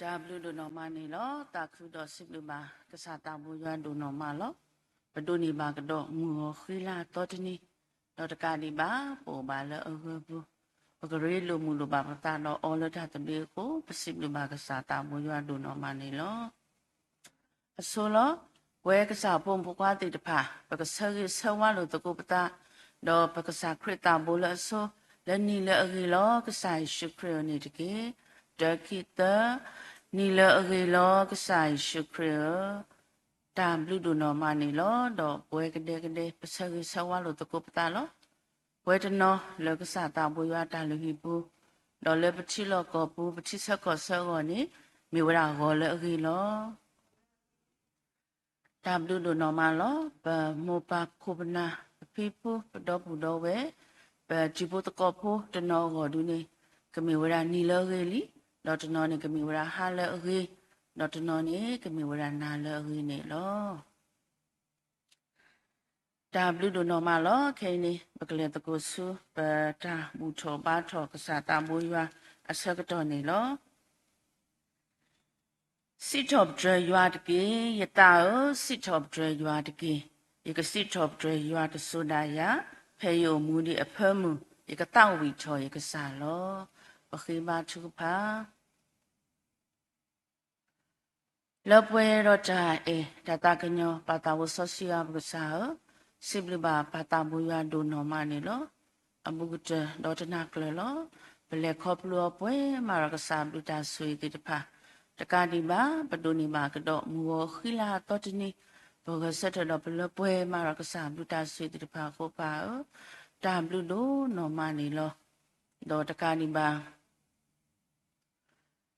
တၢ်ဘျုးဒိၣ်နီၢ်မးန့ၣ်လီၤ. သးခုဒီးစံးဘျုးဘၣ်ကစၢ်သးဘိယွၤဒိၣ်နီၢ်မးလီၤ. ပဒိးန့ၢ်ဘၣ်ကဒီးမုၢ်ဂီၤဃံလၤသီတနံၤ, ဒီးတကးဒံးဘၣ် ပအိၣ်ဘၣ်လၢအဂၢၤပူၤ, ပကရ့လိာ်မုာ်လိာ်ဘၣ်ပသးဒီးအီၤလၢတၢ်သဘျ့အဃိ, ပစံးဘျုးဘၣ်ကစၢ်သးဘိယွၤဒိၣ်နီၢ်မးန့ၣ်လီၤ. အဆိလီၤ. ပဝဲကစၢ်ဖိမုၣ်ဖိခွါသ့ၣ်တဖၣ် ပကဆၢဂ့ၤဆၢဝါလိာ်သကိးပသး, ဒီးပကစၢ်ခရံာ်သးဘိလၢအဆိ, လၢနံၤလၢအဂ့ၤလီၤ ကစၢ်ယ့ၣ်ၡူးခရံာ်ဧၢန့ၣ်တက့ၢ်. တၢ ခံ သၢ, နံၤလၢအဂ့ၤလီၤ ကစၢ်ယ့ၣ်ၡူးခရံာ်ဧၢ, တၢ်ဘျုးဒိၣ်နီၢ်မးန့ၣ်လီၤ. ဒီးပဝဲကဒဲကဒဲ ပဆၢဂ့ၤဆၢဝါလိာ်သကိးပသးလီၤ. ပဝဲတနီၤလၢကစၢ်သးဘိယွၤတၢ်လုၢ်ဟံၣ်ပူၤ, ဒီးလၢပထံလီၢ်ကီၢ်ပူၤ ပထံဆၢကီၢ်ဆၢအဂီၢ်န့ၣ် မ့ၢ်ဝဲဒၣ်ဂီၤလၢအဂ့ၤလီၤ. တၢ်ဘျုးဒိၣ်နီၢ်မးလီၤ. ပမိၢ်ပၢ်ခိၣ်ပနၢ် ပဖံပူ ပဒီပုၢ်ဒီဝဲၢ် ပတံၤဖိသကိးဖိတနီၤအဂီၢ်ဒုန့ၣ် ကမ့ၢ်ဝဲဒၣ်နံၤလၢအဂ့ၤလံ, ဒီးတနီၤန့ၣ်ကမ့ၢ်ဝဲဒၣ်ဟါလၢအဂ့ၤ, ဒီးတနီၤန့ၣ်ကမ့ၢ်ဝဲဒၣ်နၤလၢအဂ့ၤန့ၣ်လီၤ. တၢ်ဘျုးဒိၣ်နီၢ်မးလီၤ. ခဲအံၤန့ၣ် ပကလဲၤသကိးဆူ ပတၢ်ဘူၣ်ထီၣ်ဘါထီၣ်ကစၢ်သးဘိယွၤအဆၢကတီၢ်န့ၣ်လီၤ. စံးထီၣ်ပတြၢၤယွၤတက့ၢ်, ယသးဧၢ, စံးထီၣ်ပတြၢၤယွၤတက့ၢ်. ယကစံးထီၣ်ပတြၢၤယွၤတစိၤဒၣ်ယၤ, ဖဲယအိၣ်မူဒံးအဖၢမုၢ်, ယကသးဝံၣ်ထီၣ်ယကစၢ်လီၤ. ပဃ့ဘါထုကဖၣ်. လၢပှဲၤဒီးတၢ်အဲၣ်တၢ်သးကညီၤ ပၢ်သးဘိစီဆှံယွၤပကစၢ်ဧၢ, စံးဘျုးဘၣ်ပၢ်သးဘိယွၤဒိၣ်နီၢ်မးန့ၣ်လီၤ. အဘူးကတၢၢ်ဒီးတနၤကျၢၤလီၤ. ပလဲၤခီဖျိအီၤပှဲၤမးဒီးကစၢ်ဘျုးတၢ်ဆိၣ်ဂ့ၤသ့ၣ်တဖၣ်, တကးဒံးဘၣ် ပဒိးန့ၢ်ဘၣ်ကဒီးမုၢ်ဂီၤဃံလၤအသီတနံၤ, ပဂဲၤဆၢထၢၣ်ဒီးပလၢပှဲၤမးဒီးကစၢ်ဘျုးတၢ်ဆိၣ်ဂ့ၤသ့ၣ်တဖၣ်အဃိပၢ်ဧၢ, တၢ်ဘျုးဒိၣ်နီၢ်မးန့ၣ်လီၤ. ဒီးတကးဒံးဘၣ်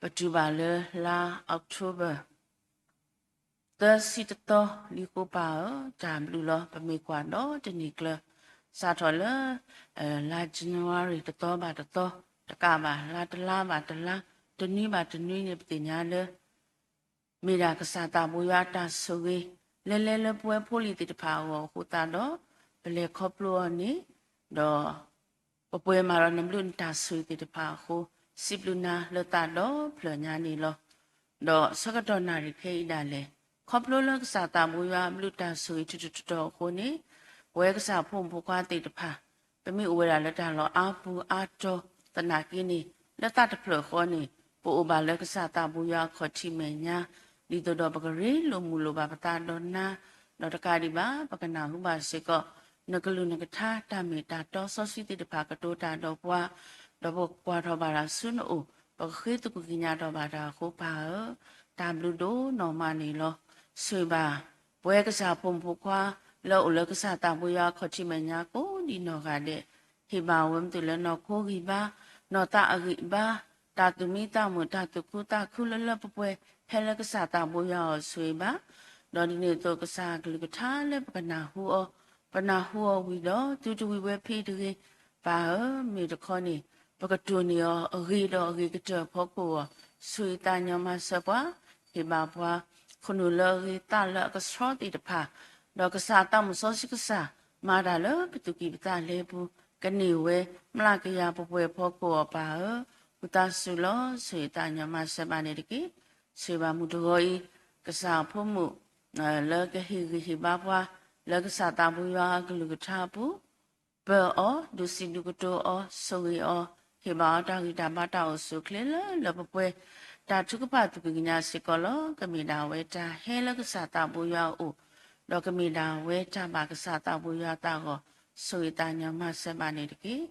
ပတုၤဘၣ်လၢလါ October သၢဆံတသီလံဃိပၢ်ဧၢ, တၢ်ဘျုးလီၤ. ပမ့ၢ်ကွၢ်ဒီးတနံၤကျၢၤ စးထီၣ်လၢ လါ January တသီဘၣ်တသီ, တကးဘၣ် လါတလါဘၣ်တလါ, တနွံဘၣ်တနွံန့ၣ် ပသ့ၣ်ညါလၢ မ့ၢ်ဒၣ်ကစၢ်သးဘိယွၤအတၢ်ဆိၣ်ဂ့ၤ လၢလဲၤလၢပဝဲဖိလံၤသ့ၣ်တဖၣ်အဂီၢ်အဃိသတးဒီး ပလဲၤခီဖျိအီၤန့ၣ်, ဒီးပပှဲၤမးဒီးနဘျုးနတၢ်ဆိၣ်ဂ့ၤသ့ၣ်တဖၣ်အဃိ, စံးဘျုးနၤလၢသးဒီဖျၢၣ်ညါန့ၣ်လီၤ. ဒီးဆၢကတီၢ်နၣ်ရံၣ်ခဲအံၤဒၣ်လဲာ်, ခီဖျိလၢကစၢ်သးဘိယွၤအဘျုးတၢ်ဆိၣ်ဂ့ၤထူးထူးတီၤတီၤအဃိန့ၣ်, ပဝဲကစၢ်ဖိမုၣ်ဖိခွါသ့ၣ်တဖၣ် ပမ့ၢ်အိၣ်ဝဲဒၣ်လၢတၢ်လီၢ်အါပူၤအါတီၤသနာ်က့န့ၣ်, လၢသးတဖျၢၣ်ဃီန့ၣ် ပအိၣ်ဘၣ်လၢကစၢ်သးဘိယွၤအခီၣ်ထံးမဲာ်ညါ, ဒ်သိးဒီးပကရ့လိာ်မုာ်လိာ်ဘၣ်ပသးဒီးနၤ, ဒီးတကးဒံးဘၣ် ပကနၢ်ဟူဘၣ်စ့ၢ်ကီး နကလုၢ်နကထါတၢ်မ့ၢ်တၢ်တီစီဆှံသ့ၣ်တဖၣ်ကတိၤတၢ်ဒီးပှၤ, ဒီးပကကွၢ်ထီၣ်ဘၣ်တၢ်ဆူနအိၣ်, ပကဃ့သကွံၢ်ကညးထီၣ်ဘၣ်တၢ်အဃိပၢ်ဧၢ, တၢ်ဘျုးဒိၣ်နီၢ်မးန့ၣ်လီၤ. ဆိၣ်ဂ့ၤဘၣ် ပဝဲကစၢ်ဖိမုၣ်ဖိခွါ လၢအအိၣ်လၢကစၢ်သးဘိယွၤအခီၣ်ထံးမဲာ်ညါကိးဒံနီၢ်ဂၤဒဲး, ဟ့ၣ်ဘၣ်ဝဲမ့ၢ်တုၤလၢနီၢ်ခိဂံၢ်ဘါ, နီၢ်သးအဂံၢ်ဘါ, တၢ်သူၣ်မံသးမုာ် တၢ်သူၣ်ခုသးခုလၢလၢပှဲၤပှဲၤ ဖဲလၢကစၢ်သးဘိယွၤအအိၣ်ဆိၣ်ဂ့ၤဘၣ်, ဒီးဒ်န့ၣ်အသိးကစၢ်အကလုၢ်ကထါလၢပကနၢ်ဟူအီၤ, ပနၢ်ဟူအီၤဝံၤဒီး သုတဝံၤဝဲဖဲတဂ့ၤ, ပၢ်ဧၢ, မ့ၢ်တခီန့ၣ် ပကတိၢ်န့ၢ်အီၤအဂ့ၤဒီးအဂ့ၤကတၢၢ်အဖီခိၣ်အဂီၢ်, ဆိၣ်ဂ့ၤသးညီမၤစၢၤပှၤ, ဟ့ၣ်ဘၣ်ပှၤ ခိၣ်နူာ်လၢအဂ့ၤသးလၢအကဆှီသ့ၣ်တဖၣ်, ဒီးကစၢ်သးမုၢ်စီဆှံကစၢ် မၤတၢ်လၢပသူၣ်ကံၢ်ပသးလဲပူၤ, ကန့ၢ်ဝဲ မျးကယၤပှဲၤပှဲၤအဖီခိၣ်အီၤပၢ်ဧၢ, ဝံသးစူၤလီၤ ဆိၣ်ဂ့ၤသးညီမၤစၢၤဘၣ်န့ၣ်တက့ၢ်. ဆိၣ်ဂ့ၤဘၣ်မုၢ်တဂီၤအံၤ ကစၢ်အဖိမုၣ် လၢကဟ့ၣ်ဂံၢ်ဟ့ၣ်ဘါပှၤ လၢကစၢ်သးဘိယွၤအကလုၢ်ကထါအပူၤ ပၢၤအီၤ, ဒုးစံးဒုးကတိၤအီၤ, ဆိၣ်ဂ့ၤအီၤ, ဟ့ၣ်ဘၣ်အီၤတၢ်ဂံၢ်တၢ်ဘါတၢ်အိၣ်ဆူၣ်အိၣ်ချ့လၢလၢပှဲၤပှဲၤ, တၢ်ထုကဖၣ်သူၣ်ဖှံသးညီစ့ၢ်ကီးလီၤ. ကမ့ၢ်ဒၣ်ဝဲတၢ်ဟဲလၢကစၢ်သးဘိယွၤအအိၣ်, ဒီးကမ့ၢ်ဒၣ်ဝဲတၢ်ဘၣ်ကစၢ်သးဘိယွၤအသးအဂီၢ်, ဆိၣ်ဂ့ၤသးညီမၤစၢၤဘၣ်န့ၣ်တက့ၢ်.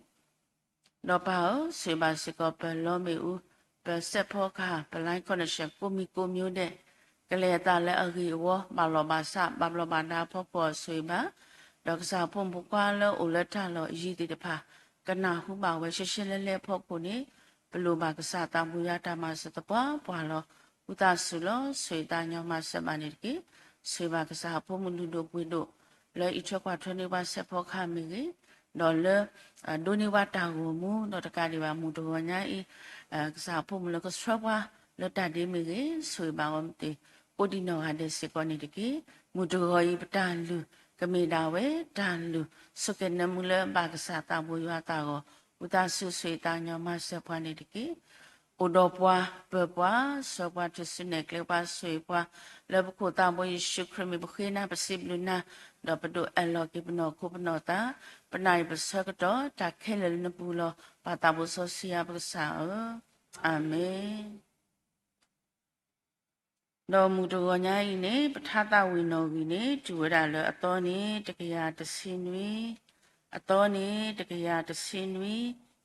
ဒီးပၢ်ဧၢ, ဆိၣ်ဂ့ၤဘၣ်စ့ၢ်ကီးပလီမ့ၣ်အူ, ပစဲးဖီကဟၣ်, ပ line connection ကိးမံၤကိးမံၤဒဲး, ကလဲၤအသးလၢအဂ့ၤအဝီ, ဘၣ်လီၢ်ဘၣ်စး, ဘၣ်ဘျီးဘၣ်ဒါအဖီခိၣ်အီၤဆိၣ်ဂ့ၤဘၣ်, ဒီးကစၢ်ဖိမုၣ်ဖိခွါလၢအိၣ်လၢတၢ်လီၢ်အယံၤသ့ၣ်တဖၣ် ကနၢ်ဟူဘၣ်ဝဲရှဲရှဲလဲလဲအဖီခိၣ်န့ၣ်, ပလိၣ်ဘၣ်ကစၢ်သးဘိယွၤတၢ်မၤစၢၤသပှၢ်ပှၢ်လီၤ. ဝံသးစူၤလီၤ ဆိၣ်ဂ့ၤသးညီမၤစၢၤဘၣ်န့ၣ်တက့ၢ်. ဆိၣ်ဂ့ၤဘၣ်ကစၢ်ဖိမုၣ်လုၢ်ဒိၣ်ပှ့ၤဒိၣ် လၢအံးထွဲကွၢ်ထွဲန့ၢ်ပှၤစဲးဖီကဟၣ်မ့ၢ်ဂ့ၤ, ဒီးလၢ ဒိးန့ၢ်ပှၤတၢ်ဂီၤမူ ဒီးတကးဒံးဘၣ်မုၢ်တဂီၤညါအံၤ ကစၢ်ဖိမုၣ်လၢကဆှၢပှၤလၢတၢ်ဒ့မ့ၢ်ဂ့ၤ, ဆိၣ်ဂ့ၤဘၣ်ဝဲမ့ၢ်သ့ၣ် ကိးဒံနီၢ်ဂၤဒဲးစ့ၢ်ကီးန့ၣ်တက့ၢ်. မုၢ်တဂီၤအံၤ ပတၢ်လုၢ်ကမ့ၢ်ဒၣ်ဝဲ တၢ်လုၢ်ဆိၣ်ကဲၤနၢမူလၢဘၣ်ကစၢ်သးဘိယွၤအသးအဂီၢ်, ဝံသးစူၤဆိၣ်ဂ့ၤသးညီမၤစၢၤပှၤန့ၣ်တက့ၢ်. အိၣ်ဒီးပှၤ ပၢၤပှၤ ဆှၢပှၤ ထုးစုနဲၣ်ကျဲပှၤ ဆိၣ်ဂ့ၤပှၤ လၢပခိၣ်သးဘိယ့ၣ်ၡူးခရံာ်မံၤ ပဃ့နၤ ပစံးဘျုးနၤ, ဒီးပဒိးအဲၣ်လီၤက့ၤပနီၢ်ခိပနီၢ်သး, ပနၢ်အံၤပဆၢကတီၢ် တၢ်ခဲလၢာ်လၢနပူၤလီၤ. ပၢ်သးဘိစီဆှံယွၤပကစၢ်ဧၢ, အၤမ့ၣ်. ဒီးမုၢ်တဂီၤညါအံၤန့ၣ် ပထါသးဝံၣ်နီၣ်ဂံၢ်န့ၣ် တုၤဝဲဒၣ်လၢအသီန့ၣ် တကယၤတဆံနွံ, အသီန့ၣ် တကယၤတဆံနွံ,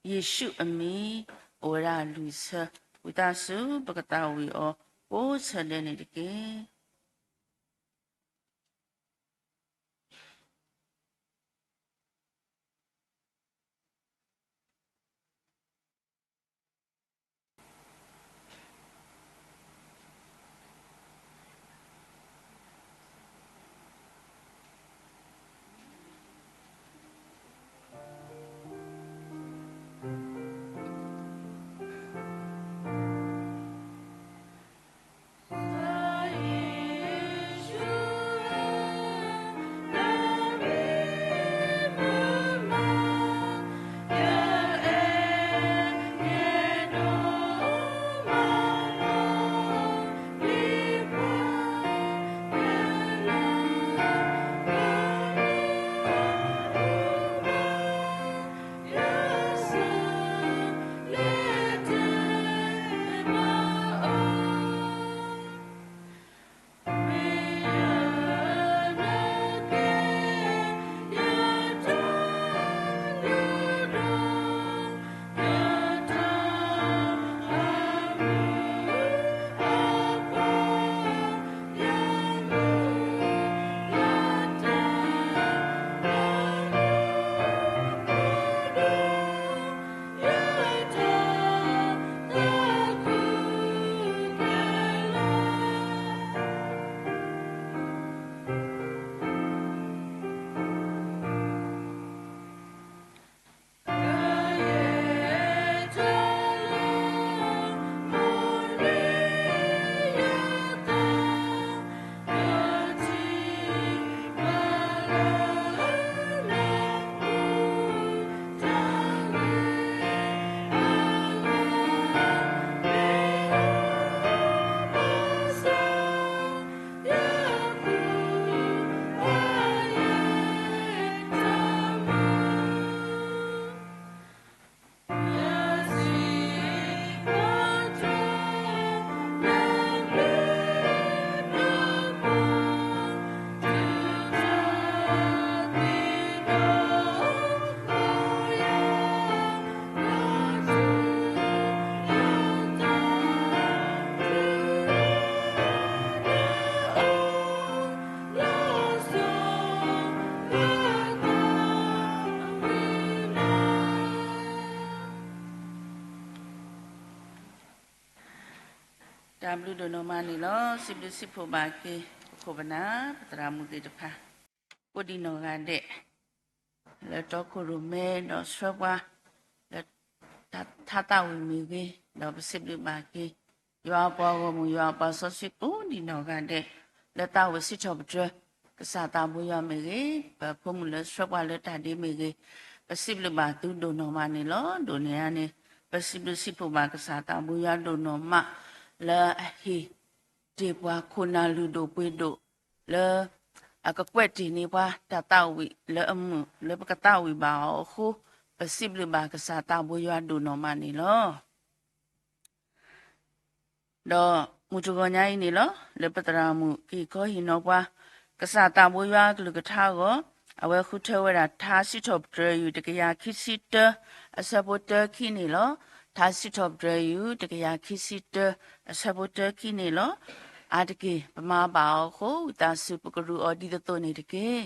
ယ့ၣ်ၡူးအမံၤ, အိၣ်ဝဲဒၣ်လွံၢ်ဆၢ, ဝံသးစူၤ ပကသးဝံၣ်အီၤ ကိးဆၢဒဲးန့ၣ်တက့ၢ်. တၢ်ဘျုးဒိၣ်နီၢ်မးန့ၣ်လီၤ. စံးဘျုးစံးဖှိၣ်ဘၣ်က့ၤ ပခိၣ်ပနၢ် ပသရၣ်မုၣ်သ့ၣ်တဖၣ် ကိးဒံးနီၢ်ဂၤဒဲး လၢတီခိၣ်ရိၣ်မဲဒီးဆှၢပှၤ လၢထါသးဝံၣ်မ့ၢ်ဂ့ၤ, ဒီးပစံးဘျုးဘၣ်က့ၤ ယွၤအပှၤဂီၢ်မုၢ် ယွၤအပှၤစီဆှံကိးဒံးနီၢ်ဂၤဒဲး လၢသးဝံၣ်စံးထီၣ်ပတြၢၤ ကစၢ်သးဘိယွၤမ့ၢ်ဂ့ၤ, ပဖိမုၣ်လၢဆှၢပှၤလၢတၢ်ဒ့မ့ၢ်ဂ့ၤ, ပစံးဘျုးဘၣ်သုဒိၣ်နီၢ်မးန့ၣ်လီၤ. ဒိၣ်န့ၢ်အန့ၣ် ပစံးဘျုးစံးဖှိၣ်ဘၣ်ကစၢ်သးဘိယွၤဒိၣ်နီၢ်မး လၢအဟ့ၣ်တ့ၢ်ပှၤခိၣ်နၢ်လုၢ်ဒိၣ်ပှ့ၤဒိၣ် လၢအကကွဲးတ့ၢ်န့ၢ်ပှၤတၢ်သးဝံၣ်လၢအမုာ် လၢပကသးဝံၣ်ဘၣ်အီၤအဃိ, ပစံးဘျုးဘၣ်ကစၢ်သးဘိယွၤဒိၣ်နီၢ်မးန့ၣ်လီၤ. ဒီးမုၢ်တဂီၤညါအံၤန့ၣ်လီၤ, လၢပသရၣ်မုၣ်ကဟ့ၣ်ခီဟ့ၣ်နီၤပှၤ ကစၢ်သးဘိယွၤအကလုၢ်ကထါအဂီၢ်, အဝဲဃုထၢဝဲဒၣ်ထါစံးထီၣ်ပတြၢၤယူၢ်တကယၤခံဆံတၢ အဆၢဖိတၢခံန့ၣ်လီၤ. ထါစံးထီၣ်ပတြၢၤယူၢ်တကယၤခံဆံတၢ အဆၢဖိတၢခံန့ၣ်လီၤ. အါတက့ၢ် ပမၤဘၣ်အီၤအဃိ ဝံသးစူၤပကရူးအီၤဒ်သိးသိးန့ၣ်တက့ၢ်.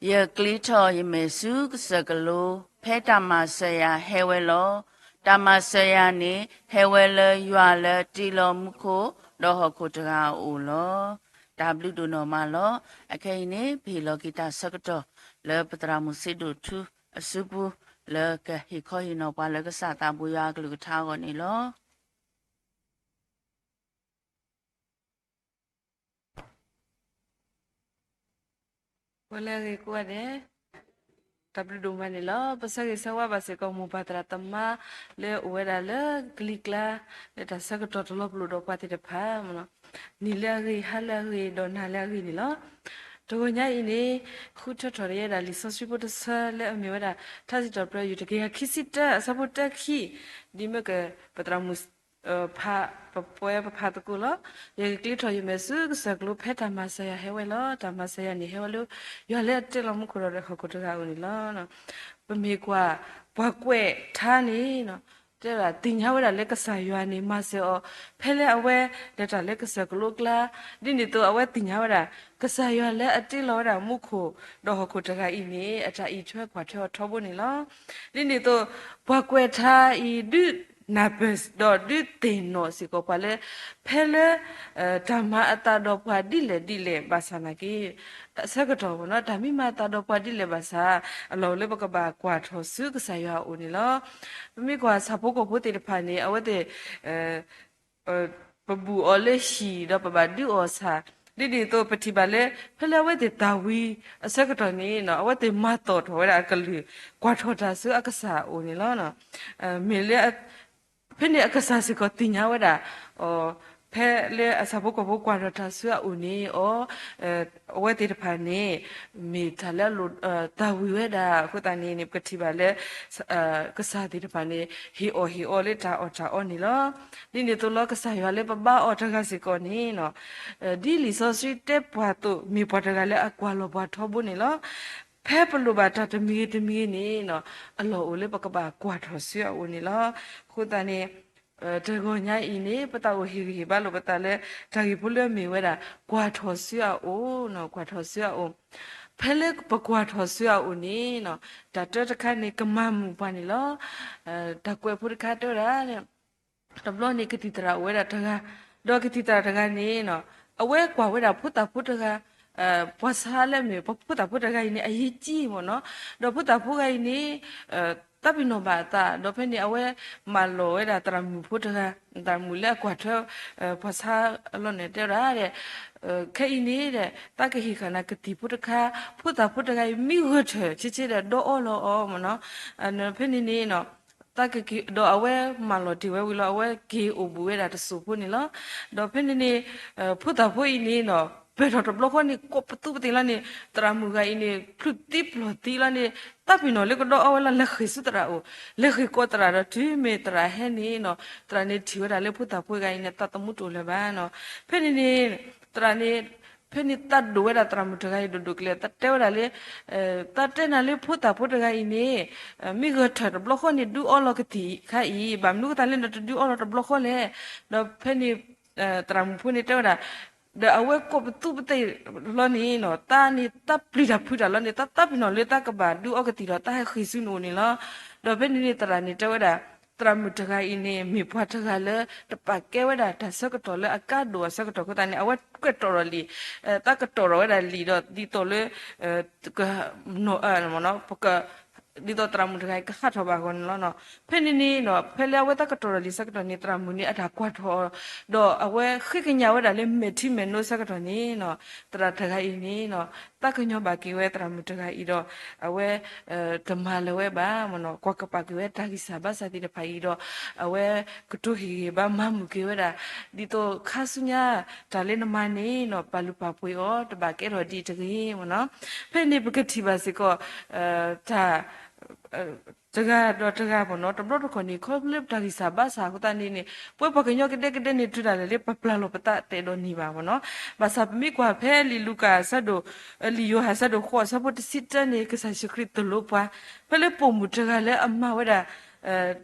ယကျ့ထီၣ်ယမဲာ်ဆူကစၢၢ်ကလိ, ဖဲတၢ်မၤစၢၤယၤဟဲဝဲလီၤ. တၢ်မၤစၢၤယၤန့ၣ် ဟဲဝဲလၢယွၤလၢတ့လီၤမူခိၣ် ဒီးဟီၣ်ခိၣ်တဂၤအအိၣ်လီၤ. တၢ်ဘျုးဒိၣ်နီၢ်မးလီၤ. အခဲအံၤန့ၣ် ပဟ့ၣ်လီၤက့ၤတၢ်ဆၢကတီၢ် လၢပသရၣ်မုၣ်စ့ဒိၣ်ထူအစုပူၤ လၢကဟ့ၣ်ခီဟ့ၣ်နီၤပှၤလၢကစၢ်သးဘိယွၤအကလုၢ်ကထါအဂီၢ်န့ၣ်လီၤ. ပလၢဂ့ၤကိးဂၤဒဲး, တၢ်ဘျုးဒိၣ်မးန့ၣ်လီၤ. ပဆၢဂ့ၤဆၢဝါဘၣ်စ့ၢ်ကီးမိၢ်ပၢ်သရၣ်သမါလၢအိၣ်ဝဲဒၣ်လၢကလံၤကျါ လၢတၢ်ဆၢကတီၢ်တလီၤပလိာ်ဒီးပှၤသ့ၣ်တဖၣ် နံၤလၢအဂ့ၤ ဟါလၢအဂ့ၤ ဒီးနၤလၢအဂ့ၤန့ၣ်လီၤ. တဂီၤညါအံၤန့ၣ် ဃုထၢထီၣ်ယဲဒၣ်လံာ်စီဆှံဖိတဆၢလၢအမ့ၢ်ဝဲဒၣ် ထါစံးထီၣ်ပတြၢၤ ယူၢ်တကယၤခံဆံတၢ အဆၢဖိတၢခံ, ဒ်မ့ၢ်က ပသရၣ်မုၣ် ဖး ပပှဲပဖးသကိးလီၤ. ယကကျ့ထီၣ်ယမဲာ်ဆူကစၢၢ်ကျိၤ ဖဲတၢ်မၤစၢၤယၤဟဲဝဲလီၤ. တၢ်မၤစၢၤယၤန့ၣ် ဟဲဝဲလၢယွၤလၢအတဲလီၤမူခိၣ်ဒီးဟီၣ်ခိၣ်တဂၤအအိၣ်န့ၣ်လီၤ. ပမ့ၢ်ကွၢ် ပှၤကွဲးထါန့ၣ် တဲဝဲဒၣ်သ့ၣ်ညါဝဲဒၣ်လၢကစၢ်ယွၤန့ၣ် မၤစၢၤအီၤ ဖဲလၢအဝဲလဲၤတၢ်လၢကစၢၢ်ကျိၤအကျါ, ဒ်န့ၣ်အသိးအဝဲသ့ၣ်ညါဝဲဒၣ် ကစၢ်ယွၤလၢအတ့လီၤဝဲဒၣ်မူခိၣ်ဒီးဟီၣ်ခိၣ်တဂၤအံၤန့ၣ် အတၢ်အံးထွဲကွၢ်ထွဲအီၤထီဘိန့ၣ်လီၤ. ဒ်န့ၣ်အသိး ပှၤကွဲးထါအံၤ ဒုးနၢ်ပၢၢ်ဒီးဒုးသ့ၣ်နီၣ်စ့ၢ်ကီးပှၤလၢ ဖဲလၢ တၢ်မၤအသးဒီးပှၤဒ်လဲၣ်ဒ်လဲၣ်ဘၣ်ဆၣ်နာ်က့ အဆၢကတီၢ် တၢ်မ့ၢ်မၤအသးဒီးပှၤဒ်လဲၣ်ဘၣ်ဆၣ် အလီၢ်အိၣ်လၢပကဘၣ်ကွၢ်ထီၣ်ဆူကစၢ်ယွၤအအိၣ်န့ၣ်လီၤ. ပမ့ၢ်ကွၢ်ဆၣ်ဖိကီၢ်ဖိသ့ၣ်တဖၣ်န့ၣ် အဝဲသ့ၣ် ပဘူၣ်အီၤလၢဟံၣ်ဒီးပဘၣ်ဒုးအီၣ်ဆၣ်, ဒ်န့ၣ်အသိးပထံၣ်ဘၣ်လၢ ဖဲလၢအဝဲသ့ၣ်သၣ်ဝံၤအဆၢကတီၢ်န့ၣ် အဝဲသ့ၣ်မၤသီၣ်ထီၣ်ဝဲဒၣ်အကလုၢ် ကွၢ်ထီၣ်တၢ်ဆူအကစၢ်အအိၣ်န့ၣ်လီၤ. မ့ၢ်လၢ ဖဲန့ၣ်အကစၢ်စ့ၢ်ကီးသ့ၣ်ညါဝဲဒၣ် ဖဲလၢအဆၣ်ဖိကီၢ်ဖိကွၢ်ထီၣ်တၢ်ဆူအအိၣ်န့ၣ် အီၤ အဝဲသ့ၣ်တဖၣ်န့ၣ် မ့ၢ်တၢ်လၢအလိၣ် သၣ်ဝံၤဝဲဒၣ်အဃိသတးန့ၣ်န့ၣ် ပကထံၣ်ဘၣ်လၢ ကစၢ်သ့ၣ်တဖၣ်န့ၣ် ဟ့ၣ်အီၣ်ဟ့ၣ်အီလၢတၢ်အီၣ်တၢ်အီန့ၣ်လီၤ. ဒ်န့ၣ်အသိးလီၤ ကစၢ်ယွၤလၢပဘါအီၤတဂၤစ့ၢ်ကီးန့ၣ် ဒ်လံာ်စီဆှံတဲပှၤအသိး မ့ၢ်ပှၤတဂၤလၢအကွၢ်လီၤပှၤထီဘိန့ၣ်လီၤ. ဖဲပလိၣ်ဘၣ်တၢ်တမံၤဂ့ၤတမံၤဂ့ၤန့ၣ် အလီၢ်အိၣ်လၢပကဘၣ်ကွၢ်ထီၣ်ဆူအအိၣ်န့ၣ်လီၤ. အဃိသတးန့ၣ် တဂီၤညါအံၤန့ၣ် ပသးအိၣ်ဟ့ၣ်ဂံၢ်ဟ့ၣ်ဘါလိာ်ပသးလၢ တၢ်ဂ့ၢ်ဖိလၢအမ့ၢ်ဝဲဒၣ် ကွၢ်ထီၣ်ဆူအအိၣ်, ကွၢ်ထီၣ်ဆူအအိၣ်, ဖဲလၢပကွၢ်ထီၣ်ဆူအအိၣ်န့ၣ် တၢ်တၢတခါန့ၣ် ကမၤမုာ်ပှၤန့ၣ်လီၤ. တၢ်ကွဲးဖိတခါတဲဝဲဒၣ် တဘျီန့ၣ်ကသံၣ်သရၣ်အိၣ်ဝဲဒၣ်တဂၤ, ဒီးကသံၣ်သရၣ်တဂၤန့ၣ် အဝဲကွၢ်ဝဲဒၣ်ဖိသၣ်ဖိတဂၤ, ပှၤဆါလၢအမ့ၢ် ဖိသၣ်ဖိတဂၤအံၤန့ၣ် အရေးကြီးမ့ၢ်နီၤ, ဒီးဖိသၣ်ဖိတဂၤအံၤန့ၣ် တၢ်ပ့ၤနီၣ်ဘၣ်အသး ဒီးဖဲန့ၣ်အဝဲမၢလီၤဝဲဒၣ်သရၣ်မုၣ်ဖိတဂၤ, သရၣ်မုၣ်လၢအကွၢ်ထွဲ ပှၤဆါအလီၢ်န့ၣ် တဲဝဲဒၣ် ခဲအံၤန့ၣ် တၢ်ကဟ့ၣ်ဃာ်နၤကသံၣ်ဖိတခါ, ဖိသၣ်ဖိတဂၤအံၤမ့ၢ်ဂဲၤထၢၣ်ဆ့ဆ့ဒီး ဒီအီလီၤအီၤမ့ၢ်နီၤ, ဖဲန့ၣ်န့ၣ် တၢ်ကက့ၤ ဒီးအဝဲမၢလီၤတ့ၢ်ဝဲဝံၤလီၤ အဝဲက့ၤအိၣ်ဘူးဝဲဒၣ်တစိၢ်ဖိန့ၣ်လီၤ. ဒီးဖဲန့ၣ်န့ၣ် ဖိသၣ်ဖိအံၤန့ၣ်နီၤ ပၢၢ်ထီၣ်တဘျီဃီန့ၣ် ကိးပသူပသ့ၣ်လီၤန့ၣ် သရၣ်မုၣ်ဂၤအံၤန့ၣ် ဖျုးသံပျီၢ်သံလီၤန့ၣ် တၢ်ပ့ၤနီၣ်လၢကဒီအီဝဲလီၤ လဲၤဃ့ၢ်ဆူသရၣ်အိၣ်, လဲၤဃ့ၢ်ကိးသရၣ်ဒီးတုၤမ့ၢ်သရၣ်ဟဲန့ၣ်နီၤ သရၣ်န့ၣ်ထံၣ်ဝဲဒၣ်လၢဖိသၣ်ဖိဂၤအံၤန့ၣ် သးသမူတအိၣ်လၢၤဘၣ်နီၤ. ဖဲန့ၣ်န့ၣ် သရၣ်န့ၣ် ဖဲန့ၣ်သးဒိၣ်ဝဲဒၣ်သရၣ်မုၣ်တဂၤအံၤဒိၣ်ဒိၣ်ကလဲာ် သးတဲဝဲဒၣ်လၢ သးတဲနၤလၢဖိသၣ်ဖိတဂၤအံၤန့ၣ် မ့ၢ်ဂဲၤထၢၣ်တဘျီဃီန့ၣ် ဒုးအီလီၤကသံၣ်ခါအံၤ ဘၣ်မနုၤအဃိသတးလၢနတဒုးအီလီၤတဘျီဃီလဲၣ်. ဒီးဖဲန့ၣ် သရၣ်မုၣ်ဖိန့ၣ်တဲဝဲဒၣ် ဒီးအဝဲကိးပသူပသ့ၣ်လီၤန့ၣ်နီၤ တၢ်န့ၣ်တၢ်ပျံၤတၢ်ဖုးတၢ်လီၤန့ၣ် တၢ်တၢ်ပ့ၤနီၣ်လၢတၢ်ကဘၣ်ဒုးအီကသံၣ်ဒီး တၢ်ဟဲဃ့ၢ်ဆူနအိၣ်န့ၣ်လီၤ. ဒီးဖဲန့ၣ်န့ၣ်သရၣ်န့ၣ်တဲဝဲဒၣ် သရၣ်မုၣ်တဂၤအံၤန့ၣ် မ့ၢ်ပှၤတဂၤလၢ တပာ်ကဲဝဲဒၣ်တၢ်ဆၢကတီၢ်လၢအကါဒိၣ်အဆၢကတီၢ်အဃိသတးန့ၣ် အဝဲကွဲးတီၣ်ထီၣ်လံာ်, တၢ်ကတီၣ်ထီၣ်ဝဲဒၣ်လံာ်ဒီး ဒ်သိးလၢ က ပက ဒ်သိးသရၣ်မုၣ်တဂၤအံၤကဟးထီၣ်ဘၣ်အဂီၢ်န့ၣ်လီၤ. ဖဲန့ၣ်န့ၣ်ဒီး ဖဲလၢအဝဲတၢ်ကတီၣ်ထီၣ်လံာ်ဆၢကတီၢ်န့ၣ် သရၣ်မုၣ်န့ၣ်အတၢ်ကွၢ်ထီၣ်အီၤ ဒီးအဝဲဃ့ကညးဝဲဒၣ်လၢမဲာ်ထံမဲာ်နိဆၢကတီၢ်န့ၣ်နီၤ သရၣ်တဂၤအံၤန့ၣ်နီၤ သးကညီၤဘၣ်က့ၤဝဲသရၣ်မုၣ်တဂၤအံၤဒီး အဝဲ တမၤလၢၤဝဲဘၣ်မ့ၢ်နီၤ ကွၢ်ကပာ်က့ၤဝဲတၢ်ဂံၢ်စၢ်ဘါစၢ်သ့ၣ်တဖၣ်အံၤဒီး အဝဲကတိၤဟ့ၣ်ဂံၢ်ဘါမၤမုာ်က့ၤဝဲဒၣ် ဒ်သိးခါဆူညါ တၢ်လၢနမၤန့ၣ်နီၤ ပာ်လုၢ်ပာ်ပှ့ၤအီၤ တဘၣ်ကဲထီၣ်ဒ်အံၤတဂ့ၤမ့ၢ်နီၤ. ဖဲန့ၣ်ပကထံၣ်ဘၣ်စ့ၢ်ကီး တၢ် တဂၤဒီးတဂၤမ့ၢ်နီၤ တဘျီတခီၣ်န့ၣ် ခီဖျိလၢပတၢ်ဂံၢ်စၢ်ဘါစၢ်အဃိသတးန့ၣ်န့ၣ် ပဝဲပှၤကညီကဒဲကဒဲန့ၣ် တုၤဒၣ်လဲာ်လၢပပျၢ်လီၤပသးသဲးဒီးန့ၢ်ဘၣ်မ့ၢ်နီၤ. ဘၣ်ဆၣ်ပမ့ၢ်ကွၢ်ဖဲလံာ်လူၤကၣ်အဆၢဒိၣ် လံာ်ယိၤဟၣ်အဆၢဒိၣ်ဃိးအဆၢဖိတဆံတၢန့ၣ် ကစၢ်ယ့ၣ်ၡူးခရံာ်သိၣ်လိပှၤ ဖဲလၢပိာ်မုၣ်တဂၤလၢအမၤဝဲဒၣ်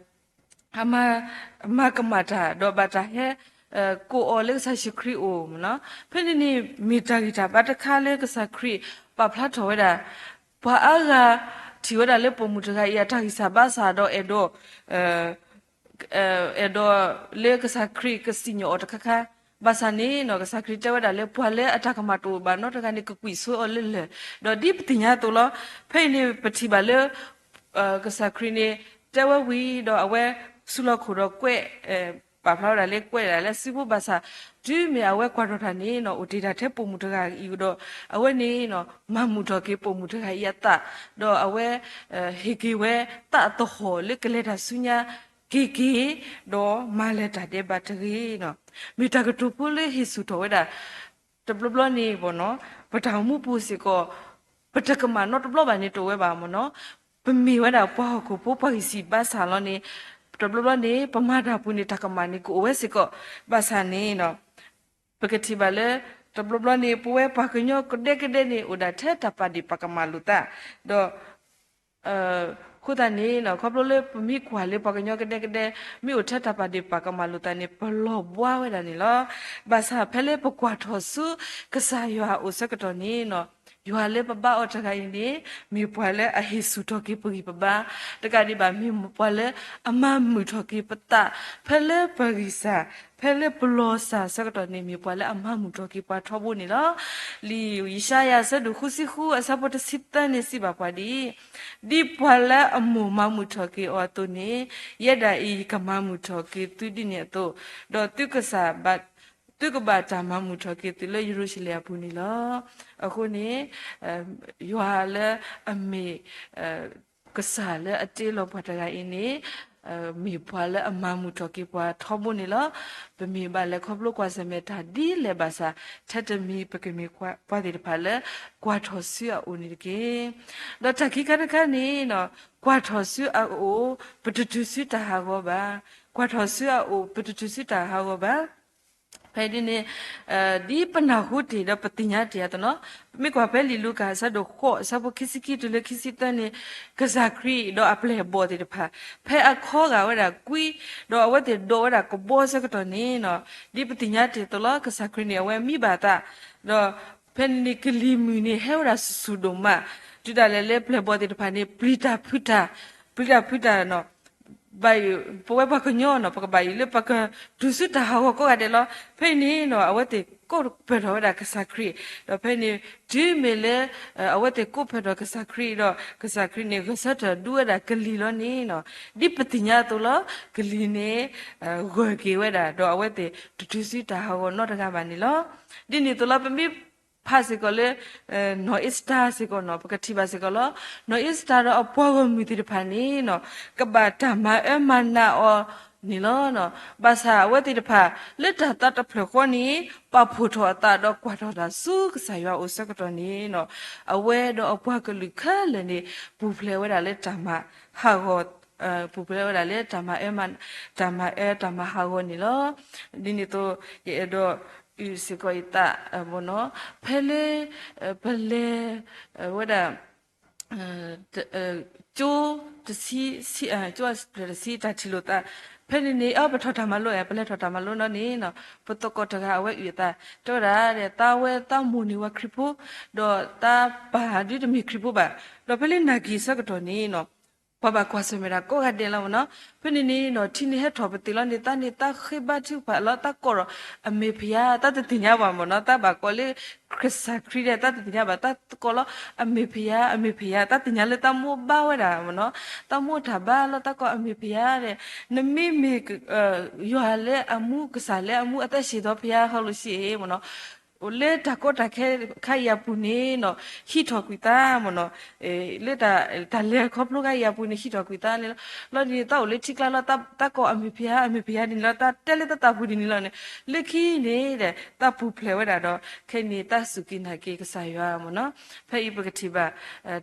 အမၤ အမၤကမၣ်တၢ် ဒီးဘၣ်တၢ်ဟဲ ကိးအီၤလၢကစၢ်ယ့ၣ်ၡူးခရံာ်အအိၣ်မ့ၢ်နီၤ. ဖဲန့ၣ်န့ၣ် မ့ၢ်တၢ်ဂံၢ်တၢ်ဘါတခါလၢကစၢ်ခရံာ်ပာ်ဖျါထီၣ်ဝဲဒၣ် ပှၤအါဂၤ ထံၣ်ဝဲဒၣ်လၢပိာ်မုၣ်တဂၤအံၤအတၢ်ဂံၢ်စၢ်ဘါစၢ်ဒီးအဲၣ်ဒိး အဲၣ်ဒိးလၢကစၢ်ခရံာ်ကစံၣ်ညီၣ်အီၤတခါခါ, ဘၣ်ဆၣ်န့ၣ်နီၤ ကစၢ်ခရံာ်တဲဝဲဒၣ်လၢ ပှၤလၢအတၢ်ကမၣ်တအိၣ်ဘၣ်နီတဂၤန့ၣ် ကကွံာ်ဆိအီၤလၢလၢၢ်, ဒီးဒ်ပသ့ၣ်ညါအသိးလီၤ. ဖဲအံၤန့ၣ် ပထံၣ်ဘၣ်လၢ ကစၢ်ခရံာ်န့ၣ် တဲဝဲဝံၤဒီးအဝဲ ဆူလီၢ်ခိၣ်ဒီးကွဲး ပာ်ဖျါဝဲဒၣ်လၢကွဲးဒၣ်လၢစုဖိဘၣ်ဆၣ်, တုၤမ့ၢ်အဝဲကွၢ်ထီၣ်တၢ်န့ၣ်နီၤ အိၣ်တ့ၢ်တၢ်ထဲပိာ်မုၣ်တဂၤအံၤဒီး အဝဲန့ၣ်နီၤ မၤမုာ်ထီၣ်က့ၤပိာ်မုၣ်တဂၤအံၤအသး, ဒီးအဝဲ ဟ့ၣ်က့ၤဝဲသးသဟီၣ်လၢကလဲၤတၢ်ဆူညါက့ၤက့ၤ, ဒီးမၤလၢၤတၢ်ဒဲးဘးတဂ့ၤနီၤ. မ့ၢ်တၢ်ကတိၤဖိလၢဟ့ၣ်ဆူၣ်ထီၣ်ဝဲဒၣ် တဘျီဘျီန့ၣ်ဘၣ်နီၤ, ပတၢ်အိၣ်မူပူၤစ့ၢ်ကီး ပတကမၣ်နီတဘျီဘၣ်န့ၣ်တအိၣ်ဝဲဘၣ်မ့ၢ်နီၤ. ပမ့ၢ်ဝဲဒၣ်ပှၤဟီၣ်ခိၣ်ဖိပှၤဂံၢ်စံၣ်ဘါစၢ်လီၤန့ၣ်, တဘျီဘျီန့ၣ် ပမၤတၢ်ပူၤန့ၣ် တၢ်ကမၣ်န့ၣ်ကအိၣ်ဝဲစ့ၢ်ကီး, ဘၣ်ဆၣ်န့ၣ်နီၤ ပကထံၣ်ဘၣ်လၢ တဘျီဘျီန့ၣ် ပဝဲပှၤကညီကဒဲကဒဲန့ၣ် အိၣ်ဒၣ်ထဲတၢ်ပာ်ဒ့ၣ်ပာ်ကမၣ်လိာ်သး, ဒီး အဃိသတးန့ၣ်နီၤ ခီဖျိလၢပမ့ၢ်ကွၢ်လၢပှၤကညီကဒဲကဒဲ မ့ၢ်အိၣ်ထဲတၢ်ပာ်ဒ့ၣ်ပာ်ကမၣ်လိာ်သးန့ၣ် ပလီၤဘှါဝဲဒၣ်န့ၣ်လီၤ. ဘၣ်ဆၣ်ဖဲလၢပကွၢ်ထီၣ်ဆူကစၢ်ယွၤအအိၣ်ဆၢကတီၢ်န့ၣ်နီၤ, ယွၤလၢပဘါအီၤတဂၤအံၤန့ၣ် မ့ၢ်ပှၤလၢအဟ့ၣ်ဆူၣ်ထီၣ်က့ၤပဂံၢ်ပဘါ, တကးဒံးဘၣ် မ့ၢ်ပှၤလၢအမၤမုာ်ထီၣ်က့ၤပသး ဖဲလၢပဂံၢ်စၢ် ဖဲလၢပလီၤစၢ်ဆၢကတီၢ်န့ၣ် မ့ၢ်ပှၤလၢအမၤမုာ်ထီၣ်က့ၤပှၤထီဘိန့ၣ်လီၤ. လံာ်ယၡါယၤအဆၢဒိၣ်ဃုဆံဃုအဆၢဖိတဆံသၢန့ၣ်စံးဘၣ်ပှၤဒ်အံၤ, ဒ်ပှၤလၢအမိၢ်မၤမုာ်ထီၣ်က့ၤအီၤအသိးန့ၣ်, ယဲဒၣ်အံၤယကမၤမုာ်ထီၣ်က့ၤသုဒ်န့ၣ်အသိး, ဒီးသုကစၢ်ဘၣ် သုကဘၣ်တၢ်မၤမုာ်ထီၣ်က့ၤသုလၢယရူၤၡလ့ၣ်အပူၤန့ၣ်လီၤ. အဃိန့ၣ် ယွၤလၢအမ့ၢ် ကစၢ်လၢအတ့လီၤပှၤတဂၤအံၤန့ၣ် မ့ၢ်ပှၤလၢအမၤမုာ်ထီၣ်က့ၤပှၤထီဘိန့ၣ်လီၤ. ပမ့ၢ်ဘၣ်လဲၤခီဖျိကွၢ်ဆၢၣ်မဲာ်တၢ်ဒ်လဲၣ်ဘၣ်ဆၣ်, ထဲတမံၤပကမ့ၢ်ပှၤသ့ၣ်တဖၣ်လၢကွၢ်ထီၣ်ဆူအအိၣ်န့ၣ်တက့ၢ်. ဒီးတၢ်ခံခါတခါန့ၣ် ကွၢ်ထီၣ်ဆူအအိၣ် ပတတုၤဆူတၢ်ဟးဂီၤဘၣ်. ကွၢ်ထီၣ်ဆူအအိၣ် ပတတုၤဆူတၢ်ဟးဂီၤဘၣ်. ဖဲဒ်န့ၣ် ဒ်ပနၢ်ဟူတ့ၢ်ဒီးပသ့ၣ်ညါတ့ၢ်အသိးနီၤ, ပမ့ၢ်ကွၢ်ဖဲလံာ်လူၤကၣ်အဆၢဒိၣ်ဃိး အဆၢဖိခံဆံခံတုၤလၢခံဆံသၢန့ၣ်, ကစၢ်ခရံာ်ဒီးအပျဲၢ်အဘီၣ်သ့ၣ်တဖၣ် ဖဲအခီဂာ်ဝဲဒၣ်ကွံ, ဒီးအဝဲသ့ၣ်ဒိးဝဲဒၣ်ကဘီဆၢကတီၢ်န့ၣ်နီၤ, ဒ်ပသ့ၣ်ညါတ့ၢ်အသိးလီၤ, ကစၢ်ခရံာ်န့ၣ် အဝဲမံဘၣ်အသး, ဒီးဖဲန့ၣ်န့ၣ် ကလံၤမုၢ်န့ၣ်ဟဲဝဲဒၣ်ဆူၣ်ဆူၣ်ဒိၣ်မး, တုၤဒၣ်လဲာ်လၢပျဲၢ်ဘီၣ်သ့ၣ်တဖၣ်န့ၣ် ပျံၤတၢ်ဖုးတၢ်, ပျံၤတၢ်ဖုးတၢ်နီၤ, ဘၣ်ယိၣ် ပဝဲပှၤကညီနီၤ ပကဘၣ်ယိၣ်လၢပကတုၤဆူတၢ်ဟးဂီၤကိးဂၤဒဲးလီၤ. ဖဲအံၤန့ၣ်နီၤ အဝဲသ့ၣ်ကိးဖုၣ်ထီၣ်ဝဲဒၣ်ကစၢ်ခရံာ်, ဒီးဖဲန့ၣ် တုၤမ့ၢ်လၢ အဝဲသ့ၣ်ကိးဖုၣ်ထီၣ်ကစၢ်ခရံာ်ဒီး ကစၢ်ခရံာ်န့ၣ် ဂဲၤဆၢထၢၣ်ဒုးဝဲဒၣ်ကလံၤလီၤန့ၣ်နီၤ, ဒ်ပသ့ၣ်ညါအသိးလီၤ, ကလံၤန့ၣ် ဂၢၢ်က့ၤဝဲဒၣ် ဒီးအဝဲသ့ၣ်တတုၤဆူတၢ်ဟးဂီၤနီတဂၤဘၣ်န့ၣ်လီၤ. ဒ်န့ၣ်အသိးလီၤ ပမ့ၢ် ဖးစ့ၢ်ကီးလၢ နီၢ်အ့စတၢၤစ့ၢ်ကီးနီၤ ပကထံၣ်ဘၣ်စ့ၢ်ကီးလီၤ. နီၢ်အ့စတၢၤဒီးအပှၤဂီၢ်မုၢ်သ့ၣ်တဖၣ်န့ၣ်နီၤ ကဘၣ်တၢ်မၤအၢမၤနးအီၤန့ၣ်လီၤ. ဘၣ်ဆၣ်အဝဲသ့ၣ်တဖၣ် လၢတၢ်သးတဖျၢၣ်ဃီန့ၣ် ပာ်ဖှိၣ်ထီၣ်အသးဒီးကွၢ်ထီၣ်တၢ်ဆူကစၢ်ယွၤအအိၣ်ဆၢကတီၢ်န့ၣ်နီၤ အဝဲဒီးအပှၤကလုာ်ခဲလၢာ်န့ၣ် ပူၤဖျဲးဝဲဒၣ်လၢတၢ်မၤဟးဂီၤ ပူၤဖျဲးဝဲဒၣ်လၢတၢ်မၤအၢ တၢ်မၤအၢတၢ်မၤဟးဂီၤန့ၣ်လီၤ. ဒ်န့ၣ်အသိး ယအဲၣ်ဒိးအုၣ်စ့ၢ်ကီးယသး ဖဲလၢ ပလဲၤ ဝဲဒၣ် ကၠိတဆံ ကၠိဖျၢၣ်တဆံ တၢ်ထံၣ်လိာ်သး ဖဲန့ၣ်န့ၣ် အပထီၣ်တၢ်မၤလိ ပလဲၤထီၣ်တၢ်မၤလိနီၤန့ၣ်နီၤ ပသကိးတဂၤအဝဲအုၣ်အသး တဲဝဲဒၣ် သးဝဲသးမိၢ်န့ၢ်ဝဲခရံာ်ဖိ ဒီးသးပၢ်ဒုးတမ့ၢ်ခရံာ်ဖိဘၣ်. ဒီးဖဲလၢနာ်က့ၤဆၢကတီၢ်န့ၣ်နီၤ ပှၤဘၣ်ကွၢ်ဆၢၣ်မဲာ်တၢ်ကိးဂၤဒဲးလီၤမ့ၢ်နီၤ. ဖဲန့ၣ်န့ၣ်နီၤ ထံန့ၣ်ဟဲထီၣ်ပသ့ၣ်လီၤန့ၣ် သးန့ၣ်သးဃ့ဘါထုကဖၣ်လီၤ သးကိးဒီး အမ့ၢ်ဖယါ သးတသ့ၣ်ညါဘၣ်မ့ၢ်နီၤ သးဘၣ်ကိးလၢ ကစၢ်ခရံာ်ဒီး သးတသ့ၣ်ညါဘၣ် သးကိးလီၤ အမ့ၢ်ဖယါ အမ့ၢ်ဖယါ သးသ့ၣ်ညါလၢသးမိၢ်ဘါဝဲဒၣ်မ့ၢ်နီၤ သးမိၢ်တၢ်ဘါလီၤ သးကိးအမ့ၢ်ဖယါဒီး နမ့မ့ၢ် ယွၤလၢအမူ ကစၢ်လၢအမူအသးစံးထီၣ်ဖယါဟီလိာ်ဆံးအံၤမ့ၢ်နီၤ လၢတၢ်ကီတၢ်ခဲခါအံၤအပူၤန့ၣ်နီၤ ဟံးထီၣ်ကွံာ်သးမ့ၢ်နီၤ လၢတၢ်လဲၤခီဖျိခါအံၤအပူၤန့ၣ် ဟံးထီၣ်ကွံာ်သးန့ၣ်လီၤ. လီၤဒ်န့ၣ် သးအိၣ်လၢထံကျါလီၤ သးကိးအမ့ၢ်ဖယါ အမ့ၢ်ဖယါဒ်န့ၣ်လီၤ သးတဲလၢသးသးပူၤဒ်န့ၣ်လီၤန့ၣ် လၢခံန့ၣ်ဒီး သးပူၤဖျဲးဝဲဒၣ်ဒီး ခဲအံၤန့ၣ် သးစူၢ်က့ၤနာ်က့ၤကစၢ်ယွၤမ့ၢ်နီၤ. ဖဲအံၤပကထံၣ်ဘၣ်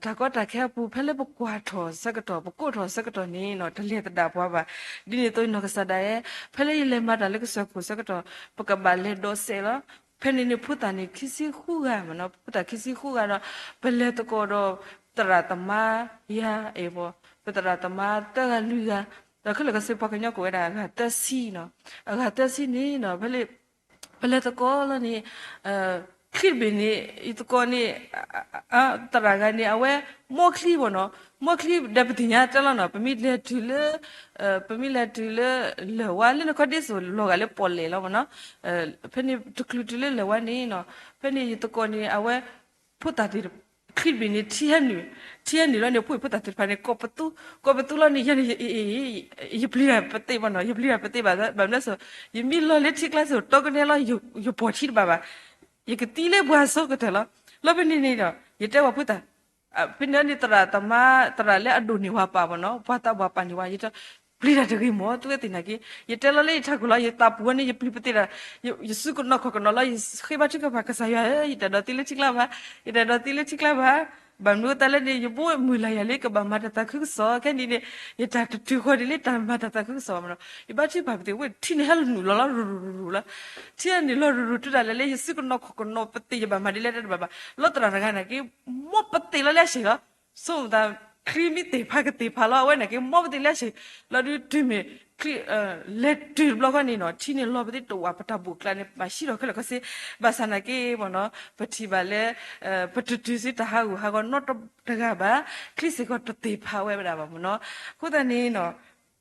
တၢ်ကီတၢ်ခဲအပူၤ ဖဲလၢပကွၢ်ထီၣ်ဆၢကတီၢ် ပကိးထီၣ်ဆၢကတီၢ်န့ၣ်နီၤ တလဲၤသဒၣ်ပှၤဘၣ်. ဒ်န့ၣ်အသိးနီၢ်ကစၢ်ဒၣ်ယဲ ဖဲလၢယလဲၤမၤတၢ်လၢကစၢၢ်ခိၣ်ဆၢကတီၢ် ပကဘၣ်လဲၤဒိးစဲးလီၤ ဖဲန့ၣ်န့ၣ် ဖိသၣ်န့ၣ်ခံဆံဃုဂၤမ့ၢ်နီၤ ဖိသၣ်ခံဆံဃုဂၤဒီး ပလဲၤသကိးဒီး သရၣ်သမါယၤအဲၣ်ဘီ ပသရၣ်သမါသၢဂၤလွံၢ်ဂၤ ဒီးခဲလၢာ်ခဲဆ့ပှၤကညီကိးဝဲဒၣ်အဂၤသၢဆံနီၤ အဂၤသၢဆံန့ၣ်နီၤ ဖဲလၢ ပလဲၤသကိးလီၤန့ၣ် ချံတဘ့ၣ်န့ၣ် ယသကိးန့ၣ် သရၣ်ဂၤန့ၣ် အဝဲ မီချံမ့ၢ်နီၤ မီချံဒီးပသ့ၣ်ညါတဲလီၤနီၤ ပမ့ၢ်လဲၤတုၤလၢ ပမ့ၢ်လဲၤတုၤလၢ လၢၢ်ဝါလၢနခီဒ့စိၣ်လီၤဂာ်လၢပီၣ်လဲၣ်လီၤမ့ၢ်နီၤ ဖဲန့ၣ်တချုးတုၤလၢလၢၢ်ဝါန့ၣ်နီၤ ဖဲန့ၣ်ယသကိးန့ၣ် အဝဲ ဖိသၣ်သ့ၣ် ချံတဘ့ၣ်န့ၣ် ထံဟဲနုာ်, ထံဟဲနုာ်လီၤန့ၣ် ဖိအံၤဖိသၣ်သ့ၣ်တဖၣ်န့ၣ် ကိးပသူ, ကိးပသူလီၤန့ၣ် ယၤန့ၣ် ယပျံၤတၢ်ပသ့ၣ်ဘၣ်နီၤ, ယပျံၤတၢ်ပသ့ၣ်ဘၣ်, ဘၣ်မနုၤလဲၣ်, ယမ့ၢ်လီၤလၢထံကျါစ့ၢ်ကီး တီကနဲလီၤ ယပိာ်ထံတဘၣ်ဘၣ်, ယကသံလၢပှၤအစိကတၢၢ်လီၤ. လီၤဖဲန့ၣ်န့ၣ်ဒီး ယတဲဝဲဖိသၣ် ဖဲန့ၣ်န့ၣ် သရၣ်သမါ သရၣ်လၢအဒိၣ်န့ၢ်ဝဲပၢ်ဘၣ်နီၤ, ပှၤသးပှၢ်ပာ်န့ၢ်ဝဲ, ယတဲ ပျံၤတၢ်တဂ့ၤမ့ၢ် သုဝဲသ့ၣ်နာ်က့, ယတဲလီၤလၢယထးခိၣ်လီၤ, ယသးပူၤဝဲန့ၣ် ယပျံၤပသ့ၣ်တၢ်, ယစုကနိးခီၣ်ကနိးလီၤ, ယဃ့ဘါထုကဖၣ်ကစၢ်ယွၤဧၢ, ယတအဲၣ်ဒိးသံလၢထံကျါဘၣ်, ယတအဲၣ်ဒိးသံလၢထံကျါဘၣ်, ဘၣ်မနုၤအဃိသတးလဲၣ်န့ၣ် ယဘိမုၢ်လၢ်ယၤလၢကဘၣ်မၤတၢ်သးခုကစီၣ်, ခဲန့ၣ်န့ၣ် ယတၢ်တတုၤဃီဒ်လၢတၢ်မၤတၢ်သးခုကစီၣ်ဘၣ်မ့ၢ်နီၤ, ယဘါထုကဖၣ်ပသ့ၣ်ဝဲ ထံန့ၣ်ဟဲနုာ်လီၤလီၤ ရူၤရူၤရူၤလီၤ, ထံဟဲနုာ်လီၤရူၤရူၤတုၤဒၣ်လဲာ်လၢ ယစုကနိးခီၣ်ကနိးပသ့ၣ် ယဘၣ်မၤဒ်လဲၣ်တဘၣ်ဘၣ်, လီၤသရၣ်တဂၤနာ်က့ မိၢ်ပသ့ၣ်လီၤလၢအဆံးလီၤ, ဆိမိၣ်သး ချံမ့ၢ်သ့ၣ်ဖးကသ့ၣ်ဖးလီၤ, အဝဲနာ်က့ မိၢ်ပသ့ၣ်လၢအဆံး, လီၤဒုးတုၤမ့ၢ် လဲၤတုၤတဘျီဃီန့ၣ်နီၤ, ထံန့ၣ်လီၤပသ့ၣ်တဝာ် ပတၢ်ဘိၣ်ကျါန့ၣ် ဘၣ်ဟံးထီၣ်ခဲလၢာ်ခဲဆ့, ဘၣ်ဆၣ်နာ်က့မ့ၢ်နီၤ, ပထံၣ်ဘၣ်လၢ ပတတုၤဆူတၢ်ဟးဂူာ်ဟးဂီၤနီတဂၤဘၣ်, ချံစ့ၢ်ကီးတသ့ၣ်ဖးဝဲဒၣ်ဘၣ်မ့ၢ်နီၤ, အဃိသတးန့ၣ်နီၤ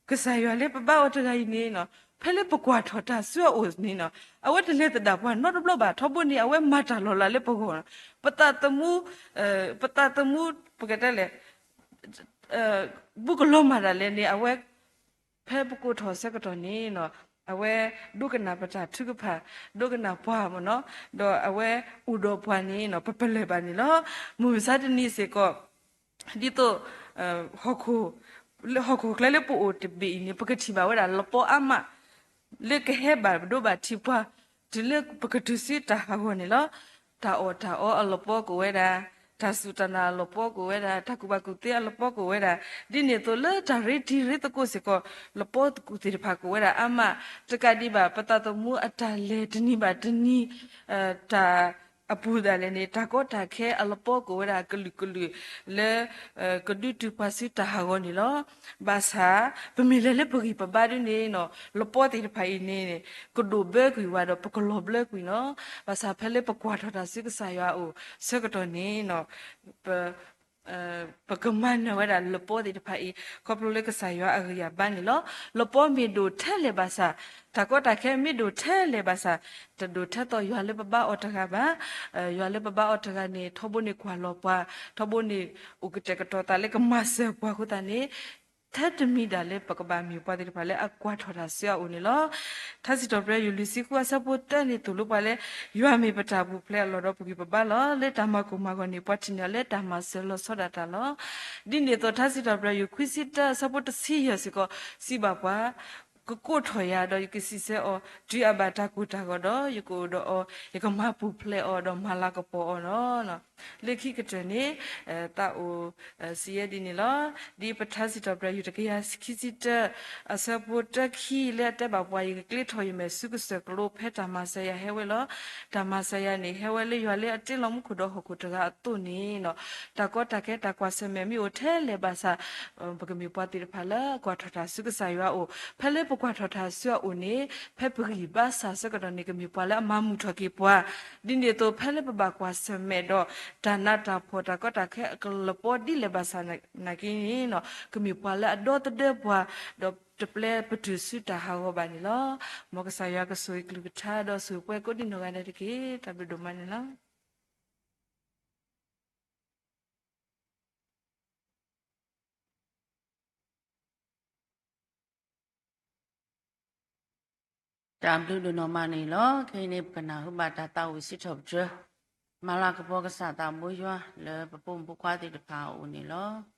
ကစၢ်ယွၤလၢပဘါအီၤတဂၤအံၤန့ၣ်နီၤ, ဖဲလၢပကွၢ်ထီၣ်တၢ်ဆူအအိၣ်န့ၣ်နီၤ, အဝဲတလဲၤသဒၣ်ပှၤနီတဘျီဘၣ်, ထီဘိန့ၣ် အဝဲမၤတၢ်လီၤလးလၢပဂီၢ်နီၤ, ပသးသမူ, ပသးသမူ ပကတဲလဲၣ် ဘူးကလီၤမၤတၢ်လဲၣ်န့ၣ် အဝဲ ဖဲပကိးထီၣ်ဆၢကတီၢ်န့ၣ်နီၤ, အဝဲဒိကနၣ်ပတၢ်ထုကဖၣ်, ဒိကနၣ်ပှၤမ့ၢ်နီၤ, ဒီးအဝဲအိၣ်ဒီးပှၤန့ၣ်နီၤ ပပလၢၢ်ဘၣ်န့ၣ်လီၤ. မုၢ်မဆါတနံၤစ့ၢ်ကီး ဒ်သိး ဟီၣ်ခိၣ်, လၢဟီၣ်ခိၣ်ချၢလၢပအိၣ်တဘ့ၣ်အံၤန့ၣ် ပကထံၣ်ဘၣ်ဝဲဒၣ်လပီအါမး လၢကဟဲဘၣ်ဒိဘၣ်ထံးပှၤ, တုၤလၢပကတုၤဆူတၢ်ဟးဂီၤန့ၣ်လီၤ. တၢ်အီၣ်တၢ်အီအလပီကအိၣ်ဝဲဒၣ်, တၢ်စူၢ်တၢ်နာ်အလပီကအိၣ်ဝဲဒၣ်, တၢ်ကူၣ်ဘၣ်ကူၣ်သ့အလပီကအိၣ်ဝဲဒၣ်, ဒ်န့ၣ်အသိးလၢတၢ်ရ့တံၤရ့သကိးစ့ၢ်ကီး လပီကူၣ်သ့ၣ်တဖၣ်ကအိၣ်ဝဲဒၣ်အါမး, တကးဒံးဘၣ် ပသးသမူအတၢ်လဲၤတနံၤဘၣ်တနံၤ တၢ်အပူၤဒၣ်လဲာ်န့ၣ် တၢ်ကီတၢ်ခဲအလပီကအိၣ်ဝဲဒၣ်ကလုာ်ကလုာ် လၢ ကဒုးတုၤပှၤဆူတၢ်ဟးဂီၤန့ၣ်လီၤ. ဘၣ်ဆၣ် ပမ့ၢ်လဲၤလၢပဂံၢ်ပဘါဒ်န့ၣ်နီၤ လပီသ့ၣ်တဖၣ်အံၤန့ၣ် ကဒိၣ်ဘၢကွံာ်ဝဲဒီး ပကလီၤဘျၢကွံာ်နီၤ. ဘၣ်ဆၣ်ဖဲလၢပကွၢ်ထီၣ်တၢ်ဆူကစၢ်ယွၤအအိၣ်ဆၢကတီၢ်န့ၣ်နီၤ ပ ပကမၤနၢၤဝဲဒၣ်လပီသ့ၣ်တဖၣ်အံၤ ခီဖျိလၢကစၢ်ယွၤအဂံၢ်အဘါန့ၣ်လီၤ. လပီမ့ၢ်ဒိၣ်ထဲလဲၣ်ဘၣ်ဆၣ်, တၢ်ကီတၢ်ခဲမ့ၢ်ဒိၣ်ထဲလဲၣ်ဘၣ်ဆၣ်, တဒိၣ်ထဲသိးယွၤလၢပဘါအီၤတဂၤဘၣ်. ယွၤလၢပဘါအီၤတဂၤန့ၣ် ထီဘိန့ၣ်ကွၢ်လီၤပှၤ, ထီဘိန့ၣ် အိၣ်ကတဲာ်ကတီၤသးလၢကမၤစၢၤပှၤအဃိသတးန့ၣ် ထဲတမံၤဒၣ်လၢပကဘၣ်မ့ၢ်ပှၤသ့ၣ်တဖၣ်လၢအကွၢ်ထီၣ်တၢ်ဆူအအိၣ်န့ၣ်လီၤ. ထါစံးထီၣ်ပတြၢၤယိၤလွံၢ်ဆံဃုအဆၢဖိတၢန့ၣ်သိၣ်လိပှၤလၢ ယွၤမ့ၢ်ပတၢ်ပူၤဖျဲးအလီၢ်ဒီးပဂံၢ်ပဘါလီၤ. လၢတၢ်မၤကိၢ်မၤဂီၤန့ၣ် ပှၤထံၣ်န့ၢ်အီၤလၢတၢ်မၤစၢၤလီၤဆီဒၣ်တၢ်လီၤ. ဒ်န့ၣ်အသိး ထါစံးထီၣ်ပတြၢၤယိၤခွံဆံတၢအဆၢဖိတဆံယဲၢ်စ့ၢ်ကီး စံးဘၣ်ပှၤ, ကကိးထီၣ်ယၤဒီးယကစံးဆၢအီၤ, တုၤအဘၣ်တၢ်ကိၢ်တၢ်ဂီၤဒီး ယကအိၣ်ဒီးအီၤ, ယကမၤပူၤဖျဲးအီၤဒီးမၤလၤကပီၤအီၤလီၤ. လၢခံကတၢၢ်န့ၣ် သးအိၣ်စံးယဲဒ်န့ၣ်လီၤ. ဒ်ပထါစံးထီၣ်ပတြၢၤယိၤတကယၤခံဆံတၢ အဆၢဖိတၢခံလၢအတဲဘၣ်ပှၤ ယကကျ့ထီၣ်ယမဲာ်ဆူကစၢၢ်ကျိၤ ဖဲတၢ်မၤစၢၤယၤဟဲဝဲလီၤ. တၢ်မၤစၢၤယၤန့ၣ် ဟဲဝဲလၢယွၤလၢအတ့လီၤမူခိၣ်ဒီးဟီၣ်ခိၣ်တဂၤအသိးန့ၣ်လီၤ. တၢ်ကီတၢ်ခဲတၢ်ကွၢ်ဆၢၣ်မဲာ်မ့ၢ်အိၣ်ထဲလဲၣ်ဘၣ်ဆၣ် ပကမ့ၢ်ပှၤသ့ၣ်တဖၣ်လၢကွၢ်ထီၣ်တၢ်ဆူကစၢ်ယွၤအအိၣ်, ဖဲလၢပကွၢ်ထီၣ်တၢ်ဆူအအိၣ်န့ၣ် ဖဲပဂံၢ်ဘါစၢ်ဆၢကတီၢ်န့ၣ် ကမ့ၢ်ပှၤလၢအမၤမုာ်ထီၣ်က့ၤပှၤ, ဒ်န့ၣ်အသိး ဖဲလၢပဘၣ်ကွၢ်ဆၢၣ်မဲာ်ဒီး တၢ်နးတၢ်ဖှီၣ်တၢ်ကီတၢ်ခဲအကလပီဒ်လဲၣ်ဘၣ်ဆၣ်နာ်က့န့ၣ် ကမ့ၢ်ပှၤလၢအဒီသဒၢပှၤ ဒီးတပျဲပတုၤဆူတၢ်ဟးဂီၤဘၣ်န့ၣ်လီၤ. မ်ကစၢ်ယွၤကဆိၣ်ဂ့ၤကလုၢ်ကထါဒီးဆိၣ်ဂ့ၤပှၤကိးဒံနီၢ်ဂၤဒဲးတက့ၢ်. တၢ်ဘျုးဒိၣ်မးန့ၣ်လီၤ. တၢ်ဘျုးဒိၣ်နီၢ်မးန့ၣ်လီၤ. ခဲအံၤန့ၣ် ပကနၢ်ဟူဘၣ်တၢ်သးဝံၣ်စံးထီၣ်ပတြၢၤ မၤလၤကပီၤကစၢ်သးဘိယွၤ လၢပပိာ်မုၣ်ဖိခွါသ့ၣ်တဖၣ်အအိၣ်န့ၣ်လီၤ.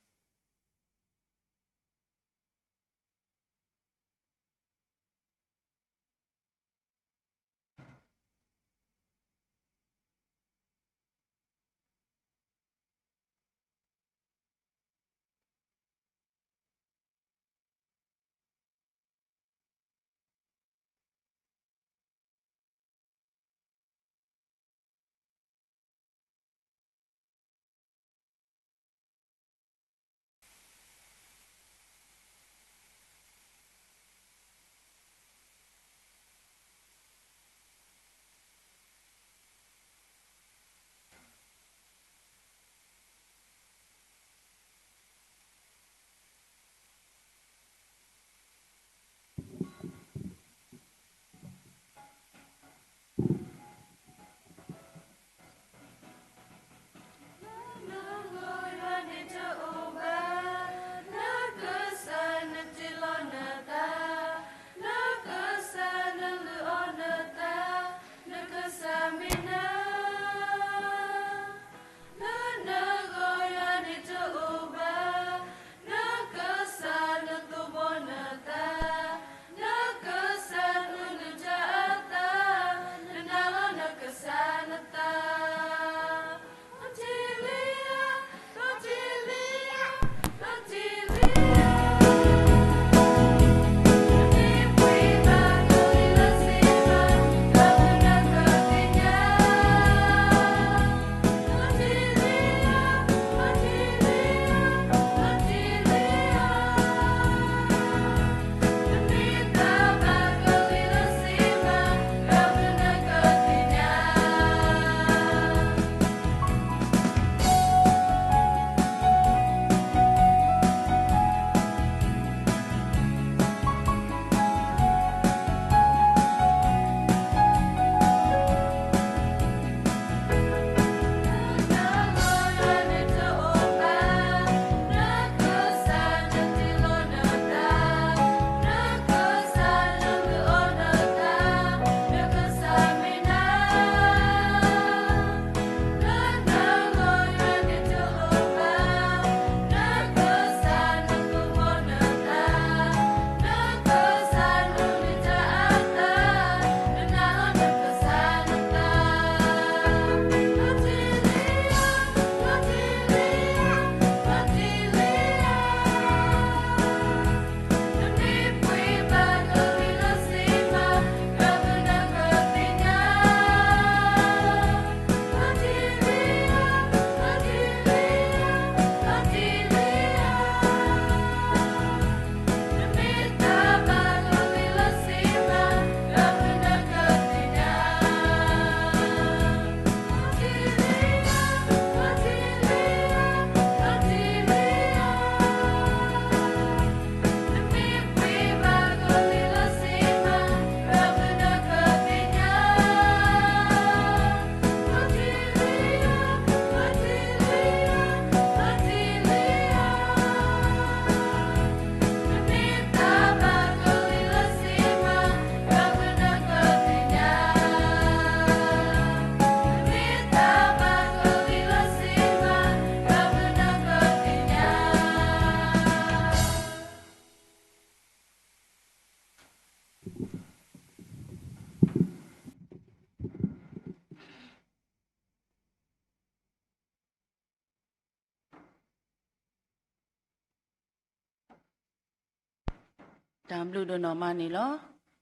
တၢ်ဘျုးဒိၣ်နီၢ်မးန့ၣ်လီၤ.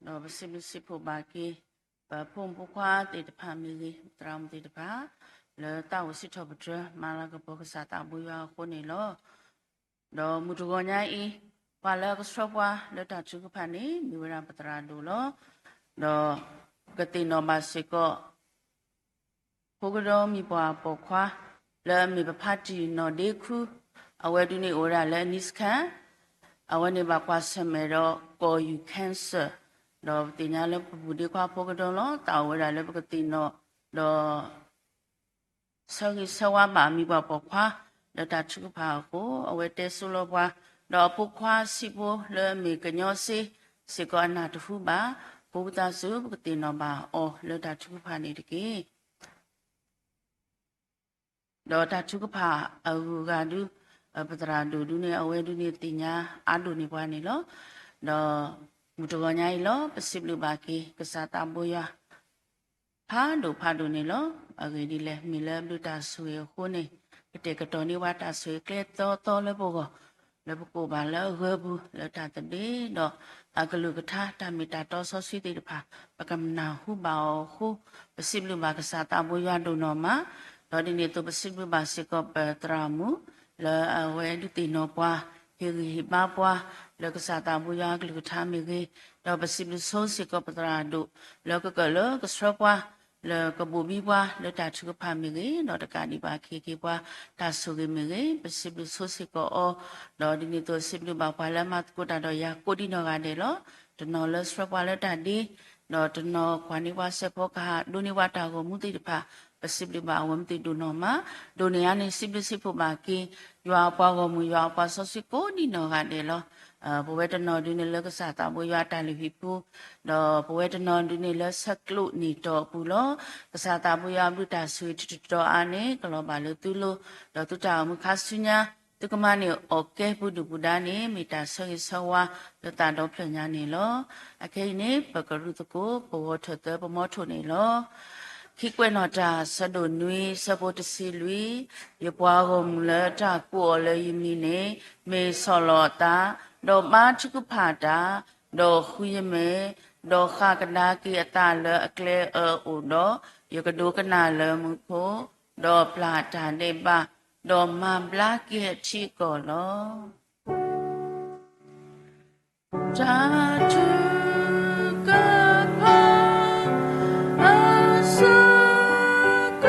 ဒီးပစံးဘျုးစံးဖှိၣ်ဘၣ်က့ၤ ပဖိမုၣ်ဖိခွါသ့ၣ်တဖၣ်မ့ၢ်ဂ့ၤ, သရၣ်မုၣ်သ့ၣ်တဖၣ် လၢသးအိၣ်စံးထီၣ်ပတြၢၤ မၤလၤကပီၤကစၢ်သးဘိယွၤအဃိန့ၣ်လီၤ. ဒီးမုၢ်တဂီၤညါအံၤ ပှၤလၢအကဆှၢပှၤလၢတၢ်ထုကဖၣ်န့ၣ် မ့ၢ်ဝဲဒၣ်ပသရၣ်ဒိၣ်လီၤ. ဒီးပကသ့ၣ်နီၣ်ဘၣ်စ့ၢ်ကီး ဖိကဒီမံၤပှၢ်ပိာ်ခွါ လၢအမ့ၢ်ပဖါတံၢ်နီၢ်ဒ့ခူ, အဝဲဒုးန့ၣ်အိၣ်ဝဲဒၣ်လၢအနံစခါ, အဝဲန့ၣ်ဘၣ်ကွၢ်ဆၢၣ်မဲာ်ဒီးကီၢ်ယူၢ် cancer, ဒီးပသ့ၣ်ညါလၢပပူၤဒ့ခွါဖိကဒီလီၤ. သးအိၣ်ဝဲဒၣ်လၢပကသ့ၣ်နီၣ် ဒီး ဆၢဂ့ၤဆၢဝါဘၣ်မံၤပှၢ်ပိာ်ခွါ လၢတၢ်ထုကဖၣ်အဃိ အဝဲတဲဆိလီၤပှၤ, ဒီးအဖိခွါဆံးဖိလၢအမ့ၢ်ကညီစ့ စ့ၢ်ကီးအနၢ်တဟူဘၣ်, ဃိသးစူၤ ပကသ့ၣ်နီၣ်ဘၣ်အီၤလၢတၢ်ထုကဖၣ်န့ၣ်တက့ၢ်. ဒီးတၢ်ထုကဖၣ်အဂုၤအဂၤဒုး ပသရၣ်ဒိၣ်ဒုးန့ၣ် အဝဲဒုးန့ၣ်သ့ၣ်ညါအါဒိၣ်န့ၢ်ပှၤန့ၣ်လီၤ. ဒီးမုၢ်တဂီၤညါအံၤလီၤ ပစံးဘျုးဘၣ်က့ၤ ကစၢ်သးဘိယွၤ ဖးဒိၣ်ဖးဒိၣ်န့ၣ်လီၤ. အဂ့ၢ်ဒ်လဲၣ် မ့ၢ်လၢအဘျုးတၢ်ဆိၣ်ဂ့ၤအဃိန့ၣ် ကတဲာ်ကတီၤန့ၢ်ဝဲတၢ်ဆိၣ်ဂ့ၤကျဲသီသီလၢပဂီၢ်, လၢပကအိၣ်ဘၣ်လၢအဂၢၤပူၤ လၢတၢ်သဘျ့ဒီးအကလုၢ်ကထါ တၢ်မ့ၢ်တၢ်တီစီဆှံသ့ၣ်တဖၣ် ပကနၢ်ဟူဘၣ်အီၤအဃိ ပစံးဘျုးဘၣ်ကစၢ်သးဘိယွၤဒိၣ်နီၢ်မး, ဒီးဒ်န့ၣ်အသိးပစံးဘျုးဘၣ်စ့ၢ်ကီးပသရၣ်မုၣ် လၢအဝဲဒုးသ့ၣ်နီၣ်ပှၤ ဟ့ၣ်ဂံၢ်ဟ့ၣ်ဘါပှၤ လၢကစၢ်သးဘိယွၤအကလုၢ်ကထါမ့ၢ်ဂ့ၤ, ဒီးပစံးဘျုးဆိစ့ၢ်ကီးပသရၣ်ဒိၣ် လၢကကၢၢ်လၢကဆှၢပှၤ လၢကဘိၣ်ဘံပှၤလၢတၢ်ထုကဖၣ်မ့ၢ်ဂ့ၤ, ဒီးတကးဒံးဘၣ်ကဟ့ၣ်က့ၤပှၤ တၢ်ဆိၣ်ဂ့ၤမ့ၢ်ဂ့ၤ, ပစံးဘျုးဆိစ့ၢ်ကီးအီၤ, ဒီးဒ်န့ၣ်အသိးစံးဘျုးဘၣ်ပှၤလၢအမၤသကိးတၢ်ဒီးယၤကိးဒံနီၢ်ဂၤဒဲးလီၤ. တနီၤလၢဆှၢပှၤလၢတၢ်ဒ့, ဒီးတနီၤကွၢ်န့ၢ်ပှၤစဲးဖီကဟၣ် ဒိးန့ၢ်ပှၤတၢ်ဂီၤမူသ့ၣ်တဖၣ်, ပစံးဘျုးဘၣ်အဝဲသ့ၣ်ဒိၣ်နီၢ်မး, ဒိၣ်န့ၢ်အါန့ၣ် စံးဘျုးစံးဖှိၣ်ဘၣ်က့ၤ ယွၤအပှၤဂီၢ်မုၢ် ယွၤအပှၤစီဆှံကိးဒံနီၢ်ဂၤဒဲးလီၤ. ပဝဲတနီၤဒုးန့ၣ်လၢကစၢ်သးဘိယွၤအတၢ်လုၢ်ဟံၣ်ပူၤ, ဒီးပဝဲတနီၤဒုးန့ၣ်လၢဆဲးကျိးနံၣ်တီၢ်အပူၤလီၤ. ကစၢ်သးဘိယွၤအဘျုးတၢ်ဆိၣ်ဂ့ၤတတီၤအါန့ၣ် ကလီၤဘၣ်လၢသုလိၤ, ဒီးသုတၢ်အိၣ်မူခါဆူညါ သုကမၤန့ၢ်အီၣ်ကဲပူၤဒုၣ်ပူၤဒါန့ၣ် မ့ၢ်တၢ်ဆၢဂ့ၤဆၢဝါလၢသးဒီဖျၢၣ်ညါန့ၣ်လီၤ. အခဲအံၤန့ၣ် ပကရူၢ်သကိး ပဝီၤထၢၣ်သၢပမီထိၣ်န့ၣ်လီၤ. ခံကွဲးနီၣ်တၢ် ဆၢဒိၣ်နွံ ဆၢဖိတဆံလွံၢ်, ယပှၤဂီၢ်မုၢ်လၢတၢ်ကိးအီၤလၢယမံၤန့ၣ် မ့ၢ်ဆီၣ်လီၤအသး, ဒီးဘါထုကဖၣ်တၢ်, ဒီးဃုယမဲာ်, ဒီးဃၣ်ကဒါက့ၤအသးလၢအကျဲအၢအိၣ်ဒီး, ယကဒိကနၣ်လၢမူခိၣ်, ဒီးပျၢ်တၢ်ဒဲးဘး, ဒီးမၤဘျါက့ၤအထံအကီၢ်လီၤ. တၢ်ထုကဖၣ် အဆၢက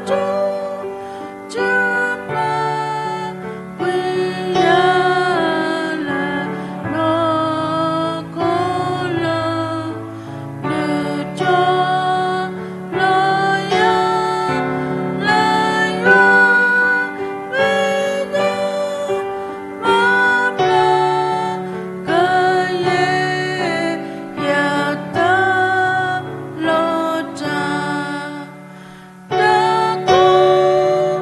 တီၢ် တပာ်ကွံာ်ယၤလၢ နီၢ်ခိလီၤ. ဒုးတီၤလီၤယၤ လၢယွၤ မ့ၢ်ဂ့ၤ, မၤဘျါကယဲၢ် ယသးလီၤတၢ် တၢ်ကိၢ်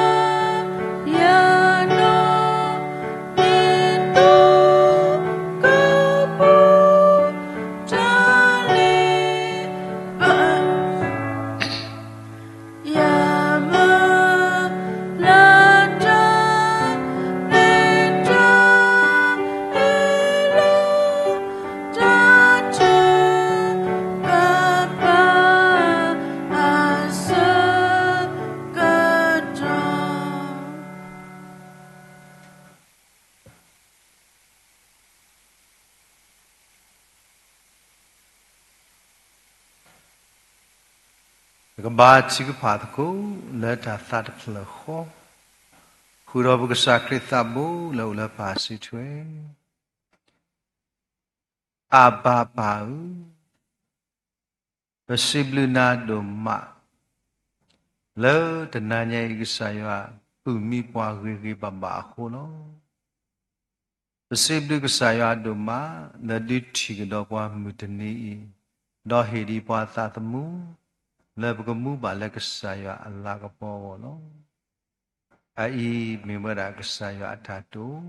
တၢ်ဂီၤ မ့ၢ်မၤယၤနီၢ် ဒ်သိးကပူၤ တၢ်လ့ပ ယမၤလၢတၢ်မ့ၢ်တၢ်အ့ၣ်လိာ် တၢ်ထုကဖၣ် အဆၢကတီၢ် ပကဘါထုကဖၣ်သကိးလၢတၢ်သးတဖျၢၣ်ဃီ, ဃုာ်ဒီးပကစၢ်ခရံာ်သးဘိလၢအအိၣ်လၢပၢ်စုထွဲ, အဘၤပၢ်ဧၢ, ပစံးဘျုးနၤဒိၣ်မး လၢတနၤညါအံၤ ကစၢ်ယွၤပုၢ်မံပှၤဂ့ၤဂ့ၤဘၣ်ဘၣ်အဃိလီၤ. ပစံးဘျုးကစၢ်ယွၤဒိၣ်မး လၢဒုးထံၣ်ကဒီးပှၤမုၢ်တနံၤအံၤ, ဒီးဟ့ၣ်ဒံးပှၤသးသမူ လၢပကမူဘၣ်လၢကစၢ်ယွၤအလၤကပီၤအဂီၢ်လီၤ. အအံၤမ့ၢ်ဝဲဒၣ်ကစၢ်ယွၤအတၢ်တိာ်,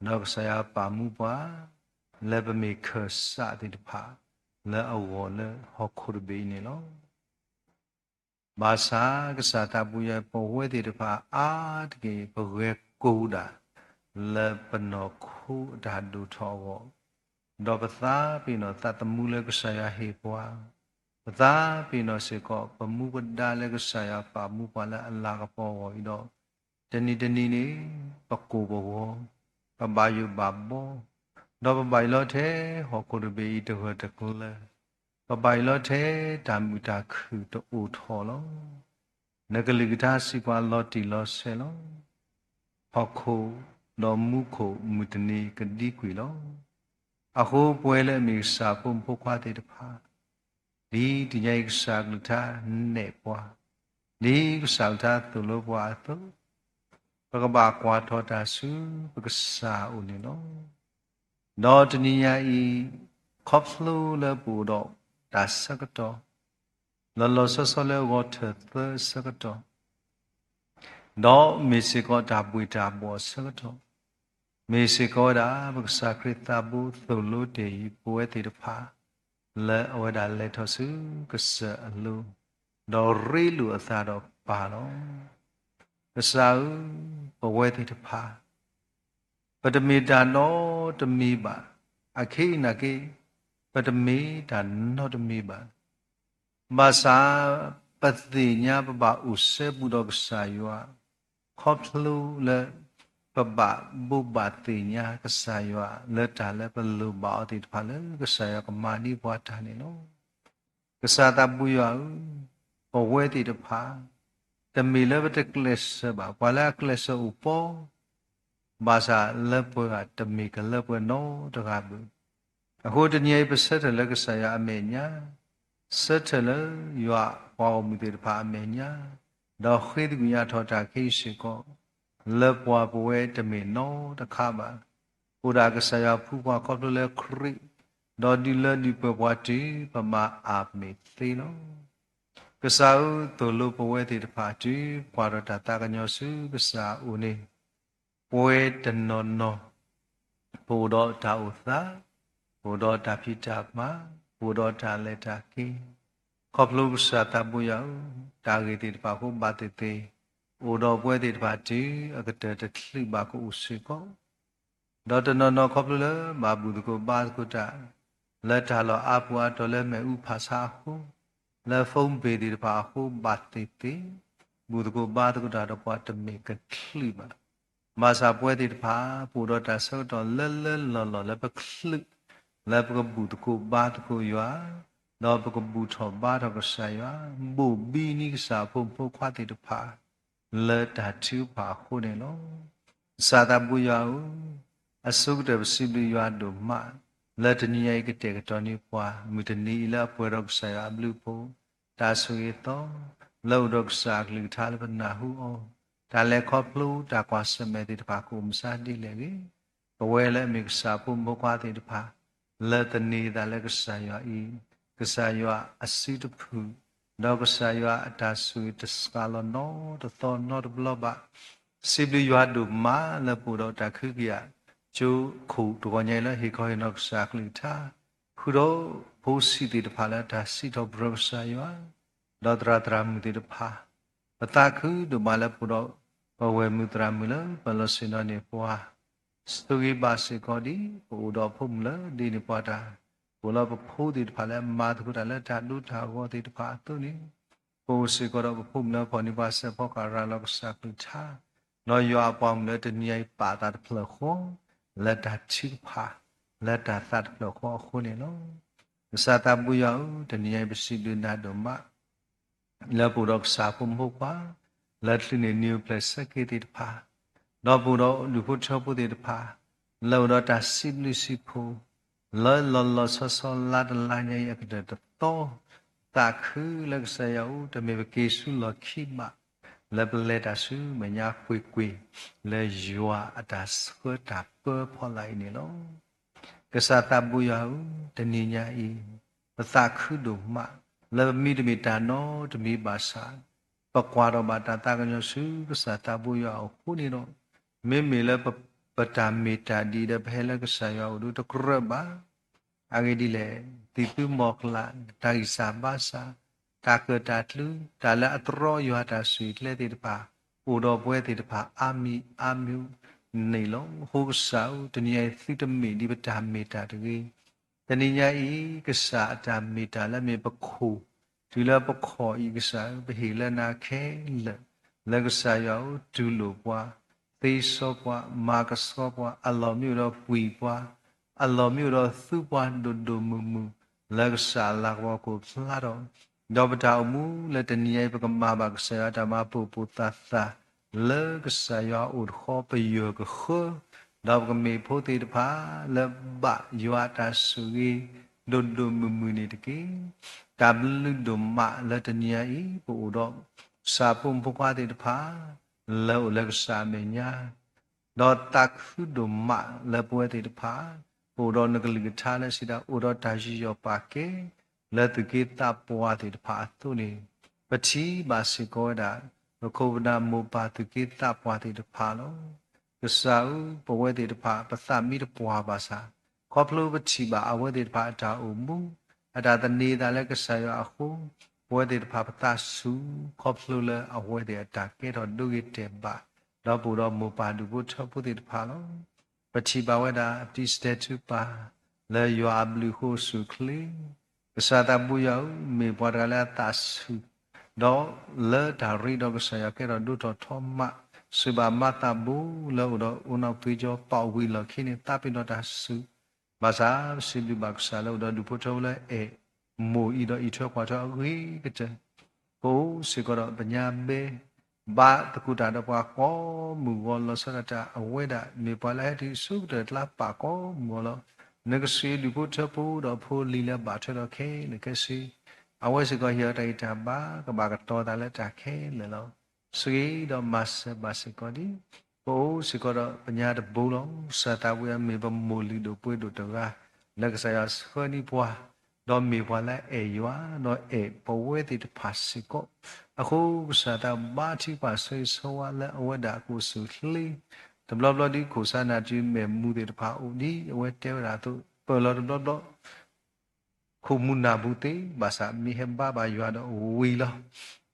ဒီးကစၢ်ယွၤပာ်မူပှၤ လၢပမ့ၢ်ခၢၣ်စးသ့ၣ်တဖၣ် လၢအဂီၢ်လၢဟီၣ်ခိၣ်တဘ့ၣ်အံၤန့ၣ်လီၤ. ဘၣ်ဆၣ်ကစၢ်သးဘိယွၤ ပဝဲသ့ၣ်တဖၣ်အါတက့ၢ် ပဂဲၤကိာ်ဒၣ် လၢပနီၢ်ခိအတၢ်ဒိၣ်ထီၣ်အဂီၢ်, ဒီးပသးပ့ၤနီၣ်သးသမူလၢကစၢ်ယွၤဟ့ၣ်ပှၤ, ပသးပ့ၤနီၣ်စ့ၢ်ကီးပမူပဒါလၢကစၢ်ယွၤပာ်မူပှၤလၢအလၤကပီၤအဂီၢ်အံၤဒီး, တနံၤတနံၤန့ၣ် ပကိၢ်ပဂီၤ, ပဘၣ်ယိၣ်ဘၣ်ဘီ, ဒီးပဘၣ်ယိၣ်လီၤထဲဟီၣ်ခိၣ်တဘ့ၣ်အံၤတဂၢၢ်တကျၢၤ, ပဘၣ်ယိၣ်လီၤထဲတၢ်မုာ်တၢ်ခုၣ်တအိၣ်ထီၣ်လီၤ. နကလုၢ်ကထါစံးပှၤလီၤတံၢ်လီၤဆဲးလီၤ. ဟီၣ်ခိၣ်ဒီးမူခိၣ်မုၢ်တနံၤကဒံကွံာ်လီၤ. အဃိပဝဲလၢအမ့ၢ်ကစၢ်အဖိမုၣ်ဖိခွါသ့ၣ်တဖၣ်, ဒ်တနံၤအံၤကစၢ်အကလုၢ်ကထါနဲၣ်ပှၤ, ဒ်ကစၢ်အကလုၢ်ကထါသိၣ်လိပှၤအသိး, ပကဘၣ်ကွၢ်ထီၣ်တၢ်ဆူပကစၢ်အအိၣ်န့ၣ်လီၤ. ဒီးတနံၤညါအံၤ, ခီဖျိလၢပအိၣ်ဒီးတၢ်ဆၢကတီၢ်, လီၤလီၤဆီဆီလၢဂီၤထၢၣ်သၢအဆၢကတီၢ်, ဒီးမ့ၢ်စ့ၢ်ကီးတၢ်ဘှံးတၢ်ဘှီၣ်အဆၢကတီၢ်, မ့ၢ်စ့ၢ်ကီးဝဲဒၣ်ပကစၢ်ခရံာ်သးဘိသိၣ်လိတ့ၢ်အံၤ ပဝဲသ့ၣ်တဖၣ် လၢအဝဲဒၣ်လဲၤထီၣ်ဆူကစၢၢ်အလိၤ, ဒီးရ့လိာ်အသးဒီးပၢ်လီၤ. ကစၢ်ဧၢ, ပဝဲသ့ၣ်တဖၣ် ပတမ့ၢ်တၢ်နီတမံၤဘၣ်. အခဲအံၤနာ်က့, ပတမ့ၢ်တၢ်နီတမံၤဘၣ်. ဘၣ်ဆၣ်ပသ့ၣ်ညါပဘၣ်အိၣ်စဲဘူးဒီးကစၢ်ယွၤ, ခီဖျိလၢပဘၣ်ဘိးဘၣ်သ့ၣ်ညါကစၢ်ယွၤလၢတၢ်လၢပလိၣ်ဘၣ်အီၤသ့ၣ်တဖၣ်လၢကစၢ်ယွၤကမၤန့ၢ်ပှၤတၢ်န့ၣ်လီၤ. ကစၢ်သးဘိယွၤဧၢ, ပဝဲသ့ၣ်တဖၣ် တမ့ၢ်လၢပတကျဲးစၢးဘၣ်, ပှၤလၢအကျဲးစၢးအိၣ်ပီ, ဘၣ်ဆၣ်လၢပှဲၤဂၤတမ့ၢ်ကလၢပှဲၤနီတဂၤဘၣ်. အဃိတနံၤအံၤပဆၢထၢၣ်လၢကစၢ်ယွၤအမဲာ်ညါ, ဆၢထၢၣ်လၢယွၤပှၤဂီၢ်မုၢ်သ့ၣ်တဖၣ်အမဲာ်ညါ, ဒီးဃ့သကွံာ်ညါထီၣ်တၢ်ခဲအံၤစ့ၢ်ကီး, လၢပှၤပဝဲတမ့ၢ်နီတခါဘၣ်. အိၣ်ဒၣ်ကစၢ်ယွၤဖှူပှၤခီဖျိလၢခရံာ်, ဒီးဒုးလၢဒုးပှဲၤပှၤတုၤပမၤအၢ်မ့ၢ်သ့လီၤ. ကစၢ်ဧၢ, သိၣ်လိပဝဲသ့ၣ်တဖၣ်တုၤပကွၢ်ထီၣ်တၢ်သးကညီၤဆူကစၢ်အအိၣ်န့ၣ်, ပဝဲတနီၤနီၤ ပအိၣ်ဒီးတၢ်အိၣ်သး, ပအိၣ်ဒီးတၢ်ဖံးတၢ်မၤ, ပအိၣ်ဒီးတၢ်လဲၤတၢ်က့ၤ, ခီဖျိကစၢ်သးဘိယွၤဧၢ, တၢ်ဂ့ၢ်သ့ၣ်တဖၣ်အဃိဘၣ်သ့ၣ်သ့ၣ်, အိၣ်ဒီးပဝဲသ့ၣ်တဖၣ်တုၤအကတၢၢ်တချုးဘၣ်ကအိၣ်စ့ၢ်ကီး ဒီးတနီၤနီၤခီဖျိလၢဘၣ်ဘူၣ်သကိးဘါသကိးတၢ်, လၢတၢ်လီၢ်အါပူၤအါတီၤလၢမ့ၣ်အူဖးဆါအဃိ, လၢဖီဘ့ၣ်သ့ၣ်တဖၣ်အဃိဘၣ်သ့ၣ်သ့ၣ်, ဘူၣ်သကိးဘါသကိးတၢ်ဒီးပှၤတမ့ၢ်ကချုးဘၣ်. ဘၣ်ဆၣ်ပဝဲသ့ၣ်တဖၣ် ပအိၣ်ဒီးတၢ်ဆၢကတီၢ်လၢလၢလီၢ်လီၢ်လၢပချုး, လၢပကဘူၣ်သကိးဘါသကိးယွၤ, ဒီးပကဘူၣ်ထီၣ်ဘါထီၣ်ကစၢ်ယွၤ, ဘိၣ်ဘံနံၤကစၢ်အဖိမုၣ်ဖိခွါသ့ၣ်တဖၣ် လၢတၢ်ထုကဖၣ်အဃိန့ၣ်လီၤ. ကစၢ်သးဘိယွၤဧၢ, အဆိကတၢၢ်ပစံးဘျုးယွၤဒိၣ်မး, လၢတနံၤညါအံၤကတဲာ်ကတီၤန့ၢ်ပှၤ မုၢ်တနံၤအံၤလၢအပှဲၤဒီးကစၢ်ယွၤအဘျုးအဖှိၣ်, တၢ်ဆိၣ်ဂ့ၤအသီ, လၢအိၣ်ဒီးကစၢ်အကလုၢ်ကထါလၢပနၢ်ဟူအီၤ, တၢ်လဲၤခီဖျိတၢ်ကွၢ်ဆၢၣ်မဲာ်သ့ၣ်တဖၣ်ကအိၣ်မဆါဒ်လဲၣ်ဂ့ၤ, ပဝဲလၢအမ့ၢ်ကစၢ်အဖိမုၣ်ဖိခွါသ့ၣ်တဖၣ် လၢသန့ၤသးလၢကစၢ်ယွၤအံၤ, ကစၢ်ယွၤအစုတဖုၣ်, ဒီးကစၢ်ယွၤအတၢ်ဆိၣ်ဂ့ၤတစှၤလီၤနီတသီနီတဘျီဘၣ်. စံးဘျုးယွၤဒိၣ်မးလၢပအိၣ်ဒီးတၢ်ခုကယာ်, ကၠိခိၣ်တဂီၤညါအံၤလၢဟ့ၣ်ခီဟ့ၣ်နီၤကစၢ်အကလုၢ်ကထါ, ဃုာ်ဒီးဖိဆံးသ့ၣ်တဖၣ်လၢတၢ်စံးထီၣ်ပတြၢၤကစၢ်ယွၤ, ဒီးသရၣ်သရၣ်မုၣ်သ့ၣ်တဖၣ်, ပသးခုဒိၣ်မးလၢပအိၣ်ဒီးပဝဲၢ်မုၣ်သရၣ်မုၣ်လၢပလီၢ်ဆ့ၣ်နီၤန့ၢ်ပှၤ ဆိၣ်ဂ့ၤဘၣ်စ့ၢ်ကီးဒ်ပအိၣ်ဒီးအဖိမုၣ်လၢဒ့န့ၢ်ပှၤတၢ်, ပအိၣ်လၢပဖိသ့ၣ်တဖၣ်လၢအမၤသကိးတၢ်လၢတၢ်ဒိတၢ်ဂီၤသ့ၣ်တဖၣ်အသိးန့ၣ်, ပအိၣ်စ့ၢ်ကီးဒီးပဖိမုၣ်လၢဖီၣ်န့ၢ်ပှၤစဲးဖီကဟၣ်ရၤလီၤကစၢ်ကလုၢ်ကထါ, ဒီးယွၤအပှၤမုၣ်လၢတနံၤအံၤပာ်သးတဖျၢၣ်ဃီ, လၢတၢ်ထုကဖၣ်, လၢတၢ်သးတဖျၢၣ်ဃီအဃိန့ၣ်လီၤ. ကစၢ်သးဘိယွၤဧၢ, တနံၤအံၤပစံးဘျုးနၤဒိၣ်မး လၢပအိၣ်ဒီးကစၢ်ဖိမုၣ်ဖိခွါ, လၢချုးန့ၢ်နံၤအိၣ်ဖျဲၣ်ဆၢက့ၤသ့ၣ်တဖၣ်, ဒီးပအိၣ်ဒီးဒူၣ်ဖိထၢဖိသ့ၣ်တဖၣ်, လၢအိၣ်ဒီးတၢ်စံးဘျုးစံးဖှိၣ်, လၢလီၤလီၤဆီဆီလါတလါညါအံၤအကတၢၢ်တသီ, သးခုလၢကစၢ်ယွၤအအိၣ် တမ့ၢ်ပက့ၤဆူလီၢ်ခံဘၣ်, လၢပလဲၤတၢ်ဆူမဲာ်ညါကွ့ၢ်ကွ့ၢ်, လၢယွၤအတၢ်ဆှၢတၢ်ပၢဖီလာ်အံၤန့ၣ်လီၤ. ကစၢ်သးဘိယွၤဧၢ, တနံၤညါအံၤ, ပသးခုဒိၣ်မး, လၢပမ့ၢ်တမ့ၢ်တၢ်နီတမံၤဘၣ်ဆၣ်, ပကွၢ်ထီၣ်ဘၣ်တၢ်သးကညီၤဆူကစၢ်သးဘိယွၤအအိၣ်အဃိန့ၣ်ဒီး, မ့မ့ၢ်လၢပတၢ်မ့ၢ်တၢ်ဒ်ဒီးပဟဲလၢကစၢ်ယွၤအအိၣ်ဒီးတကြၢးဘၣ်. အဂ့ၢ်ဒ်လဲၣ်, သံၣ်သူမီၤကျၢ်, တၢ်ဂံၢ်စၢ်ဘါစၢ်, တၢ်ကၢၣ်တၢ်ကျူ, တၢ်လၢအတြီယွၤတၢ်ဆိၣ်ဂ့ၤကျဲသ့ၣ်တဖၣ်, အိၣ်ဒီးပဝဲသ့ၣ်တဖၣ်အါမံၤအါမံၤ, အဝဲသ့ၣ်တဖၣ်အတၢ်မၤလိန့ၣ်လီၤ. အဃိကစၢ်ဧၢ, တနံၤညါအံၤသုတမ့ၢ်ဒ်ပတၢ်မ့ၢ်တၢ်တဂ့ၤ. တနံၤညါအံၤ ကစၢ်အတၢ်မ့ၢ်တၢ်လၢအမ့ၢ်ပခိၣ် တုၤလၢပခီၣ်အံၤ ကစၢ်ဧၢ, ပဟ့ၣ်လၢနၤခဲလၢာ် လၢကစၢ်ယွၤအအိၣ်တူၢ်လိာ်ပှၤ, သ့စီပှၤ, မၤကဆှီပှၤ, အလီၢ်မ့ၢ်အိၣ်ဒီးကွံာ်ပှၤ, အလီၢ်မ့ၢ်အိၣ်ဒီးသူပှၤဒိၣ်ဒိၣ်မုၢ်မုၢ် လၢကစၢ်အလၤကပီၤခိၣ်ဖျါထီၣ်, ဒီးပတၢ်အိၣ်မူလၢတနံၤညါအံၤ ပကမၤဘၣ်ကစၢ်ယွၤအတၢ်မၤပိာ်ပိာ်သၣ်သၣ် လၢကစၢ်ယွၤအအိၣ်တဃီ ပယီၤကဃၢ, ဒီးပကမ့ၢ်ဖိသ့ၣ်တဖၣ် လၢဘၣ်ယွၤအတၢ်ဆိၣ်ဂ့ၤ ဒိၣ်ဒိၣ်မုၢ်မုၢ်န့ၣ်တက့ၢ်. တၢ်ဘျုးဒိၣ်မးလၢတနံၤညါအံၤ ပအိၣ်ဒီး ကစၢ်ဖိမုၣ်ဖိခွါသ့ၣ်တဖၣ် လၢအိၣ်လၢကစၢ်အမဲာ်ညါ ဒီးသးခုဒိၣ်မးလၢပဝဲသ့ၣ်တဖၣ် ပအိၣ်ဒီးနကလုၢ်ကထါလၢစံးဒၣ် အိၣ်ဒီးတၢ်ယူးယီၣ်ပာ်ကဲ လၢသူၣ်က့သးပှၢ်သ့ၣ်တဖၣ်အသိးန့ၣ်, ပထံၣ်ဘၣ်စ့ၢ်ကီးဝဲဒၣ် ပခိၣ်ပနၢ်မိၢ်ပၢ်သူၣ်က့သးပှၢ်သ့ၣ်တဖၣ်လီၤ. ကစၢ်ဧၢ, ပဝဲသ့ၣ်တဖၣ် ပသးမ့ၢ်တပှၢ်ဘၣ်ဆၣ်, ခီဖျိပထံၣ်ဘၣ်အဝဲသ့ၣ်တဖၣ်အတၢ်အိၣ်မူ အတၢ်သန့ၤသးလၢကစၢ်ယွၤအဃိ, ပဝဲသ့ၣ်တဖၣ်ပသးစူၤ ခီဖျိလၢအဝဲသ့ၣ်အတၢ်ကဲထီၣ်ဒိဂ့ၤတဲာ်ဘၣ်, ဒီးပအိၣ်ဒီးမိၢ်ပၢ်ဒူၣ်ဖိထၢဖိသ့ၣ်တဖၣ်လီၤ. ပထံၣ်ဘၣ်ဝဲဒၣ် ပတံၤစတဲၤထူပၢ် လၢယွၤအဘျုးအဃိအိၣ်ဆူၣ်အိၣ်ချ့, ကစၢ်သးဘိယွၤဧၢ, မ့ၢ်ပှၤတဂၤလၢအသးဆူၣ်, ဒီးလၢတၢ်ရ့ဒီးကစၢ်ယွၤကဲထီၣ်ဒိၣ်ထီၣ်ထီမး, စံးဘၣ်မၤသးဘိလၢအိၣ်ဒီးအိၣ်နီၢ်ကွ့ကၠီပာ်ဝံၤလီၢ်ခံန့ၣ် သးပ့ၤနီၣ်တၢ်ဆူၣ်, ဘၣ်ဆၣ်ပစံးဘျုးဘၣ်ကစၢ်လၢအိၣ်ဒီးဒူၣ်ဖိထၢဖိလၢအဲၣ်မိၢ်အံၤဒီးအံးထွဲကွၢ်ထွဲအဂ့ၤကတၢၢ်, ပအိၣ်စ့ၢ်ကီးဒီးပညါဘဲ ဘၣ်သကိးတၢ်ဒီးပှၤကိးမုၢ်ဂီၤလီၤဆီဒၣ်တၢ် အဝဲဒၣ်မ့ၢ်ပှၤလၢဟဲတုၤဆူကတၢၢ်တကျါပာ်ကိးမုၢ်ဂီၤလီၤ. နကစံးဒူၣ်ဖိထၢဖိဒီးဖိလံၤလၢဘၣ်ထွဲဒီးခဲလၢာ်ခဲဆ့, အဝဲစ့ၢ်ကီးဟ့ၣ်အီၤတၢ်ဂံၢ်တၢ်ဘါ ကဘၣ်ကတီၤသးလၢတၢ်ခဲလၢာ်လီၤ. စံးဒီးမၤစၢၤဘၣ်စ့ၢ်ကီးဒံး, ပအိၣ်စ့ၢ်ကီးဒီးပညါတဘိလီၤ. ကစၢ်သးဘိယွၤမ့ၢ်ပမိၢ်လုၢ်ဒိၣ်ပှ့ၤဒိၣ်တဂၤ လၢကစၢ်ယွၤဆှၢန့ၢ်ပှၤ ဒီးမ့ၢ်ပှၤလၢအအဲၣ်ယွၤ ဒီးအဲၣ်ပဝဲသ့ၣ်တဖၣ်စ့ၢ်ကီး, အဃိကစၢ်သးဘါထုကဖၣ်ဆိၣ်ဂ့ၤဆိၣ်ဝါလၢအဝဲဒၣ်ကအိၣ်ဆူၣ်အိၣ်ချ့, တဘျီဘျီဒ်ခိၣ်စါနၢ်တုၤမဲာ်မူသ့ၣ်တဖၣ်အိၣ်ဒ်အဝဲတဲဝဲဒၣ်အသိး ပၢၢ်လီၤတဘျီဘျီ ခိၣ်မူနၢ်ပူၤသ့ ဘၣ်ဆၣ်မ့ၢ်ဟဲဘါဘၣ်ယွၤဒီးဝံၤလီၤ.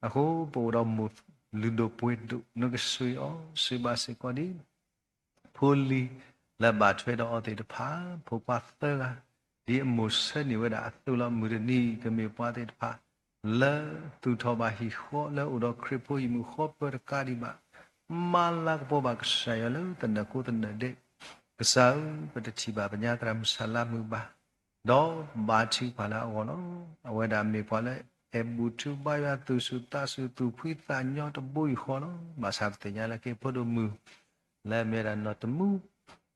အဃိပအိၣ်ဒီးမိၢ်လုၢ်ဒိၣ်ပှ့ၤဒိၣ် နကဆိၣ်ဂ့ၤအီၤ စံးဘၣ်စ့ၢ်ကီးဒ် ဖိလံၤလၢဘၣ်ထွဲဒီးအီၤသ့ၣ်တဖၣ် ဖိခွါသၢဂၤ ဒ်အမိၢ်ဆၢန့ၢ်ဝဲဒၣ်အသိးလီၤ. မုၢ်တနံၤကမ့ၢ်ပှၤသ့ၣ်တဖၣ် လၢသူၣ်ထီၣ်ဘၣ်ဟံၣ်ဃီ လၢအိၣ်ဒီးခရံာ်ဖိဟံၣ်မုၢ်ဃီပၢတကးဒံးဘၣ်, မၤလၤကပီၤဘၣ်ကစၢ်ယွၤလၢသနၢၣ်ကိးသနၢၣ်ဒဲး, ကစၢ်ဧၢ, ပတထံၣ်ဘၣ်ပညါသရၣ်မုၣ်ဆၣ်လါမုၣ်ဘၣ်, ဒီးဘါထုကဖၣ်လၢအဂီၢ်လီၤ. အဝဲဒၣ်မ့ၢ်ပှၤလၢအဲၣ်ဘူၣ်ထူဘါယွၤ သူၣ်ဆူၣ်သးဆူၣ် သူၣ်ဖှံသးညီတဘိယူၢ်ဃီလီၤ. ဘၣ်ဆၣ်ပသ့ၣ်ညါလၢက့ၤဖိဒိၣ်မုၣ် လၢအမ့ၢ်ဝဲဒၣ်နီၢ်တမူ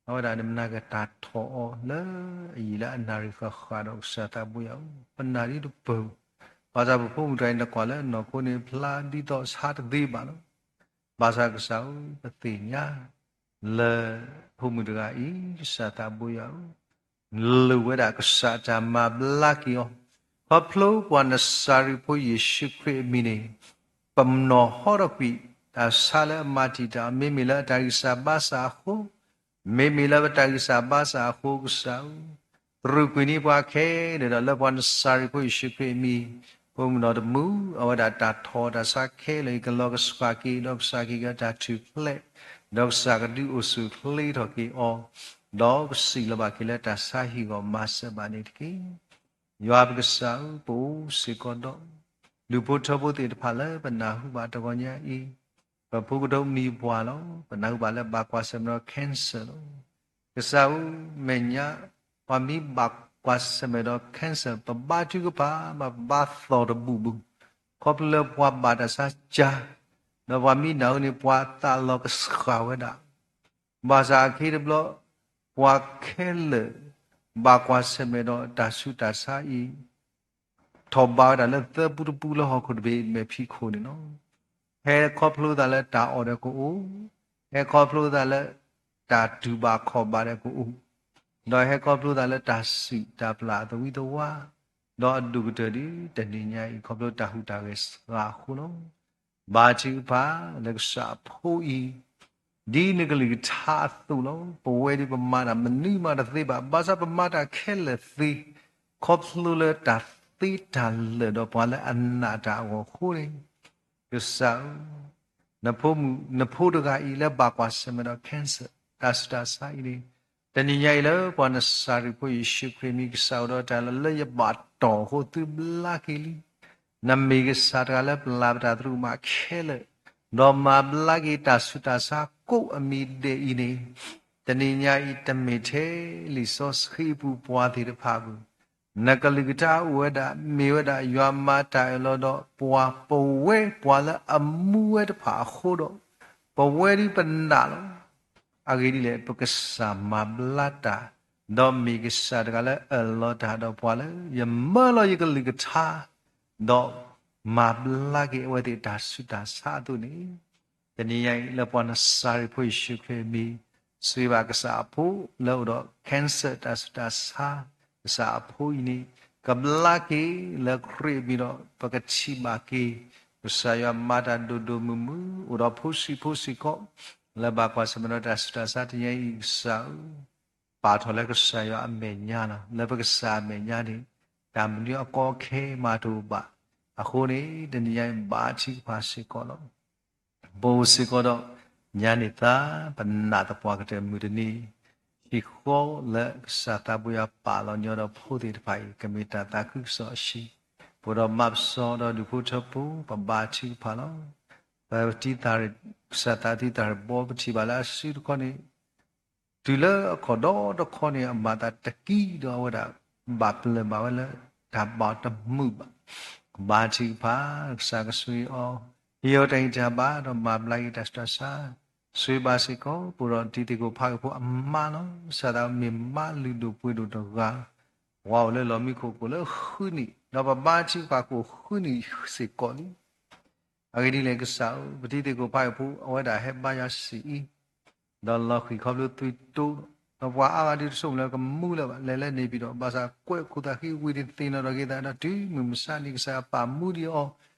အဝဲဒၣ်န့ၣ်မနၤကတၢ်ထီၣ်အီၤလၢအယံာ်လၢအနၣ်ရံၣ်ဃၣ်ဃၣ်ဒီးကစၢ်သးဘိယွၤဧၢ, ပနာ်ဒ်တပၢၢ်, ဘၣ်ဆၣ်ပဖိမုၣ်တဂၤအံၤနကွၢ်လၢနီၢ်ခိန့ၣ် ဖျါဒ်သိးဆါတသ့ဘၣ်လီၤ. ဘၣ်ဆၣ်ကစၢ်ဧၢ, ပသ့ၣ်ညါ လၢဖိမုၣ်တဂၤအံၤ ကစၢ်သးဘိယွၤဧၢ, လိၣ်ဝဲဒၣ်ကစၢ်အတၢ်မၤဘျါက့ၤအီၤ, ခီဖျိပှၤနစၤရ့းဖိယ့ၣ်ၡူးခရံာ်အမံၤန့ၣ် ပနီၢ်ဟီထီၣ်ကွံာ် တၢ်ဆါလၢအမၤတံာ်တာ်အီၤ မ့မ့ၢ်လၢအတၢ်ဂံၢ်စၢ်ဘါစၢ်အဃိ, မ့မ့ၢ်လၢပတၢ်ဂံၢ်စၢ်ဘါစၢ်အဃိကစၢ်ဧၢ, တရူးကွံာ်န့ၢ်ပှၤခဲလၢာ်ဒီး လၢပှၤနစၤရ့းဖိယ့ၣ်ၡူးခရံာ်အမံၤ, ဖိမုၣ်နီၢ်တမူ အဝဲဒၣ်တၢ်ထီၣ်တၢ်ဆါခဲလၢာ်အံၤ ကလီၤကဆှၣ်က့ၤ ဒီးကစၢ်ကဟ့ၣ်က့ၤအီၤတၢ်ထူၣ်ဖျဲး, ဒီးကစၢ်ကဒုးအိၣ်ဆူၣ်အိၣ်ချ့ထီၣ်က့ၤအီၤ, ဒီးကစံးလီၤဘၣ်က့ၤလၢတၢ်ဆါဟံၣ်ဂီၢ်မၤစၢၤဘၣ်န့ၣ်တက့ၢ်. ယွၤပကစၢ်ဧၢ, ပအိၣ်စ့ၢ်ကီးဒီး ဒူၣ်ဖိထၢဖိသ့ၣ်တဖၣ်လၢပနၢ်ဟူဘၣ်တဂီၤညါအံၤ, ပဖိကဒိးမံၤပှၢ်လီၤ. ပနၢ်ဟူဘၣ်လၢဘၣ်ကွၢ်ဆၢၣ်မဲာ်ဒီး cancer လီၤ. ကစၢ်ဧၢ, မဲာ်ညါ ပှၤမ့ၢ်ဘၣ်ကွၢ်ဆၢၣ်မဲာ်ဒီး cancer ပဘါထုကဖၣ်မး ပဘါသီၣ်တဘူၣ်ဘူၣ်, ခီဖျိလၢပှၤဘၣ်တၢ်ဆါကၢ, ဒီးပှၤမ့ၢ်နၢ်ဟူန့ၣ် ပှၤသးလီၤကဆှၣ်ဝဲဒၣ် ဘၣ်ဆၣ်အခံတဘျီ ပှၤခဲလၢာ် ဘၣ်ကွၢ်ဆၢၣ်မဲာ်ဒီးတၢ်ဆူးတၢ်ဆါအံၤ ထီၣ်ဘးဝဲဒၣ်လၢသၢပူတပူလၢဟီၣ်ခိၣ်တဘ့ၣ်မဲာ်ဖံးခိၣ်န့ၣ်လီၤ. ဟဲခီဖျိသးလၢတၢ်အီၣ်ဒီးကအိၣ်, ဟဲခီဖျိသးလၢတၢ်တူၢ်ဘၣ်ခီၣ်ဘၣ်ဒီးကအိၣ်, ဒီးဟဲခီဖျိသးလၢတၢ်စံၣ်တၢ်ပျၢ်သဝံသဝါ, ဒီးအဒိၣ်ကတၢၢ်ဒ်တနံၤညါအံၤ ခီဖျိတၢ်ဟူးတၢ်ဂဲၤစှၤအဃိလီၤ. ဘါထုကဖၣ်လၢကစၢ်အဖိအံၤ, ဒ်နကလုၢ်ကထါအသိးလီၤ. ပဝဲဒၣ်ပမၤတၢ်မနုၤမးတသ့ဘၣ်, ဘၣ်ဆၣ်ပမၤတၢ်ခဲလၢာ်သ့, ခီဖျိလၢတၢ်သ့တၢ်လၢာ်ဒီးပှၤလၢအနာ်တၢ်အဂီၢ်အဃိန့ၣ်, ကစၢ်ဧၢ, နဖိမုၣ် နဖိတဂၤအံၤလၢဘၣ်ကွၢ်ဆၢၣ်မဲာ်ဒီး cancer တၢ်ဆူးတၢ်ဆါအံၤန့ၣ်, တနံၤညါအံၤလၢပှၤနစၤရ့းဖိယ့ၣ်ၡူးခရံာ်မံၤကစၢ်အိၣ်ဒီးတၢ်လၢ လၢယဘၣ်တီၢ်အဃိသုဘျါက့ၤလံ. နမ့ၢ်ကစၢ်တဂၤလၢပျၢ်ပတၢ်သရူးမးခဲလၢာ်, ဒီးမၤဘျါက့ၤတၢ်ဆူးတၢ်ဆါကိးအမံၤဒဲးအံၤန့ၣ်, တနံၤညါအံၤတမ့ၢ်ထဲလံာ်စီဆှံအပူၤပှၤသ့ၣ်တဖၣ်ဘၣ် နကလုၢ်ကထါအိၣ်ဝဲဒၣ် မ့ၢ်ဝဲဒၣ်ယွၤမၤတၢ်အၢၣ်လီၤဒီးပှၤ ပဝဲပှၤလၢအမူဝဲတဖၣ်အဃိဒီး, ပဝဲဒုပနာ်လီၤ. အဂ့ၢ်ဒ်လဲၣ် ပကစၢ်မၤဘျါတၢ်, ဒီးမ့ၢ်ကစၢ်တဂၤလၢအၢၣ်လီၤတၢ်ဒီးပှၤလၢ ယမၢလီၤယကလုၢ်ကထါ, ဒီးမၤဘျါက့ၤအဝဲသ့ၣ်တၢ်ဆူးတၢ်ဆါအသိးန့ၣ်, တနံၤညါအံၤလၢပှၤနစၤရ့းဖိယ့ၣ်ၡူးခရံာ်မံၤ, စံးဘၣ်ကစၢ်အဖိလၢအိၣ်ဒီး cancer တၢ်ဆူးတၢ်ဆါ, ကစၢ်အဖိအံၤန့ၣ်, ကဘျါက့ၤလၢခရံာ်အမံၤဒီး ပကထံၣ်ဘၣ်က့ၤ ကစၢ်ယွၤမၤတၢ်ဒိၣ်ဒိၣ်မုၢ်မုၢ် အိၣ်ဒီးဖိဆံးဖိစ့ၢ်ကီး, လၢဘၣ်ကွၢ်ဆၢၣ်မဲာ်ဒီးတၢ်ဆူးတၢ်ဆါတနံၤညါအံၤကစၢ်ဧၢ, ပာ်ထီၣ်လၢကစၢ်ယွၤအမဲာ်ညါလီၤ. လၢပကစၢ်အမဲာ်ညါန့ၣ်, တၢ်မနုၤအကီအခဲမးတအိၣ်ဘၣ်. အဃိန့ၣ် တနံၤညါအံၤဘါထုကဖၣ်စ့ၢ်ကီးလီၤ. ပအိၣ်စ့ၢ်ကီးဒီးညါန့ၢ်သါ ပနာ်သပှၢ်ကတၢၢ်မုၢ်တနံၤ, ဟံၣ်ဃီလၢကစၢ်သးပူၤယွၤပာ်လီၤညီဒီးဖိသ့ၣ်တဖၣ်အံၤ ကမ့ၢ်တၢ်သးခုကစီၣ်အဆံး, ပအိၣ်ဒီးမၤပစီဒီးဒူၣ်ဖိထၢဖိ ပဘါထုကဖၣ်လီၤ. ပတံၤသၣ်ရ့ၣ်, ကစၢ်သးတံၤသၣ်ရ့ၣ်ဘီပထံၣ်ဘၣ်လၢအစုတခီန့ၣ် တုၤလၢအခီၣ်ဒီတခီန့ၣ် အမၤသးတကံဒီးအဝဲဒၣ် ဘၣ်ပလၢၢ်ဘၣ်ဝဲလၢတၢ်ဘၣ်တမုာ်ဘၣ်. ကဘါထုကဖၣ် ကစၢ်ကဆိၣ်ဂ့ၤအီၤ, ဟ့ၣ်အီၤတၢ်ဂံၢ်တၢ်ဘါဒီးမၤဘျါက့ၤတၢ်ဆူးတၢ်ဆါ, ဆိၣ်ဂ့ၤဘၣ်စ့ၢ်ကီး ပအိၣ်ဒီးတံၤသကိးဖးဂ့ၤဖိအမါလီၤ. ကစၢ်သးမ့ၢ်မါလုၢ်ဒိၣ်ပှ့ၤဒိၣ်တဂၤ, ပှၤအိၣ်လၢလီၢ်မံခိၣ်ကိးလၢဃုနံၣ်, ဒီးပဘါထုကဖၣ်ကိးဃုနံၣ်စ့ၢ်ကီးလံ. အဂ့ၢ်ဒ်လဲၣ်ကစၢ်ဧၢ, ပတံၤသကိးဖးဂ့ၤဖိအဝဲဒၣ်ဟဲဘါယွၤစံးအံၤ, ဒီးလီၤဃံၤခီဖျိသွံၣ်တိ, ဒီးပှၤအါဂၤဒုးတဆိကမိၣ်လၢကမူလၢၤဘၣ်, လဲၤလၢန့ၣ်ပၠံၤဒီး ဘၣ်ဆၣ်ကွဲးခိၣ်သးဃံဝံၤန့ၣ်သ့ၣ်နီၣ်ထီၣ်က့ၤသးဒီးတုၤမုၢ်မဆါန့ၣ် ကစၢ်ယွၤပာ်မူဒံးအီၤ,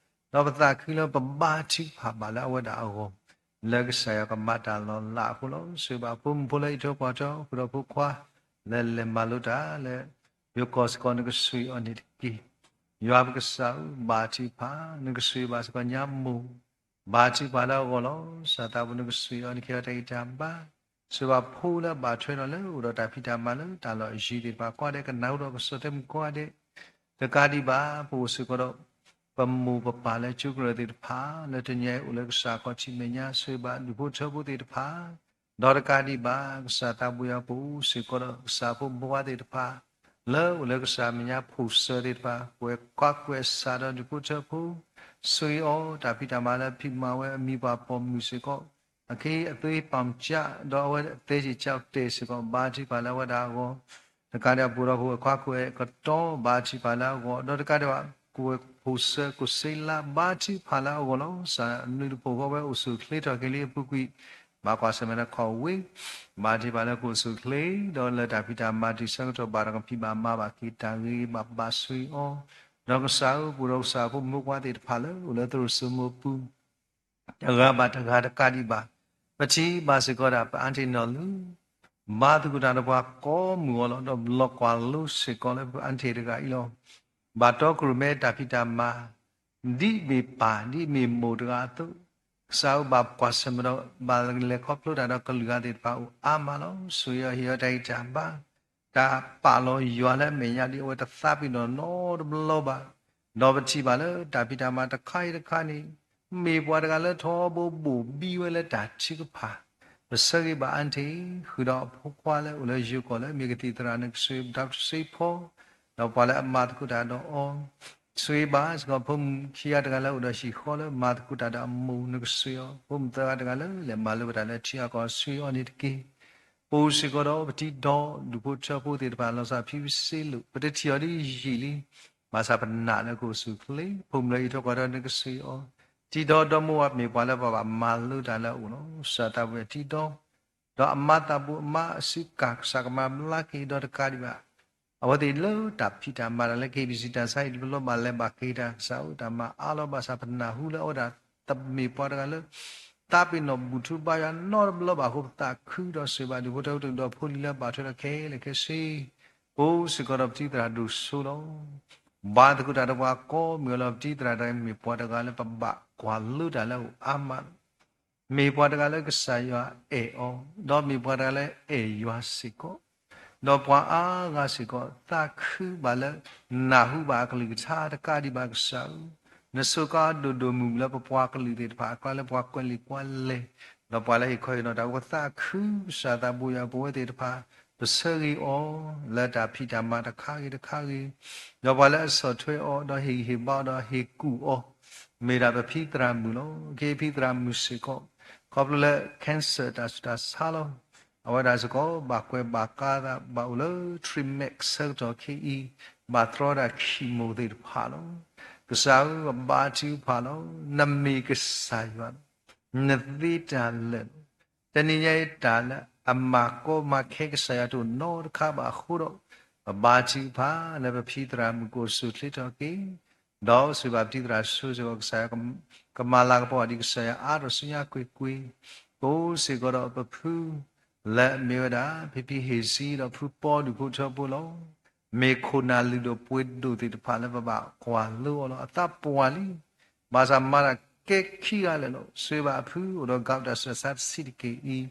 ဒီးပသးခုလၢပဘါထုကဖၣ်ဘၣ်လၢအဝဲဒၣ်အဂီၢ်, လၢကစၢ်ယွၤကမၤတၢ်လီၤလးအဃိလီၤ. ဆိၣ်ဂ့ၤဘၣ်ဖိမုၣ်ဖိလၢအံးထွဲကွၢ်ထွဲ ဃုာ်ဒီးဖိခွါ လၢလဲၤမၤလိတၢ်လၢ ယိၤကီၢ်စ့ၢ်ကီး နကဆိၣ်ဂ့ၤအီၤန့ၣ်တက့ၢ်. ယွၤပကစၢ်ဧၢ, ဘါထုကဖၣ်, နကဆိၣ်ဂ့ၤဘၣ်စ့ၢ်ကီးညါမိၢ်, ဘါထုကဖၣ်လၢအဂီၢ်လီၤ. ကစၢ်သးပူၤ နကဆိၣ်ဂ့ၤအီၤ နကဟ့ၣ်အီၤတၢ်ဂံၢ်တၢ်ဘါ, ဆိၣ်ဂ့ၤဘၣ်ဖိလၢအဘၣ်ထွဲဒီးလၢအိၣ်ဒီးတၢ်ဖံးတၢ်မၤလၢတၢ်လီၢ်အယံၤသ့ၣ်တဖၣ်ကိးဂၤဒဲး, ကနၢ်ဟူဒီးကဆီၣ်ထွဲမုၣ်ကိးဂၤဒဲး, တကးဒံးဘၣ် ပအိၣ်စ့ၢ်ကီးဒီး ပမိၢ်ပပၢ်လၢကၠိကရၢၢ်သ့ၣ်တဖၣ် လၢတနံၤအံၤအိၣ်လၢကစၢ်ခီၣ်ထံးမဲာ်ညါ, ဆိၣ်ဂ့ၤဘၣ်ဒူၣ်ဖိထၢဖိသ့ၣ်တဖၣ်, ဒီးတကးဒံးဘၣ် ကစၢ်သးပူၤယွၤ ပအိၣ်စ့ၢ်ကီးဒီးကစၢ်ဖိမုၣ်ဖိခွါသ့ၣ်တဖၣ် လၢအိၣ်လၢကစၢ်မဲာ်ညါ ဖိၣ်စၢၤသ့ၣ်တဖၣ်, ကွဲးကွၢ်ကွဲးဆးဒီးဒူၣ်ဖိထၢဖိ, ဆိၣ်ဂ့ၤအီၤ တၢ်ဖံးတၢ်မၤလၢအဖံးမၤဝဲ အမံၤပှၢ်ပိာ်မုၣ်စ့ၢ်ကီး, အက့အသွ့ပာ်စၢ် ဒီးအဝဲသ့ၣ်စ့ၢ်ကီးတဲာ်စ့ၢ်ကီး ဘါထုကဖၣ်လၢအဝဲဒၣ်အဂီၢ်, တကးဒံးဘၣ် ပအိၣ်ဒီးပဝဲခွါကွဲးကတီ ဘါထုကဖၣ်လၢအဂီၢ်, ဒီးတကးဒံးဘၣ် ကဝဲဖိၣ်စၢၤကိးစ့လး ဘါထုကဖၣ်လၢအဂီၢ်လီၤ. ကစၢ်အဘျုးတဖှိၣ်ဃီဝဲအိၣ်ဆူၣ်အိၣ်ချ့ထီၣ်က့ၤလံအပူၤကွံာ်, ဘၣ်ကွၢ်ဆၢၣ်မဲာ်ဒီးခီၣ်ဝ့, ဘါထုကဖၣ်လၢကအိၣ်ဆူၣ်အိၣ်ချ့, ဒီးလၢတၢ်ဖံးတၢ်မၤတုၤဆၢကတီၢ် ဘၣ်တၢ်ကဖံးဘၣ်မၤဘၣ်က့ၤတၢ်ဂ့ၤဂ့ၤဘၣ်ဘၣ် ဆိၣ်ဂ့ၤအီၤ, ဒီးကစၢ်ဧၢ ပအိၣ်ဒီးကစၢ်ဖိမုၣ်ဖိခွါသ့ၣ်တဖၣ်လၢအိၣ်လၢသရိာ်စိမိၤပူၤ တဂၤဘၣ်တဂၤတကးဒံးဘၣ်, ပထံၣ်ဘၣ်စ့ၢ်ကီးဒၣ် ပအါတ့ၢ်နီၢ်လုၢ်, ဘါသကိးတၢ်ဒီးပှၤကိးမုၢ်ဂီၤလီၤ. ဒီးလီၤကွၢ်လိစ့ၢ်ကီးလၢပအါတ့ၢ်တဂၤအံၤလီၤ. ဘၣ်တီခိၣ်ရိၣ်မဲတၢ်ဖံးတၢ်မၤ, ဒ်အမ့ၢ်ပၢ် ဒ်အမ့ၢ်မိၢ်တဂၤအသိး, ကစၢ်ဧၢ ဘၣ်ကွၢ်ဆၢၣ်မဲာ်ဒီး ဘၣ်လဲၤခီဖျိတၢ်ဒီးကလုာ်ဂၤသ့ၣ်တဖၣ်အိၣ်အါမးလီၤ. ဆိၣ်ဂ့ၤအီၤ ဟ့ၣ်အီၤတၢ်ဂံၢ်တၢ်ဘါ, တၢ်ပာ်လီၤယွၤလၢအမဲာ်ညါ ဒ်အဝဲတသးပ့ၤနီၣ်နီတဘျီဘၣ်. ဒီးပထံၣ်ဘၣ်လၢတၢ်ဖံးတၢ်မၤတခါအံၤတခါန့ၣ်, မ့ၢ်ပှၤတဂၤလၢထီဘိဘိၣ်ဘံဝဲလၢတၢ်ထုကဖၣ်, ပဆၢဂ့ၤဘၣ်အါတ့ၢ် ဃုာ်ဒီးအဖိခွါလၢအိၣ်လၢယိၤကီၢ်လၢအမ့ၢ်ကသံၣ်သရၣ် နကဆိၣ်ဂ့ၤပတၢ်စ့ဖီ, ဒီးပှၤလၢအမၤသကိးတၢ်ဒီးအီၤ, ဆိၣ်ဂ့ၤဘၣ်စ့ၢ်ကီး ဖိမုၣ်ခံဂၤတဂၤလၢအိၣ်ဒီးဟံၣ်ဃီ လၢမၤသကိးတၢ်ဒီးအမိၢ် နကဆိၣ်ဂ့ၤအီၤ, ဖိမုၣ်သၢဂၤတဂၤလၢလဲၤမၤလိဘၣ်တၢ်လၢထံအကီၢ် ဆိၣ်ဂ့ၤအီၤန့ၣ်တက့ၢ်. ပအိၣ်စ့ၢ်ကီးဒီးပတံၤဒီးဒူၣ်ဖိထၢဖိသ့ၣ်တဖၣ် လီၤစၢ်ဖံဝံစ့လိာ် ပတထံၣ်အီၤဒ်ယံာ်လံ, ဘၣ်ဆၣ်ပနာ်လၢကအိၣ်ဆူၣ်အိၣ်ချ့, ဖိမုၣ်လၢအံးထွဲကွၢ်ထွဲ နကဆိၣ်ဂ့ၤအီၤ, တံၤဒီးဒီမါဝၤ မ့ၢ်ပှၤလၢပဘၣ်မၤလိတၢ်လၢအအိၣ်လီၤ. ကစၢ်သးပူၤတံၤဒီး ဒီးအမါသးပူၤ အမါအစုကၢ် ကစၢ်ကမၤဘျါက့ၤဒီးတကးဒံးဘၣ် အဝဲသ့ၣ်လၢတၢ်ဖံးတၢ်မၤတၢ်လၢ KBC တၢ်ဆါဟံၣ်တဘျီဘျီ ဘၣ်လဲၤဘၣ်က့ၤတၢ် ကစၢ်ဧၢ တၢ်မၤအါလီၤ ဘၣ်ဆၣ်ပနၢ်ဟူလၢအဝဲဒၣ် တမ့ၢ်ပှၤတဂၤလၢ သးပ့ၤနီၣ်ဘူၣ်ထူဘါယွၤနီတဘျီဘၣ်အဃိ ပသးခုဒီးဆိၣ်ဂ့ၤဘၣ်ဒူၣ်ဖိထၢဖိ ဒူၣ်ဖိထၢဖိလၢအဘၣ်ထွဲဒီးခဲလၢာ်ခဲဆ့ ပအိၣ်စ့ၢ်ကီးဒီးပတံၤသရၣ်ဒိၣ်စိလီၤ. ဘါသကိးတၢ်ဒီးပှၤကိးမုၢ်ဂီၤလီၤ. ပတံၤသရၣ်တဂၤမ့ၢ်ပှၤတဂၤလၢပဘၣ်ကွၢ်လိတၢ်လၢအအိၣ်အါမးလီၤ. မ့ၢ်ပှၤတဂၤလၢကစၢ်ယွၤအဲၣ်အီၤ, ဒီးမ့ၢ်ပှၤတဂၤလၢအဲၣ်ယွၤစ့ၢ်ကီး, ဒီးပှၤအါဂၤစ့ၢ်ကီး သးခုဘၣ်လၢ နၢ်ဟူဘၣ်အကလုၢ်ကထါတကးဒံးဘၣ်ကစၢ်ဧၢ, နစူးကါဒိၣ်ဒိၣ်မုၢ်မုၢ်လၢပပှၤကလုာ်သ့ၣ်တဖၣ်အကျါလၢပှၤကွဲးလံာ်ကွဲးလဲၢ်, ဒီးပှၤလၢဟ့ၣ်ခီဟ့ၣ်နီၤတၢ် ပသးခုကစၢ်သးဘိယွၤ ပဝဲသ့ၣ်တဖၣ် ပဆၢဂ့ၤအီၤ လၢတၢ်ဖံးတၢ်မၤတခါဂ့ၤတခါဂ့ၤ, ဒီးပှၤလၢအဆီၣ်ထွဲအီၤ ဒီးဟ့ၣ်ဂံၢ်ဟ့ၣ်ဘါအီၤ ဒီးဟ့ၣ်ကူၣ်အီၤ မ့ၢ်ဒၣ်ပဖံသရၣ်မုၣ်လီၤ. က့ၤဖံသရၣ်မုၣ်စ့ၢ်ကီး ခီဖျိလၢ cancer တၢ်ဆူးတၢ်ဆါလီၤ. အဝဲဒၣ်စ့ၢ်ကီး ဘၣ်ကွဲးဘၣ်ကါသး ဘၣ်အိၣ်လၢ treatment ဆၢကတီၢ်ခဲအံၤ, ဘၣ်တြီဒၣ် chemo သ့ၣ်တဖၣ်လီၤ. ကစၢ်ဧၢ ပဘါထုကဖၣ်လီၤ. နမ့ၢ်ကစၢ်ယွၤလီၤ. နသ့တၢ်လၢာ်လီၤ. တနံၤညါအံၤတၢ်လၢအမၤကီမၤခဲ ကစၢ်ယွၤတအိၣ်နီတခါဘၣ်အဃိဒီး, ပဘါထုကဖၣ်လၢပဖံသရၣ်မုၣ်ကအိၣ်ဆူၣ်ချ့ထီၣ်က့ၤ, ဒီးစံးဘၣ်ပဖံသရၣ်ဆိစ့ၢ်ကီး ကစၢ်ယွၤ ကမၤလၤကပီၤဒံး ကစၢ်ယွၤအါထီၣ်ဆူညါကွ့ၢ်ကွ့ၢ်, ပအိၣ်စ့ၢ်ကီးဒီးပဖု လၢအမ့ၢ်ဝဲဒၣ် ဖံဖံဟ့ၣ်စံ ဒီးဖုပီဒူၣ်ဖိထၢဖိလီၤ. မ့ၢ်ခိၣ်နၢ်လုၢ်ဒိၣ်ပှ့ၤဒိၣ်သ့ၣ်တဖၣ်လၢပဘၣ်ကွၢ်လိအီၤလီၤ. အသးပှၢ်လံ ဘၣ်ဆၣ်မၤတၢ်ကဲခံဂၤလၢာ်လီၤ. ဆိဘၣ်အဖုအိၣ်ဒီး gout တၢ်ဆူးတၢ်ဆါတဆံးတက့ၢ်အံၤ,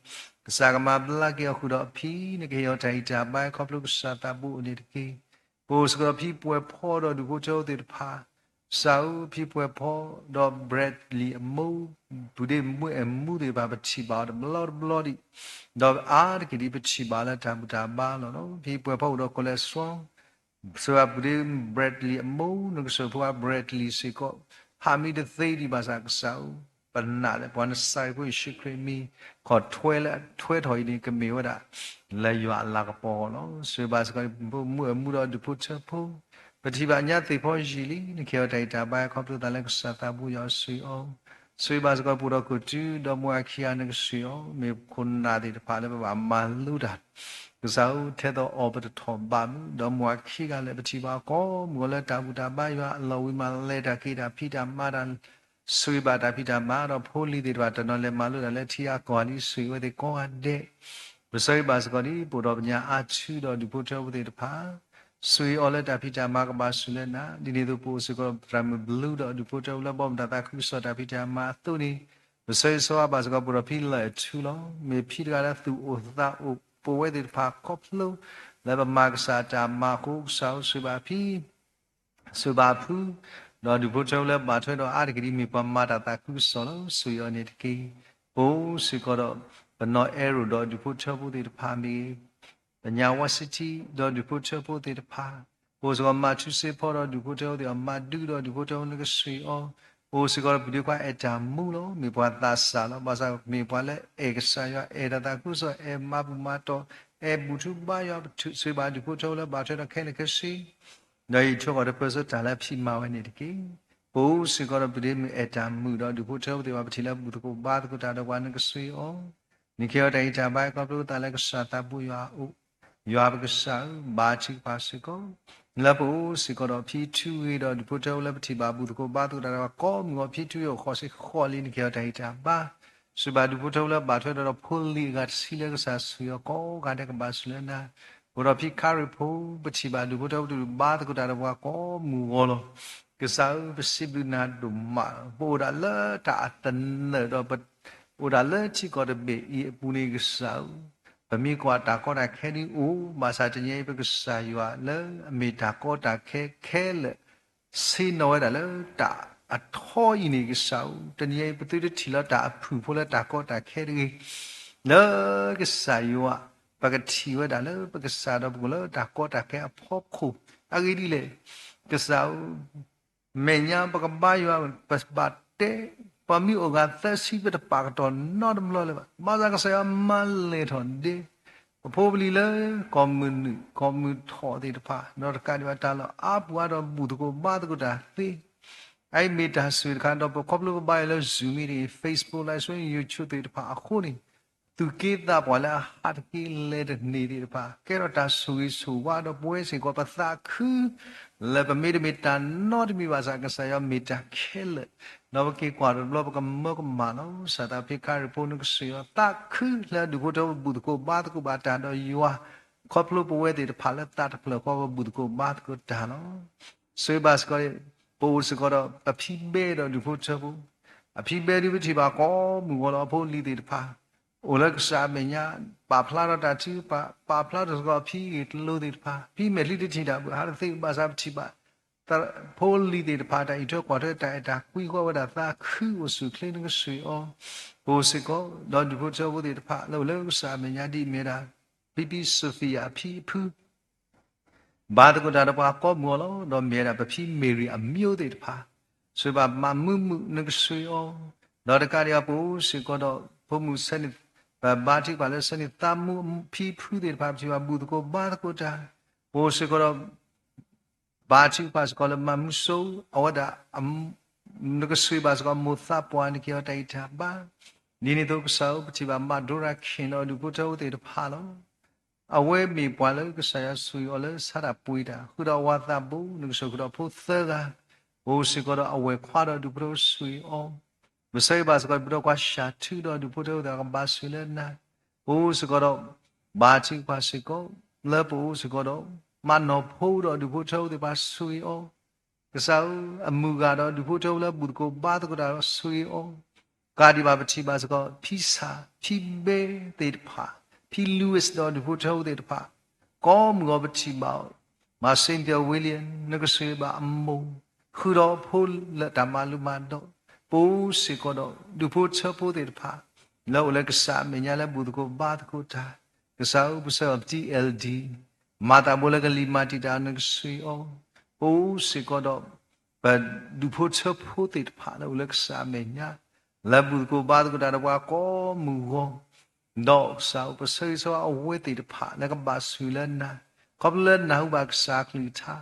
ကစၢ်ကမၤဘျါက့ၤအီၤဃုာ်ဒီးအဖံ နကဟ့ၣ်အီၤတၢ်ဟ့ၣ်တၢ်ဘါ ခီဖျိကစၢ်သးဘိအိၣ်န့ၣ်တက့ၢ်. ပအိၣ်စ့ၢ်ကီးဒီးဖံပှဲၤဖီဒီးဒူၣ်ဖိထၢဖိသ့ၣ်တဖၣ်, ကစၢ်ဧၢ ဖံပှဲၤဖီဒီး Bradley အမိၢ်, ပုၢ်ဒ့မုၣ်အဲၣ်မူသ့ၣ်တဖၣ် ပထံၣ်ဘၣ်အီၤတဘျီတဘျီဒံး, ဒီးအါတက့ၢ်ဒံး ပထံၣ်ဘၣ်လၢတၢ်ဘူၣ်တၢ်ဘါလီၤလီၤ. ဖံပှဲၤဖီအိၣ်ဒီး cholesterol, ဆိဘၣ်ပုၢ်ဒ့ Bradley အမိၢ် နကစၢၢ်ဖိခွါ Bradley စ့ၢ်ကီး, ဟးမံတသ့ဒံးဘၣ်ဆၣ်ကစၢ်ဧၢ, ပနာ်လၢပှၤနစၤရ့းဖိယ့ၣ်ၡူးခရံာ်မံၤ, ခီၣ်ထွဲလၢအထွဲထီၣ်အံၤန့ၣ် ကမ့ၢ်ဝဲဒၣ် လၢယွၤအလၤကပီၤလီၤ. ဆိဘၣ်စ့ၢ်ကီး မုၢ်အမူဒီးဒူၣ်ဖိထၢဖိ, ပထံၣ်ဘၣ်ညါသ့ၣ်ဖီယံာ်လံ, နကဟ့ၣ်အီၤတၢ်ဟ့ၣ်တၢ်ဘါ ခီဖျိသးလၢကစၢ်သးဘိယွၤအီၤဆိၣ်ဂ့ၤအီၤ, ဆိဘၣ်စ့ၢ်ကီးပအိၣ်ဒီးခိၣ်တု ဒီးမိၢ်အခံဂၤနကစၢၢ်အီၤ, မ့ၢ်ခိၣ်နၢ်သ့ၣ်တဖၣ်လၢပဘၣ်မၤလိတၢ် ကစၢ်ဧၢ ထဲသိးအီၤပတထီၣ်ဘၣ်မုၢ်, ဒီးမိၢ်အခံဂၤလၢာ် ပထံၣ်ဘၣ်အကိးမုၢ်အီၤလၢတၢ်ဘူၣ်တၢ်ဘါယွၤအလီၢ်ဝံၤမး လဲၤတၢ်က့ၤတၢ်ဖံးတၢ်မၤတၢ်, ဆိဘၣ်တၢ်ဖံးတၢ်မၤဒီးဖိလံၤသ့ၣ်တဖၣ် တနီၤလဲၤမၤလိတၢ်လၢထံအကီၢ်လံ ဆိၣ်ဂ့ၤဝဲသ့ၣ်ကိးဂၤဒဲး, ပဆၢဂ့ၤဘၣ်စ့ၢ်ကီးဒ် ပအိၣ်ဒီးပညါအါထုဒီးဒူၣ်ဖိထၢဖိသ့ၣ်တဖၣ် ဆိၣ်ဂ့ၤအီၤလၢတၢ်ဖံးတၢ်မၤကဘၣ်ဆူၣ်လၢနၤ, ဒ်န့ၣ်အသိးပအိၣ်စ့ၢ်ကီးဒီးသရၣ်မုၣ်ဘျုးဒီးဒူၣ်ဖိထၢဖိလၢဘီမုၢ်တၢ်သးခုကစီၣ်တၢ်ဖံးတၢ်မၤအသိးန့ၣ်, ပဆၢဂ့ၤဆၢဝါဘၣ်စ့ၢ်ကီးပအိၣ်ဒီးဖံလၢၢ်အထူလီၤ. မ့ၢ်ဖံတဂၤလၢသူၣ်အိၣ်သးအိၣ် ပဝဲသ့ၣ်တဖၣ်ခီဖျိ လၢပမၤကစၢ်တၢ်မၤအဃိ ကစၢ်ဧၢ ဆိၣ်ဘၣ်ဖံ ဆိၣ်ဘၣ်ဖု, ဒီးဒူၣ်ဖိထၢဖိလၢဘၣ်ထွဲဒီးအါတက့ၢ်ဒ်မ့ၢ်ပှၤမၤတၢ်သးခုကစီၣ်လီၤ. ဆိၣ်ဂ့ၤအီၤန့ၣ်တက့ၢ်. ပအိၣ်စ့ၢ်ကီးဒီး ပနီၢ်အဲၣ်ရိၣ်ဒီးဒူၣ်ဖိထၢဖိသ့ၣ်တဖၣ်မ့ၢ်ဂ့ၤ, ပညါဝါစံထံဒီးဒူၣ်ဖိထၢဖိသ့ၣ်တဖၣ်, ပအိၣ်စ့ၢ်ကီးမၤထူစ့ဖီဒီးဒူၣ်ဖိထၢဖိသ့ၣ်တဖၣ်, မၤဒုဒီးဒူၣ်ဖိထၢဖိနကဆိၣ်ဂ့ၤအီၤ, ပအိၣ်စ့ၢ်ကီးဒီးပဒုးခွါအဲၣ်တၢ်မူလီၤ. မ့ၢ်ပှၤသးစၢ်လီၤ. ဘၣ်ဆၣ်မ့ၢ်ပှၤလၢအဲၣ်ကစၢ်ယွၤ, အဲၣ်တၢ်သးခုကစီၣ်, အဲၣ်မၤဘူၣ်မၤတီၢ်, အဲၣ်ဘူၣ်ထူဘါယွၤ, ပဆိၣ်ဂ့ၤဘၣ်ဒူၣ်ဖိထၢဖိလၢဘၣ်ထွဲဒီးခဲလၢာ်ခဲဆ့ ဒီးအံးထွဲဃီၤတဖၢစိတၢ်လၢအဖံးမၤဝဲန့ၣ်တက့ၢ်. ပအိၣ်စ့ၢ်ကီးဒီးပဒ့မုၣ်အဲၣ်တၢ်မုာ်ဒီးဒူၣ်ဖိထၢဖိသ့ၣ်တဖၣ် ပထံၣ်လၢဘူၣ်သကိးဘါသကိးတၢ်ဒီးပှၤနကဆိၣ်ဂ့ၤအီၤ, နကဟ့ၣ်အီၤတၢ်ဟ့ၣ်တၢ်ဘါခီဖျိသးလၢကစၢ်သးဘိယွၤအအိၣ်, ယွၤပကစၢ်ဧၢ, ဘါထုကဖၣ်စ့ၢ်ကီး, လၢပအိၣ်စ့ၢ်ကီးဒီးဖံထူဂ့ၤဒီးဒူၣ်ဖိထၢဖိလၢပထံၣ်ဘၣ်ဘူၣ်သကိးဘါသကိးတၢ်ဒီးပှၤကိးမုၢ်ဂီၤ ဖံထူဂ့ၤအိၣ်ဃီစ့ၢ်ဃီလံ နကဟ့ၣ်အီၤတၢ်ဟ့ၣ်တၢ်ဘါ စံးဘၣ်ဒူၣ်ဖိထၢဖိလၢဘၣ်ထွဲဒီးဖိလံၤအဂၤတဆံလၢကစၢ်ဆိၣ်ဂ့ၤအီၤကိးဂၤဒဲးကဘၣ်ဆိၣ်လၢနၤ, ပအိၣ်ဒီးဖံခါရံၣ်ဖိ ပထံၣ်ဘၣ်ဒူၣ်ဖိထၢဖိတဒူၣ်ဘါသကိးတၢ်ဒီးပှၤကိးမုၢ်ဂီၤလီၤ. ကစၢ်ဧၢ ပစံးဘျုးနၤဒိၣ်မး, ပအိၣ်ဒၣ်လၢတၢ်အသနၢၣ်ဒီးပ အိၣ်ဒၣ်လၢထံကီၢ်တဘ့ၣ်အံၤအပူၤန့ၣ် ကစၢ်ဧၢ, ပမ့ၢ်ကွၢ်တၢ်ကီတၢ်ခဲဒ်အိၣ်, ဘၣ်ဆၣ်တနံၤအံၤ ပကစၢ်ယွၤလၢအမ့ၢ်တၢ်ကီတၢ်ခဲခဲလၢာ် ဆ့ၣ်နီၤဝဲဒၣ်လၢတၢ်အထီအံၤန့ၣ် ကစၢ်ဧၢ, တနံၤအံၤ ပသုတထံၣ်လၢတၢ်အဖုၣ်ဖိလၢတၢ်ကီတၢ်ခဲတဂ့ၤ, လၢကစၢ်ယွၤ ပကထံၣ်ဝဲဒၣ်လၢပကစၢ်ဒီးပကအိၣ်လၢတၢ်ကီတၢ်ခဲအဖီခိၣ်, အဂ့ၢ်ဒ်လဲၣ်, ကစၢ်ဧၢ မဲာ်ညါပကဘါယွၤ ပဘၣ်တဲ, ပှၤမ့ၢ်အိၣ်ဂၤသၢဆံ ပတပာ်ကတီၢ်နီတဘျီလၢၤဘၣ်. ဘၣ်ဆၣ်ကစၢ်ယွၤမၤလဲၢ်ထီၣ်ဒ့ ပဖိပလံၤလၢ ကီၢ်မုၢ်နုာ် ကီၢ်မုၢ်ထီၣ်သ့ၣ်တဖၣ် ဒီးတကးဒံးဘၣ်တၢ်လီၢ်အါပူၤအါဒီးဘူၣ်သကိးဘါသကိးတၢ်သ့, အအံၤမ့ၢ်တၢ်ဆိၣ်ဂ့ၤတခါ ဒီးပခီဖျိပဘါယွၤလၢ Zoom မ့ၢ်ဂ့ၤ Facebook Live Stream YouTube သ့ၣ်တဖၣ်အဃိန့ၣ် သူၣ်က့သးပှၢ်လၢအဟးတက့ၢ်လဲၤတန့ၢ်သ့ၣ်တဖၣ် ကဲထီၣ်တၢ်ဆိၣ်ဂ့ၤဆိၣ်ဝါဒီးပဝဲစ့ၢ်ကီး ပသးခု လၢပမ့တမ့ၢ်တၢ်နီတမံၤဘၣ်ဆၣ် ကစၢ်ယွၤမ့ၢ်တၢ်ခဲလၢာ်, ဒီးပက့ၤကွၢ်တဘျီ ပကမၢကမၣ်လီၤ. စၢ်သးဖံခါရံၣ်ဖိနကစၢ်ယွၤ သးခုလၢအဒူၣ်ဖိထၢဖိဘူၣ်သကိးဘါသကိးဘၣ်တၢ်ဒီးယွၤ ခီဖျိပဝဲသ့ၣ်တဖၣ်လၢသးတဖျၢၣ်ဃီ ပဘူၣ်သကိးဘါသကိးတၢ်လီၤ. ဆိၣ်ဂ့ၤဘၣ်စ့ၢ်ကီး ပအိၣ်စ့ၢ်ကီးဒီးပဖံဘဲဒီးဒူၣ်ဖိထၢဖိ အဖံဘဲဒုးပထံၣ်ဘၣ်ကိးမုၢ်ဂီၤလီၤ. အဖိအလံၤသ့ၣ်တဖၣ် အိၣ်လၢကစၢ်အမဲာ်ညါ, ပာ်ဖျါထီၣ်တၢ်ထုကဖၣ်, ပာ်ဖျါထီၣ်စ့ၢ်ကီးအဖံဂ့ၢ်ကျိၤသ့ၣ်တဖၣ်, ဖံမဲာ်ချံတထံၣ်တၢ်ဘၣ် ဟးတသ့ဘၣ်ဆၣ် ပထံၣ်ဘၣ် ဖိလံၤသ့ၣ်တဖၣ် တၢ်အံးထွဲကွၢ်ထွဲ တၢ်အဲၣ်တၢ်ကွံဃီဝဲဒၣ်သးခုအိၣ်ဆူၣ်ချ့ နကဆှၢအီၤ, ပအိၣ်စ့ၢ်ကီး ဒီးဒူၣ်ဖိထၢဖိသ့ၣ်တဖၣ် လၢအိၣ်လၢကစၢ်အမဲာ်ညါ ဒ်အမ့ၢ်ဝဲဒၣ် ဖံဖံ Sophia အဖံအဖု ဘၣ်သကိးတၢ်ဒီးပှၤကိးမုၢ်ဂီၤလီၤ. ဒီးမ့ၢ်ဝဲဒၣ်ပဖံ Mary အမျိုးသ့ၣ်တဖၣ် ဆိၣ်ဂ့ၤဘၣ်မၤမုာ်မုာ် နကဆှၢအီၤ, ဒီးတကးဒံးဘၣ် ပအိၣ်စ့ၢ်ကီးဒီး ဖိမုၣ်ဆဲန့ၣ် ပဘါထုကဖၣ်လၢဆဲန့ၣ် သးမူအဖံအဖုသ့ၣ်တဖၣ် ပထံၣ်ဘၣ်ဘူၣ်သကိးဘါသကိးတၢ်, ပအိၣ်စ့ၢ်ကီးဒီး ဘါထုကဖၣ်စ့ၢ်ကီးလၢမၤမုာ်စိ အဝဲဒၣ် နကဆှၢဘၣ်စ့ၢ်ကီးမိၢ်သးပှၢ် နကဟ့ၣ်အီၤတၢ်အံးတၢ်ဘါ, ဒ်န့ၣ်အသိးကစၢ်ဧၢ ပထံၣ်ဘၣ် Madora King ဒီးဒူၣ်ဖိထၢဖိသ့ၣ်တဖၣ်လီၤ. အဝဲမ့ၢ်ပှၤလၢကစၢ်ယွၤဆိၣ်ဂ့ၤအီၤလၢဆါတၢ်ပှ့ၤတၢ် ဃုာ်ဒီးအဝၤသးဘိ နကဆိၣ်ဃုာ်ဒီးဖိသၢဂၤ, ပအိၣ်စ့ၢ်ကီးဒီးအဝဲၤခွါဒီးဒူၣ်ဖိထၢဖိဆိၣ်ဂ့ၤအီၤ, ပဆၢဂ့ၤဘၣ်စ့ၢ်ကီး ပဒီကွၢ်စၢ်ထုဒီးဒူၣ်ဖိထၢဖိသ့ၣ်တဖၣ် ကဘၣ်ဆိၣ်ဂ့ၤလၢနၤ, ပအိၣ်စ့ၢ်ကီးဒီး ဘါထုကဖၣ်စ့ၢ်ကီး လၢပအိၣ်စ့ၢ်ကီးဒီး မၤနီၢ်ဖိဒီးဒူၣ်ဖိထၢဖိသ့ၣ်တဖၣ်ဆိၣ်ဂ့ၤအီၤ, ကစၢ်ဧၢ အမုၢ်ဂၤဒီးဒူၣ်ဖိထၢဖိလၢဘူၣ်သကိးဘါသကိးတၢ်ဒီးဆိၣ်ဂ့ၤအီၤ, ကးဒံးဘၣ်ပထံၣ်ဘၣ်စ့ၢ်ကီး ဖံဆၣ် ဖံဘဲသ့ၣ်တဖၣ် ဖံ Louis ဒီးဒူၣ်ဖိထၢဖိသ့ၣ်တဖၣ် ကိးမုၢ်ဂီၤပထံၣ်ဘၣ်အီၤ, မၤ Cynthia William နကဆိၣ်ဂ့ၤဘၣ်အမိၢ် ဃုာ်ဒီးဖိလၢတၢ်မၤလိမၤဒိး, ပအိၣ်စ့ၢ်ကီးဒီးဒူၣ်ဖိထၢဖိသ့ၣ်တဖၣ် လၢအိၣ်လၢကစၢ်အမဲာ်ညါလၢဘူၣ်သကိးဘါသကိးတၢ်, ကစၢ်ဧၢ ပဆၢဂ့ၤ T L D မၤသးဘိလၢကလံၤမၤတံာ်တာ် နကဆိၣ်ဂ့ၤအီၤ, ပအိၣ်စ့ၢ်ကီးဒီး ပဒူၣ်ဖိထၢဖိသ့ၣ်တဖၣ်လၢအိၣ်လၢကစၢ်အမဲာ်ညါ လၢဘူၣ်သကိးဘါသကိးတၢ်ဒီးပှၤကိးမုၢ်ဂီၤ, ဒီးကစၢ်ဧၢ ပဆၢဂ့ၤဆၢဝါအဝဲသ့ၣ်တဖၣ်လၢကဘၣ်ဆိၣ်ဂ့ၤလၢနၤ, ခီဖျိလၢနၢ်ဟူဘၣ်ကစၢ်အကလုၢ်ကထါ,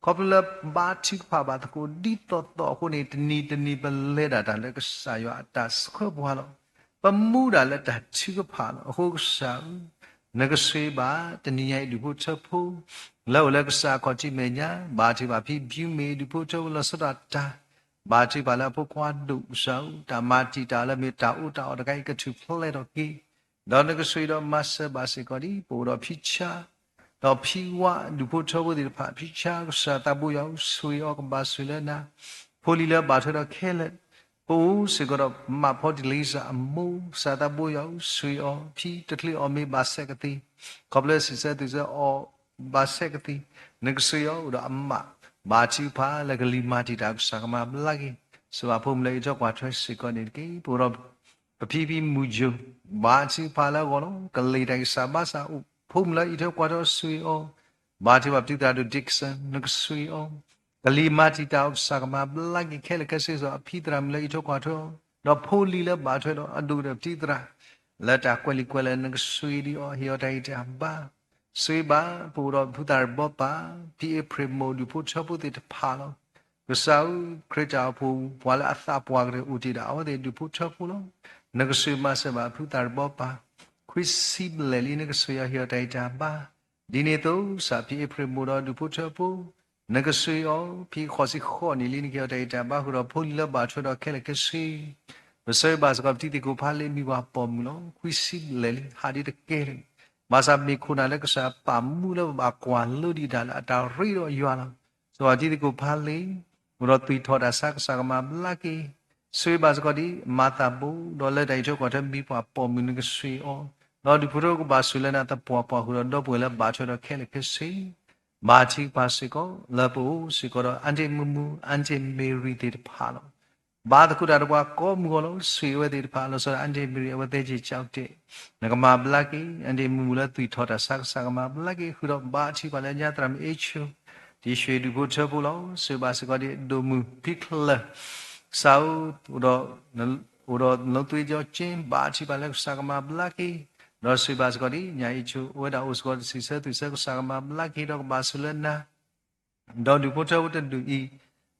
ခီဖျိလၢဘါထုကဖၣ်ဘၣ်သကိးဒ်သိးသိးအဃိန့ၣ် တနံၤတနံၤပလဲၤဒၣ်တၢ်လၢကစၢ်ယွၤအတၢ်ဆှၢပှၤလီၤ. ပမူဒၣ်လၢတၢ်ထုကဖၣ်လီၤ. အဃိကစၢ်ဧၢ, နကဆိၣ်ဂ့ၤဘၣ်တနံၤညါအံၤဒူၣ်ဖိထၢဖိ လၢအိၣ်လၢကစၢ်အခီၣ်ထံးမဲာ်ညါ, ဘါထုကဖၣ်ဖံဘျုးမ့ၢ်ဒူၣ်ဖိထၢဖိလီၤဆီဒၣ်တၢ်, ဘါထုကဖၣ်လၢအဖိခွါဒိၣ်ကစၢ်ဧၢ, တၢ်မၤတံာ်တာ်လၢမ့ၢ်တၢ်အူတၢ်အီၣ်တခါအံၤကထူၣ်ဖျဲးထီၣ်က့ၤ, ဒီးနကဆိၣ်ဂ့ၤဒီးမၤစၢၤဘၣ်စ့ၢ်ကီးဒ် ပအိၣ်ဒီးဖံဆါ ဒီးဖံဝါဒူၣ်ဖိထၢဖိသ့ၣ်တဖၣ်, ဖံဆါကစၢ်သးဘိယွၤဧၢ ဆိၣ်ဂ့ၤအီၤကဘၣ်ဆိၣ်လၢနၤ, ဖိလံၤလၢဘၣ်ထွဲဒီးခဲလၢာ်, ပအိၣ်စ့ၢ်ကီးဒီးမးဖီတလ့စၢ်အမိၢ် ကစၢ်သးဘိယွၤဧၢ ဆိၣ်ဂ့ၤအီၤ, ဖံတချုးအီၣ်မ့ၤဘၣ်ဆဲးကသ့, ခီဖျိစံးဆၢသူၣ်ဆၢအီၣ်ဘၣ်ဆဲးကသ့, နကဆိၣ်ဂ့ၤအီၤအိၣ်ဒီးအမး, ဘါထုကဖၣ်လၢကလံၤမၤတံာ်တာ်ကစၢ်ကမၤဘျါက့ၤ, စၢၤဘၣ်ဖိမုၣ်လၢအံးထွဲကွၢ်ထွဲစ့ၢ်ကီးန့ၣ်တက့ၢ်, ပအိၣ်ဒီး ပဖံဖံမုၢ်ယိၤ, ဘါထုကဖၣ်လၢအဂီၢ်လီၤ, ကလံၤတၢ်ကစၢ်ဘါစၢ်အိၣ်, ဖိမုၣ်လၢအံးထွဲကွၢ်ထွဲဆိၣ်ဂ့ၤအီၤ, ဘါထုကဖၣ်ပတံၤသရၣ်ဒိၣ် Dixon နကဆိၣ်ဂ့ၤအီၤ, ကလံၤမၤတံာ်တာ်အီၤကစၢ်ကမၤဘျါက့ၤခဲလၢာ်ခဲဆ့ စီၤအဖံသရၣ်မုၣ်လၢအံးထွဲကွၢ်ထွဲအီၤ, ဒီးဖိလံၤလၢဘၣ်ထွဲဒီးအဒိၣ်ကတၢၢ်ပတံၤသရၣ်, လၢတၢ်ကွဲးလံာ်ကွဲးလဲၢ်နကဆိၣ်ဂ့ၤဒံးအီၤ ဟ့ၣ်အီၤတၢ်ဂံၢ်တၢ်ဘါ ဆိၣ်ဂ့ၤဘၣ် ပအိၣ်ဒီးဖုသၣ်ရံၣ်ဘီပၢ်, ဖံအ့ဖြ့ၣ်မိၢ်ဒူၣ်ဖိထၢဖိသ့ၣ်တဖၣ်လီၤ. ကစၢ်ဧၢ, ခရံာ်တၢ်အိၣ်ဖှိၣ်ပှၤလၢအသးပှၢ်ကတၢၢ်အိၣ်တ့ၢ်ဒီးအဝဲသ့ၣ်ဒူၣ်ဖိထၢဖိလီၤ. နကဆိၣ်ဂ့ၤမၤစၢၤဘၣ်ဖုသၣ်ရံၣ်ဘီပၢ်, ခွံဆံဘျဲၣ်လံ နကဆိၣ်ဂ့ၤအီၤဟ့ၣ်အီၤတၢ်ဂံၢ်တၢ်ဘါ, ဒ်န့ၣ်အသိး ကစၢ်ဖံအ့ဖြ့ၣ်မိၢ်ဒီးဒူၣ်ဖိထၢဖိ နကဆိၣ်ဂ့ၤအီၤ ဖံဃိးဆံဃိးနံၣ်လံ နကဟ့ၣ်အီၤတၢ်ဂံၢ်တၢ်ဘါ ဃုာ်ဒီးဖိလံၤလၢဘၣ်ထွဲဒီးခဲလၢာ်ခဲဆ့ ပဆၢဂ့ၤဘၣ်စ့ၢ်ကီးပတံၤသကိးဖးလ့ မံၤပှၢ်ပိာ်မုၣ်လီၤ. ခွံဆံဘျဲၣ်လံ ဟးဒ်တကဲလၢၤ, ဘၣ်ဆၣ်မ့ၢ်ခိၣ်နၢ်လၢကစၢ်ပာ်မူလၢပဘၣ်ကွၢ်လိဒံးတၢ်လၢ အတၢ်ရ့ဒီးယွၤလီၤ. စ့ၢ်ကီးပတံၤသကိးဖးလ့ အိၣ်ဒီးသွံၣ်ထီၣ်တၢ်ဆါ ကစၢ်ကမၤဘျါက့ၤ, ဆိၣ်ဂ့ၤဘၣ်စ့ၢ်ကီးဒ်မၤသးဘိ ဒီးလၢတၢ်အံးထွဲကွၢ်ထွဲမံၤပှၢ်ပိာ်မုၣ် နကဆိၣ်ဂ့ၤအီၤ, ဒီးဒူၣ်ဖိထၢကဘၣ်ဆိၣ်လၢနၤသပှၢ်ပှၢ် ဃုာ်ဒီးဒီပုၢ်ဝဲၢ်လၢဘၣ်ထွဲဒီးခဲလၢာ်ခဲဆ့ ဘါထုကဖၣ်စ့ၢ်ကီး လၢပအိၣ်စ့ၢ်ကီးဒီး အါတ့ၢ်မုာ်မုာ် အါတ့ၢ်မ့ၢ်ရံၣ်သ့ၣ်တဖၣ်လီၤ. ဘါသကိးတၢ်ဒီးပှၤကိးမုၢ်ဂီၤလီၤ. ဆိၣ်ဂ့ၤအဝဲသ့ၣ်တဖၣ် လီၤဆီဒၣ် အါတ့ၢ်မ့ၢ်ရံၣ် အဝဲသ့ၣ်က့ၤကၠီၣ်တဲာ်, နကမၤဘျါက့ၤ အါတ့ၢ်မုာ်မုာ်လၢသွံၣ်ထီၣ်တၢ်ဆါ ကစၢ်ကမၤဘျါက့ၤ ဃုာ်ဒီးဘါထုကဖၣ်လၢညါသရၣ်မုၣ်အ့ဆိ တံၤရွှ့ၣ်ဒူၣ်ဖိထၢဖိလီၤ. ဆိၣ်ဂ့ၤဘၣ်စ့ၢ်ကီးဒ်ဒိၣ်မုၢ်ဖံချၢၣ် ကစၢ်ဧၢ အိၣ်ဒီး အိၣ်ဒီးနသွ့ကၠီက့ ဘါထုကဖၣ်လၢကစၢ်ကမၤဘျါက့ၤ, ဒီးဆိၣ်ဂ့ၤဘၣ်စ့ၢ်ကီးဒ်ညၣ်အ့ဆိ အဝဲဒၣ်အိၣ်စ့ၢ်ကီးတစံးဆၢသူၣ်ဆၢ ကစၢ်ကမၤဘျါက့ၤ ဒီးကဘၣ်ဆိၣ်လၢနၤ ဒီးဒူၣ်ဖိထၢဖိတဒူၣ်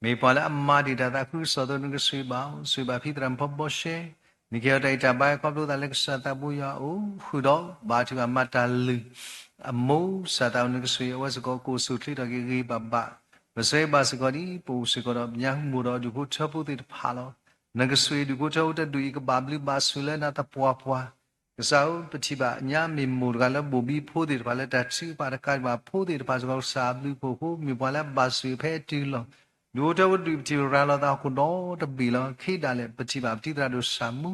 အံၤ မ့ၢ်ပှၤလၢအမၤတံာ်တာ်သးခုကစီၣ်အသိး နကဆိၣ်ဂ့ၤဘၣ်အီၤ, ဆိၣ်ဂ့ၤဘၣ်ဖံသရၣ်မုၣ်ဖီဘီရှဲ, နကဟ့ၣ်အီၤတၢ်ဂံၢ်တၢ်ဘါ ခီဖျိသးလၢကစၢ်သးဘိယွၤအအိၣ်, ဃုာ်ဒီးဘါထုကဖၣ်မၤတၢ်လုၢ် အမိၢ် ကစၢ်သးဘိ နကဆိၣ်ဂ့ၤအဝဲစ့ၢ်ကီး ကအိၣ်ဆူၣ်ချ့ထီၣ်က့ၤဂ့ၤဂ့ၤဘၣ်ဘၣ်, ပဆၢဂ့ၤဘၣ်စ့ၢ်ကီးဒ် ပအိၣ်စ့ၢ်ကီးဒီးပညါဟူမိၢ်ဒီးဒူၣ်ဖိထၢဖိသ့ၣ်တဖၣ်လီၤ. နကဆိၣ်ဂ့ၤဒူၣ်ဖိထၢဖိတဒူၣ်အံၤ ကဘၣ်ဘျုးဘၣ်ဆိၣ်လၢနၤသပှၢ်ပှၢ် ကစၢ်ဧၢ ပထံၣ်ဘၣ်ညါမ့ၢ်မိၢ်တဂၤလၢဘိၣ်ဘံဖိသ့ၣ်တဖၣ်လၢတၢ်ထုကဖၣ်တကးဒံးဘၣ် ဖိသ့ၣ်တဖၣ်စ့ၢ်ကီး ကစၢ်အဘျုးအဖှိၣ်အဃိ မ့ၢ်ပှၤလၢအဘၣ်ဆိၣ်ဂ့ၤဖဲအတုၤလီၤ. ဒူၣ်ဖိထၢဖိတဒူၣ် ပထံၣ်ရၤလီၤသးဟီၣ်ခိၣ်ဒီတဘ့ၣ်လီၤ. ခဲဒၣ်လဲာ် ပထံၣ်ဘၣ်ပတံၤသရၣ်ဒိၣ်ဆၣ်မူ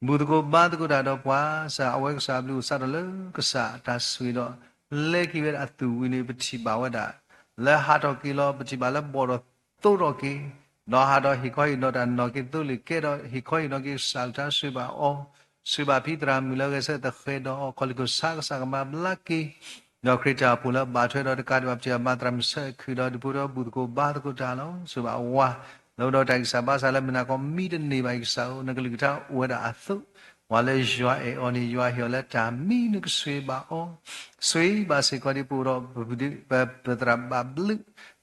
ဘူၣ်သကိးဘါသကိးတၢ်ဒီးပှၤစၢ် အဝဲကစၢ်ဘျုးအိၣ်သးထီၣ်လၢကစၢ်တၢ်ဆိၣ်ဂ့ၤဒီး လဲၤက့ၤဝဲဒၣ်အသူၣ်ဝံၤန့ၣ် ပထံၣ်ဘၣ်ဝဲဒၣ် လၢဟးထီၣ်က့ၤလီၤ ပထံၣ်ဘၣ်လၢဘီၣ်ထီၣ်သိထီၣ်က့ၤ ဒီးဟးထီၣ်ဟ့ၣ်ခီဟ့ၣ်နီၤတၢ်နီၣ်က့ၤသိလ့ၣ်ကဲထီၣ် ဟ့ၣ်ခီဟ့ၣ်နီၤက့ၤကစၢ်အကလုၢ်ကထါ ဆိၣ်ဂ့ၤဘၣ်အီၤ ဆိၣ်ဂ့ၤဘၣ်ဖံသရၣ်မုၣ်လၢအဂဲၤဆၢထၢၣ်သဃဲၤဒီးအီၤ ခီၣ်လ့ၢ်ခိၣ်ဆါ ကစၢ်ကမၤဘျါက့ၤ ဒီးခရံာ်တၢ်အိၣ်ဖှိၣ်လၢဘၣ်ထွဲဒီးတကးဒံးဘၣ် ပထံၣ်ဘၣ်မၤသရၣ်မုၣ်ဆၢခုၣ်ဒီး ဒူၣ်ဖိထၢဖိဘူၣ်သကိးဘါသကိးတၢ်လီၤ. ဆိၣ်ဂ့ၤဘၣ်အဝၤ လၢအိၣ်ဒီးတၢ်ဂံၢ်စၢ်ဘါစၢ်လၢမုၢ်နၤခီမံတန့ၢ်ဘၣ်အံၤ ကစၢ်ဧၢ နကလုၢ်ကထါအိၣ်ဝဲဒၣ်အသိး ပှၤလၢယွၤအဲၣ်အီၤန့ၣ် ယွၤဟ့ၣ်အီၤလၢတၢ်မံ နကဆိၣ်ဂ့ၤဘၣ်အီၤ ဆိၣ်ဂ့ၤဘၣ်စ့ၢ်ကီးဒ်ပအိၣ်ဒီး ပသရၣ်ဘၣ်ဘျုး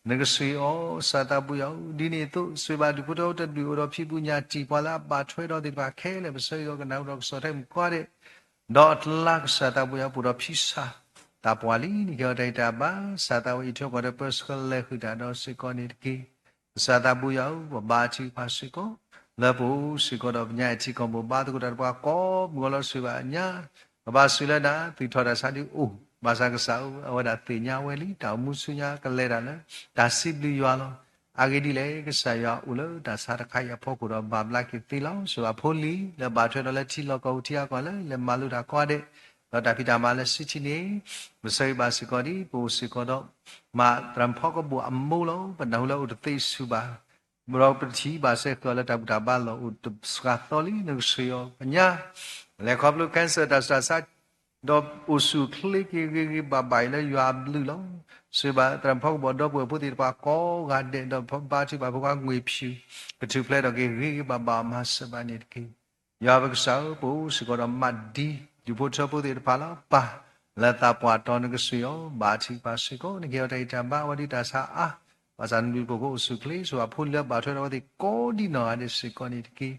နကဆိၣ်ဂ့ၤအီၤ ကစၢ်သးဘိယွၤဧၢ. ဒ်န့ၣ်အသိး ဆိၣ်ဂ့ၤဘၣ်ဒူၣ်ဖိထၢဖိတဒူၣ် အိၣ်ဒီးဖံးဘူးညၣ်တံၢ်ပှၤလၢအဘၣ်ထွဲဒီးသ့ၣ်တဖၣ်ခဲလၢာ် ပဆၢဂ့ၤအီၤကနၣ်ဒီးကဆီၣ်ထွဲမုၣ်ကီးဒဲး ဒီးအကျါ ကစၢ်သးဘိယွၤ ပအိၣ်ဒီးဖံစၢ်သးပှၢ်လံ နကဟ့ၣ်အီၤတၢ်ဂံၢ်တၢ်ဘါ စၢ်သးဝဲအံးထွဲကွၢ်ထွဲပၢဆှၢလဲၤဃုာ်တၢ်ဒီးစ့ၢ်ကီးန့ၣ်တက့ၢ်. ကစၢ်သးဘိယွၤဧၢ ပဘါထုကဖၣ်စ့ၢ်ကီး လၢပအိၣ်စ့ၢ်ကီးဒီးပညါအဲၣ်ထံကီၢ်ပူၤ ဘါသကိးတၢ်ဒီးပှၤကိးမုၢ်ဂီၤလီၤ ဆိၣ်ဂ့ၤဘၣ်အညါ ပဘၣ်စူၢ်လၢနၤ သုးထီၣ်တၢ်ဆါဒ်အိၣ် ဘၣ်ဆၣ်ကစၢ်ဧၢ အဝဲဒၣ်သ့ၣ်ညါဝဲလံ တၢ်အိၣ်မူဆူညါကလဲၤတၢ်လၢ တၢ်စံးဘျုးယွၤလီၤ. အဂ့ၢ်ဒ်လဲၣ် ကစၢ်ယွၤအိၣ်လၢတၢ်ဆါတခါအံၤအဖီခိၣ်ဒီးဘၣ်ဘျါက့ၤသ့လီၤ. ဆိၣ်ဂ့ၤဘၣ်ဖိလံၤ လၢဘၣ်ထွဲဒီးလၢထံလီၢ်ကီၢ်ပူၤထံအါကီၢ်လၢ လဲၤမၤလိတၢ်ကိးဂၤဒဲး ဒီးတၢ်ဖံးတၢ်မၤလၢစုထံန့ၣ် ပဆၢဂ့ၤဘၣ်စ့ၢ်ကီးဒ် ပအိၣ်စ့ၢ်ကီးဒီး မၤသရၣ်မုၣ်ဖီကဘိၣ်အမိၢ်လီၤ. ပနၢ်ဟူလၢအိၣ်တသ့ဆူၣ်ဘၣ် ဒီးပထံၣ်ဘၣ်စဲဃာ်အီၤလၢတၢ်ဘူၣ်တၢ်ဘါလီၢ်အိၣ်တစှၤသီလံ နကဆိၣ်ဂ့ၤအီၤ ပညါ လဲၤခီဖျိ cancer တၢ်ဆူးတၢ်ဆါ ဒီးအိၣ်ဆူၣ်အိၣ်ချ့က့ၤဂ့ၤဂ့ၤဘၣ်ဘၣ်အံၤလၢယွၤအဘျုးလီၤ. ဆိၣ်ဂ့ၤဘၣ်သရၣ်မုၣ်ဖီကဘိၣ်ဒီပုၢ်ဝဲၢ်ဖိသ့ၣ်တဖၣ်ကိးဂၤဒဲး ဒီးဘါထုကဖၣ်ဖိခွါငွေဖြူ ကထူၣ်ဖျဲးထီၣ်က့ၤဂ့ၤဂ့ၤဘၣ်ဘၣ်အီၤ မၤစၢၤဘၣ်န့ၣ်တက့ၢ်. ယွၤပကစၢ်ဧၢ ပအိၣ်စ့ၢ်ကီးဒီးမၤဒံ ဒူၣ်ဖိထၢဖိသ့ၣ်တဖၣ်လၢပၢ် လၢသးပှၢ်တီၤ နကဆိၣ်ဂ့ၤအီၤ ဘါထုကဖၣ်စ့ၢ်ကီး နကဟ့ၣ်အီၤတၢ်ဂံၢ်တၢ်ဘါ အဝဲဒ်တၢ်ဆါအါ ဘၣ်ဆၣ်နဘျုးနဖှိၣ်ကအိၣ်ဆူၣ်အိၣ်ချ့ ဆိၣ်ဂ့ၤဘၣ်ဖိလံၤလၢဘၣ်ထွဲဒီးအဝဲသ့ၣ်ကိးဒံးနီၢ်ဂၤဒဲးစ့ၢ်ကီးန့ၣ်တက့ၢ်.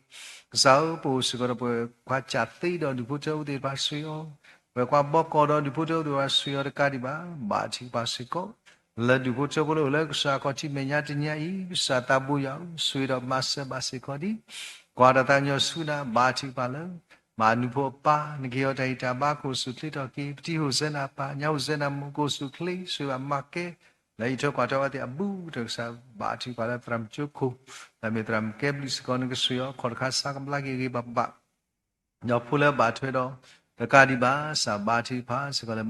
ကစၢ်ဧၢ ပအိၣ်စ့ၢ်ကီးဒီးပဝဲခွါကၢ်သ့ဒီးဒူၣ်ဖိထၢဖိသ့ၣ်တဖၣ်ဆိၣ်ဂ့ၤအီၤ, ပဝဲခွါဘီကီၢ်ဒီးဒူၣ်ဖိထၢဖိသ့ၣ်တဖၣ်ဆိၣ်ဂ့ၤအီၤတကးဒံးဘၣ် ဘါထုကဖၣ်စ့ၢ်ကီး လၢဒူၣ်ဖိထၢဖိလၢအိၣ်လၢကစၢ်ခီၣ်ထံးမဲာ်ညါတနံၤအံၤ ကစၢ်သးဘိယွၤဧၢ ဆိၣ်ဂ့ၤဒီးမၤစၢၤဘၣ်စ့ၢ်ကီးဒံး ကွၢ်တၢ်သးကညီၤဆူနၤ ဘါထုကဖၣ်လၢ မၤနူဖိအပၢ် နကဟ့ၣ်အီၤတၢ်ဂံၢ်တၢ်ဘါ ကအိၣ်ဆူၣ်အိၣ်ချ့ထီၣ်က့ၤ ပတံၤဟိၣ်စဲနၤပၢ် ညါဟိၣ်စဲနၤမိၢ် ကအိၣ်ဆူၣ်အိၣ်ချ့ ဆိၣ်ဂ့ၤဘၣ်မၤကဲ လၢအံးထွဲကွၢ်ထွဲအဝဲသ့ၣ်အဘူးကတၢၢ် ကစၢ်ဘါထုကဖၣ်လၢသရၣ်မုၣ်ကၠိခိၣ် လၢအမ့ၢ်သရၣ်မုၣ်ကဲဘျုးစ့ၢ်ကီး နကဆိၣ်ဂ့ၤအီၤ ခီၣ်တခါဆါကဘျါက့ၤဂ့ၤဘၣ်ဘၣ် ဒီးဖိလၢအဘၣ်ထွဲဒီး တကးဒံးဘၣ် ကစၢ်ဘါထုကဖၣ်စ့ၢ်ကီးလၢ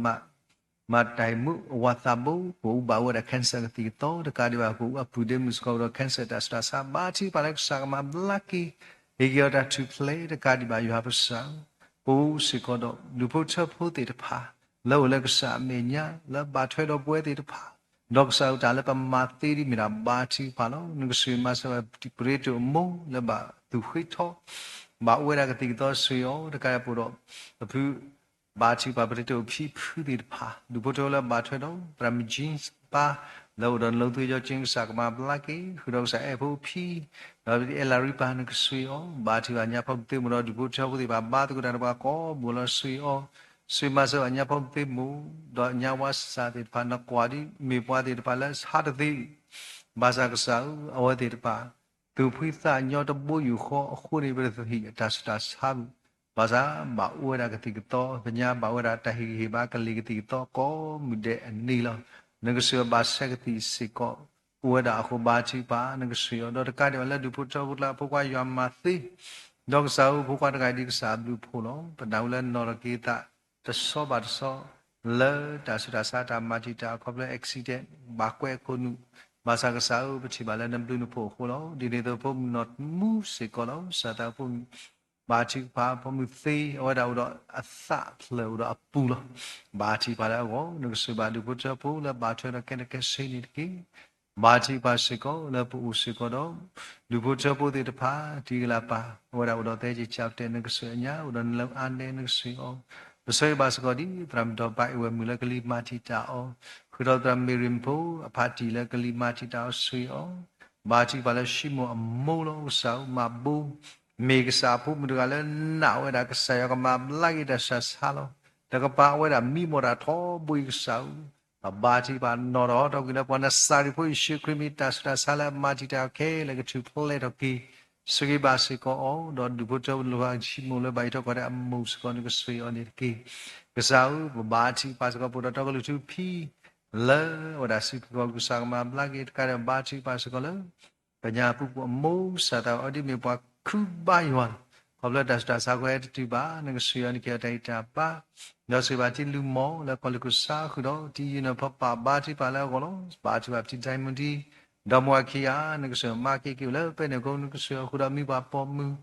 မၤတၢ်ဟ့ၣ်မူအဝၤသးဘိ ပအိၣ်ဘၣ်ဝဲဒၣ် cancer ကသံၣ်ကသီ တကးဒံးဘၣ် ပအိၣ်အပုၢ်ဒ့မုၣ်စ့ၢ်ကီးဒီး cancer တၢ်ဆူးတၢ်ဆါ ဘါထုကဖၣ်လၢကစၢ်ကမၤဘျါက့ၤ ဟ့ၣ်က့ၤအီၤတၢ်ထူၣ်ဖျဲးတကးဒံးဘၣ် ယွၤပကစၢ်ဧၢ ပအိၣ်စ့ၢ်ကီးဒီး ဒူၣ်ဖိထၢဖိသ့ၣ်တဖၣ် လၢအိၣ်လၢကစၢ်အမဲာ်ညါ လၢဘၣ်ထွဲဒီးပဝဲသ့ၣ်တဖၣ် ဒီးကစၢ်ဧၢ တၢ်လၢပမၤသ့ဒ်မ့ၢ်ဒၣ် ဘါထုကဖၣ်လီၤ. နကဆိၣ်ဂ့ၤမၤစၢၤဘၣ် ပရ့တိၣ်အမိၢ်လၢဘၣ်သူၣ်ဃ့ထီ ဘၣ်အိၣ်ဝဲဒၣ်ကသံၣ်ကသီ ဆိၣ်ဂ့ၤအီၤ တကးဒံးဘၣ်ဒီး ပဖု ဘါထုကဖၣ်ပရ့တိၣ်ဖံဖုသ့ၣ်တဖၣ် ဒူၣ်ဖိထၢဖိလၢဘၣ်ထွဲဒီး သရၣ်မုၣ်ကၠ့ပၢ် လၢအိၣ်ဒီးနလိသ့ယီကၠ့ ကစၢ်ကမၤဘျါက့ၤ ဃုာ်ဒီးကစၢ်အဲၣ်ဖိဖံ ဒီးအဲၣ်လၤရံပၢ် နကဆိၣ်ဂ့ၤအီၤ ဘါထုကဖၣ်ညါဖီမုၢ်သ့ၣ်မိၢ်ဒီး ဒူၣ်ဖိထၢဖိသ့ၣ်တဖၣ် ဘါသကိးတၢ်ဒီးပှၤကိးမုၢ်ဂီၤလီၤ ဆိၣ်ဂ့ၤအီၤ ဆိၣ်ဂ့ၤမၤစၢၤဘၣ်ညါဖီမုၢ်သ့ၣ်မိၢ် ဒီးညါဝါစၢ်သ့ၣ်တဖၣ် နကွၢ်ဒ်မ့ၢ်ပှၤသ့ၣ်တဖၣ်လၢဟးတသ့ ဘၣ်ဆၣ်ကစၢ်ဧၢ အဝဲသ့ၣ်တဖၣ် သူၣ်ဖှံသးညီတဘိယူၢ်ဃီအဃိန့ၣ် ပတသဟံၣ်အတၢ်ဆူးတၢ်ဆါဘၣ်. ဘၣ်ဆၣ် ဘၣ်အိၣ်ဝဲဒၣ်ကသံၣ်ကသီ ပညါဘၣ်အိၣ်ဝဲဒၣ်တၢ်ဟ့ၣ်ဂံၢ်ဟ့ၣ်ဘါကလံၤကသံၣ်ကသီကိးမုၢ်ဒဲးအနံၤလီၤ. နကဆိၣ်ဂ့ၤဘၣ်ဆဲးကသံၣ်စ့ၢ်ကီး အိၣ်ဝဲဒၣ်အဃိ ဘါထုကဖၣ် နကဆိၣ်ဂ့ၤအီၤ ဒီးတကးဒံးဘၣ်လၢဒူၣ်ဖိထၢဖိလၢအဖိခွါယွၤမၤသ့ ဒီးကစၢ်ဧၢ ဖိခွါတဂၤအံၤဒ်ကစၢ်အဘျုးအဖှိၣ်လီၤ. ပနၢ်ဟူလၢနီၢ်ထီၣ်က့ၤသး တဆီဘၣ်တဆီ လၢတၢ်ဆူးတၢ်ဆါတၢ်မၤတံာ်တာ်အခီဖျိ accident ဘၣ်ကွဲးအခိၣ်နူာ် ဘၣ်ဆၣ်ကစၢ်ဧၢ ပထံၣ်ဘၣ်လၢနဘျုးနဖှိၣ်အဃိလီၤ. ဒ်န့ၣ်အသိး ဖိမုၣ်နီၢ်မူစ့ၢ်ကီးလီၤ. ကစၢ်သးဖိမုၣ် ဘါထုကဖၣ် ဖိမုၣ်သ့ အဝဲဒၣ်အိၣ်ဒီးအသးဖျၢၣ်အိၣ်ဒီးအပူၤလီၤ. ဘါထုကဖၣ်လၢအဂီၢ် နကဆိၣ်ဂ့ၤဘၣ်ဒူၣ်ဖိထၢဖိလၢဘၣ်ထွဲဒီးခဲလၢာ်ခဲဆ့န့ၣ်တက့ၢ်. ဘါထုကဖၣ်စ့ၢ်ကီးလၢပအိၣ်စ့ၢ်ကီးဒီး ဒူၣ်ဖိထၢဖိသ့ၣ်တဖၣ် တံၤကလၤပၢ် အဝဲဒၣ်အိၣ်ဒီးသဲက့ၤကၠၢ်ပတဲာ် နကဆိၣ်ဂ့ၤအညါ အိၣ်ဒီးနလၢအါနဲ နကဆိၣ်ဂ့ၤအီၤ ပဆၢဂ့ၤဘၣ်စ့ၢ်ကီးဒ် သရၣ်မုၣ်ဒီးပၢ်အ့ၣ်ဝဲၢ်မုၣ်လၢကလံၤမၤတံာ်တာ်အီၤ, ဃုာ်ဒီးသရၣ်မ့ၢ်ရံၣ်မဖိ အဖါတံၢ်လၢကလံၤမၤတံာ်တာ်အီၤ ဆိၣ်ဂ့ၤအီၤ, ဘါထုကဖၣ်လၢၡံမိၣ်အမိၢ်လီၤ ကစၢ်ဧၢ မၤဘိ မ့ၢ်ကစၢ်အဖိမုၣ်တဂၤလၢနာ်ဝဲဒၣ်ကစၢ်ယွၤကမၤဘျါက့ၤတၢ်ဆူးတၢ်ဆါလီၤ. တကပၤဝဲဒၣ်မံမီၢ်တၢ်ထီဘိအံၤကစၢ်ဧၢ ပဘါထုကဖၣ်နီၢ်ထီၣ်ဟီထီၣ်ကွံာ်လၢပှၤနစၤရ့းဖိယ့ၣ်ၡူးခရံာ်မ့ၢ်တၢ်ဆူးတၢ်ဆါလၢအမၤတံာ်တာ်အီၤခဲလၢာ်ကထူၣ်ဖျဲးထီၣ်က့ၤ ဆိၣ်ဂ့ၤဘၣ်စ့ၢ်ကီးအီၤ ဒီးဒူၣ်ဖိထၢဖိလၢအဂံၢ်ဆံးမိၣ်လၢဘၣ်အံးထွဲကွၢ်ထွဲအမိၢ်စ့ၢ်ကီး နကဆိၣ်ဂ့ၤအီၤန့ၣ်တက့ၢ်. ကစၢ်ဧၢ ပဘါထုကဖၣ်စ့ၢ်ကီး ပအိၣ်ဒီးတီကလုာ်ထူဖံ လၢအဝဲဒၣ်စံးကီးကစၢ်ကမၤဘျါက့ၤတကးဒီး ဘါထုကဖၣ်စ့ၢ်ကီးလၢ ပညါပူၤပူၤအမိၢ် ကစၢ်သးဝဲအီၤဒ်မ့ၢ်ပှၤခုဘါယွၤလီၤ. ခီဖျိတၢ်စူၢ်တၢ်ဆါကဟဲတတုၤဘၣ် နကစၢ်ယွၤနကဟ့ၣ်အီၤတၢ်ဂံၢ်တၢ်ဘါ, ဒီးစံးဘၣ်တံလူမီၢ်လၢကီၢ်လူၢ်ကစၢ်ဃုာ်ဒီး တံယုၢ်နဖီပာ်ဘါထုကဖၣ်လၢအဂီၢ်လီၤ. ဘါထုကဖၣ်ပတံဒၣ်မုၢ်ဒံး, ဒီးမိၢ်အခံဂၤ နကစၢ်မၤက့ၤက့ၤဝဲလၢပဲာ်န့ၣ်ကိ နကစၢ်ယွၤဃုာ်ဒီးမံပှၤပိာ်မုၣ် ဒ်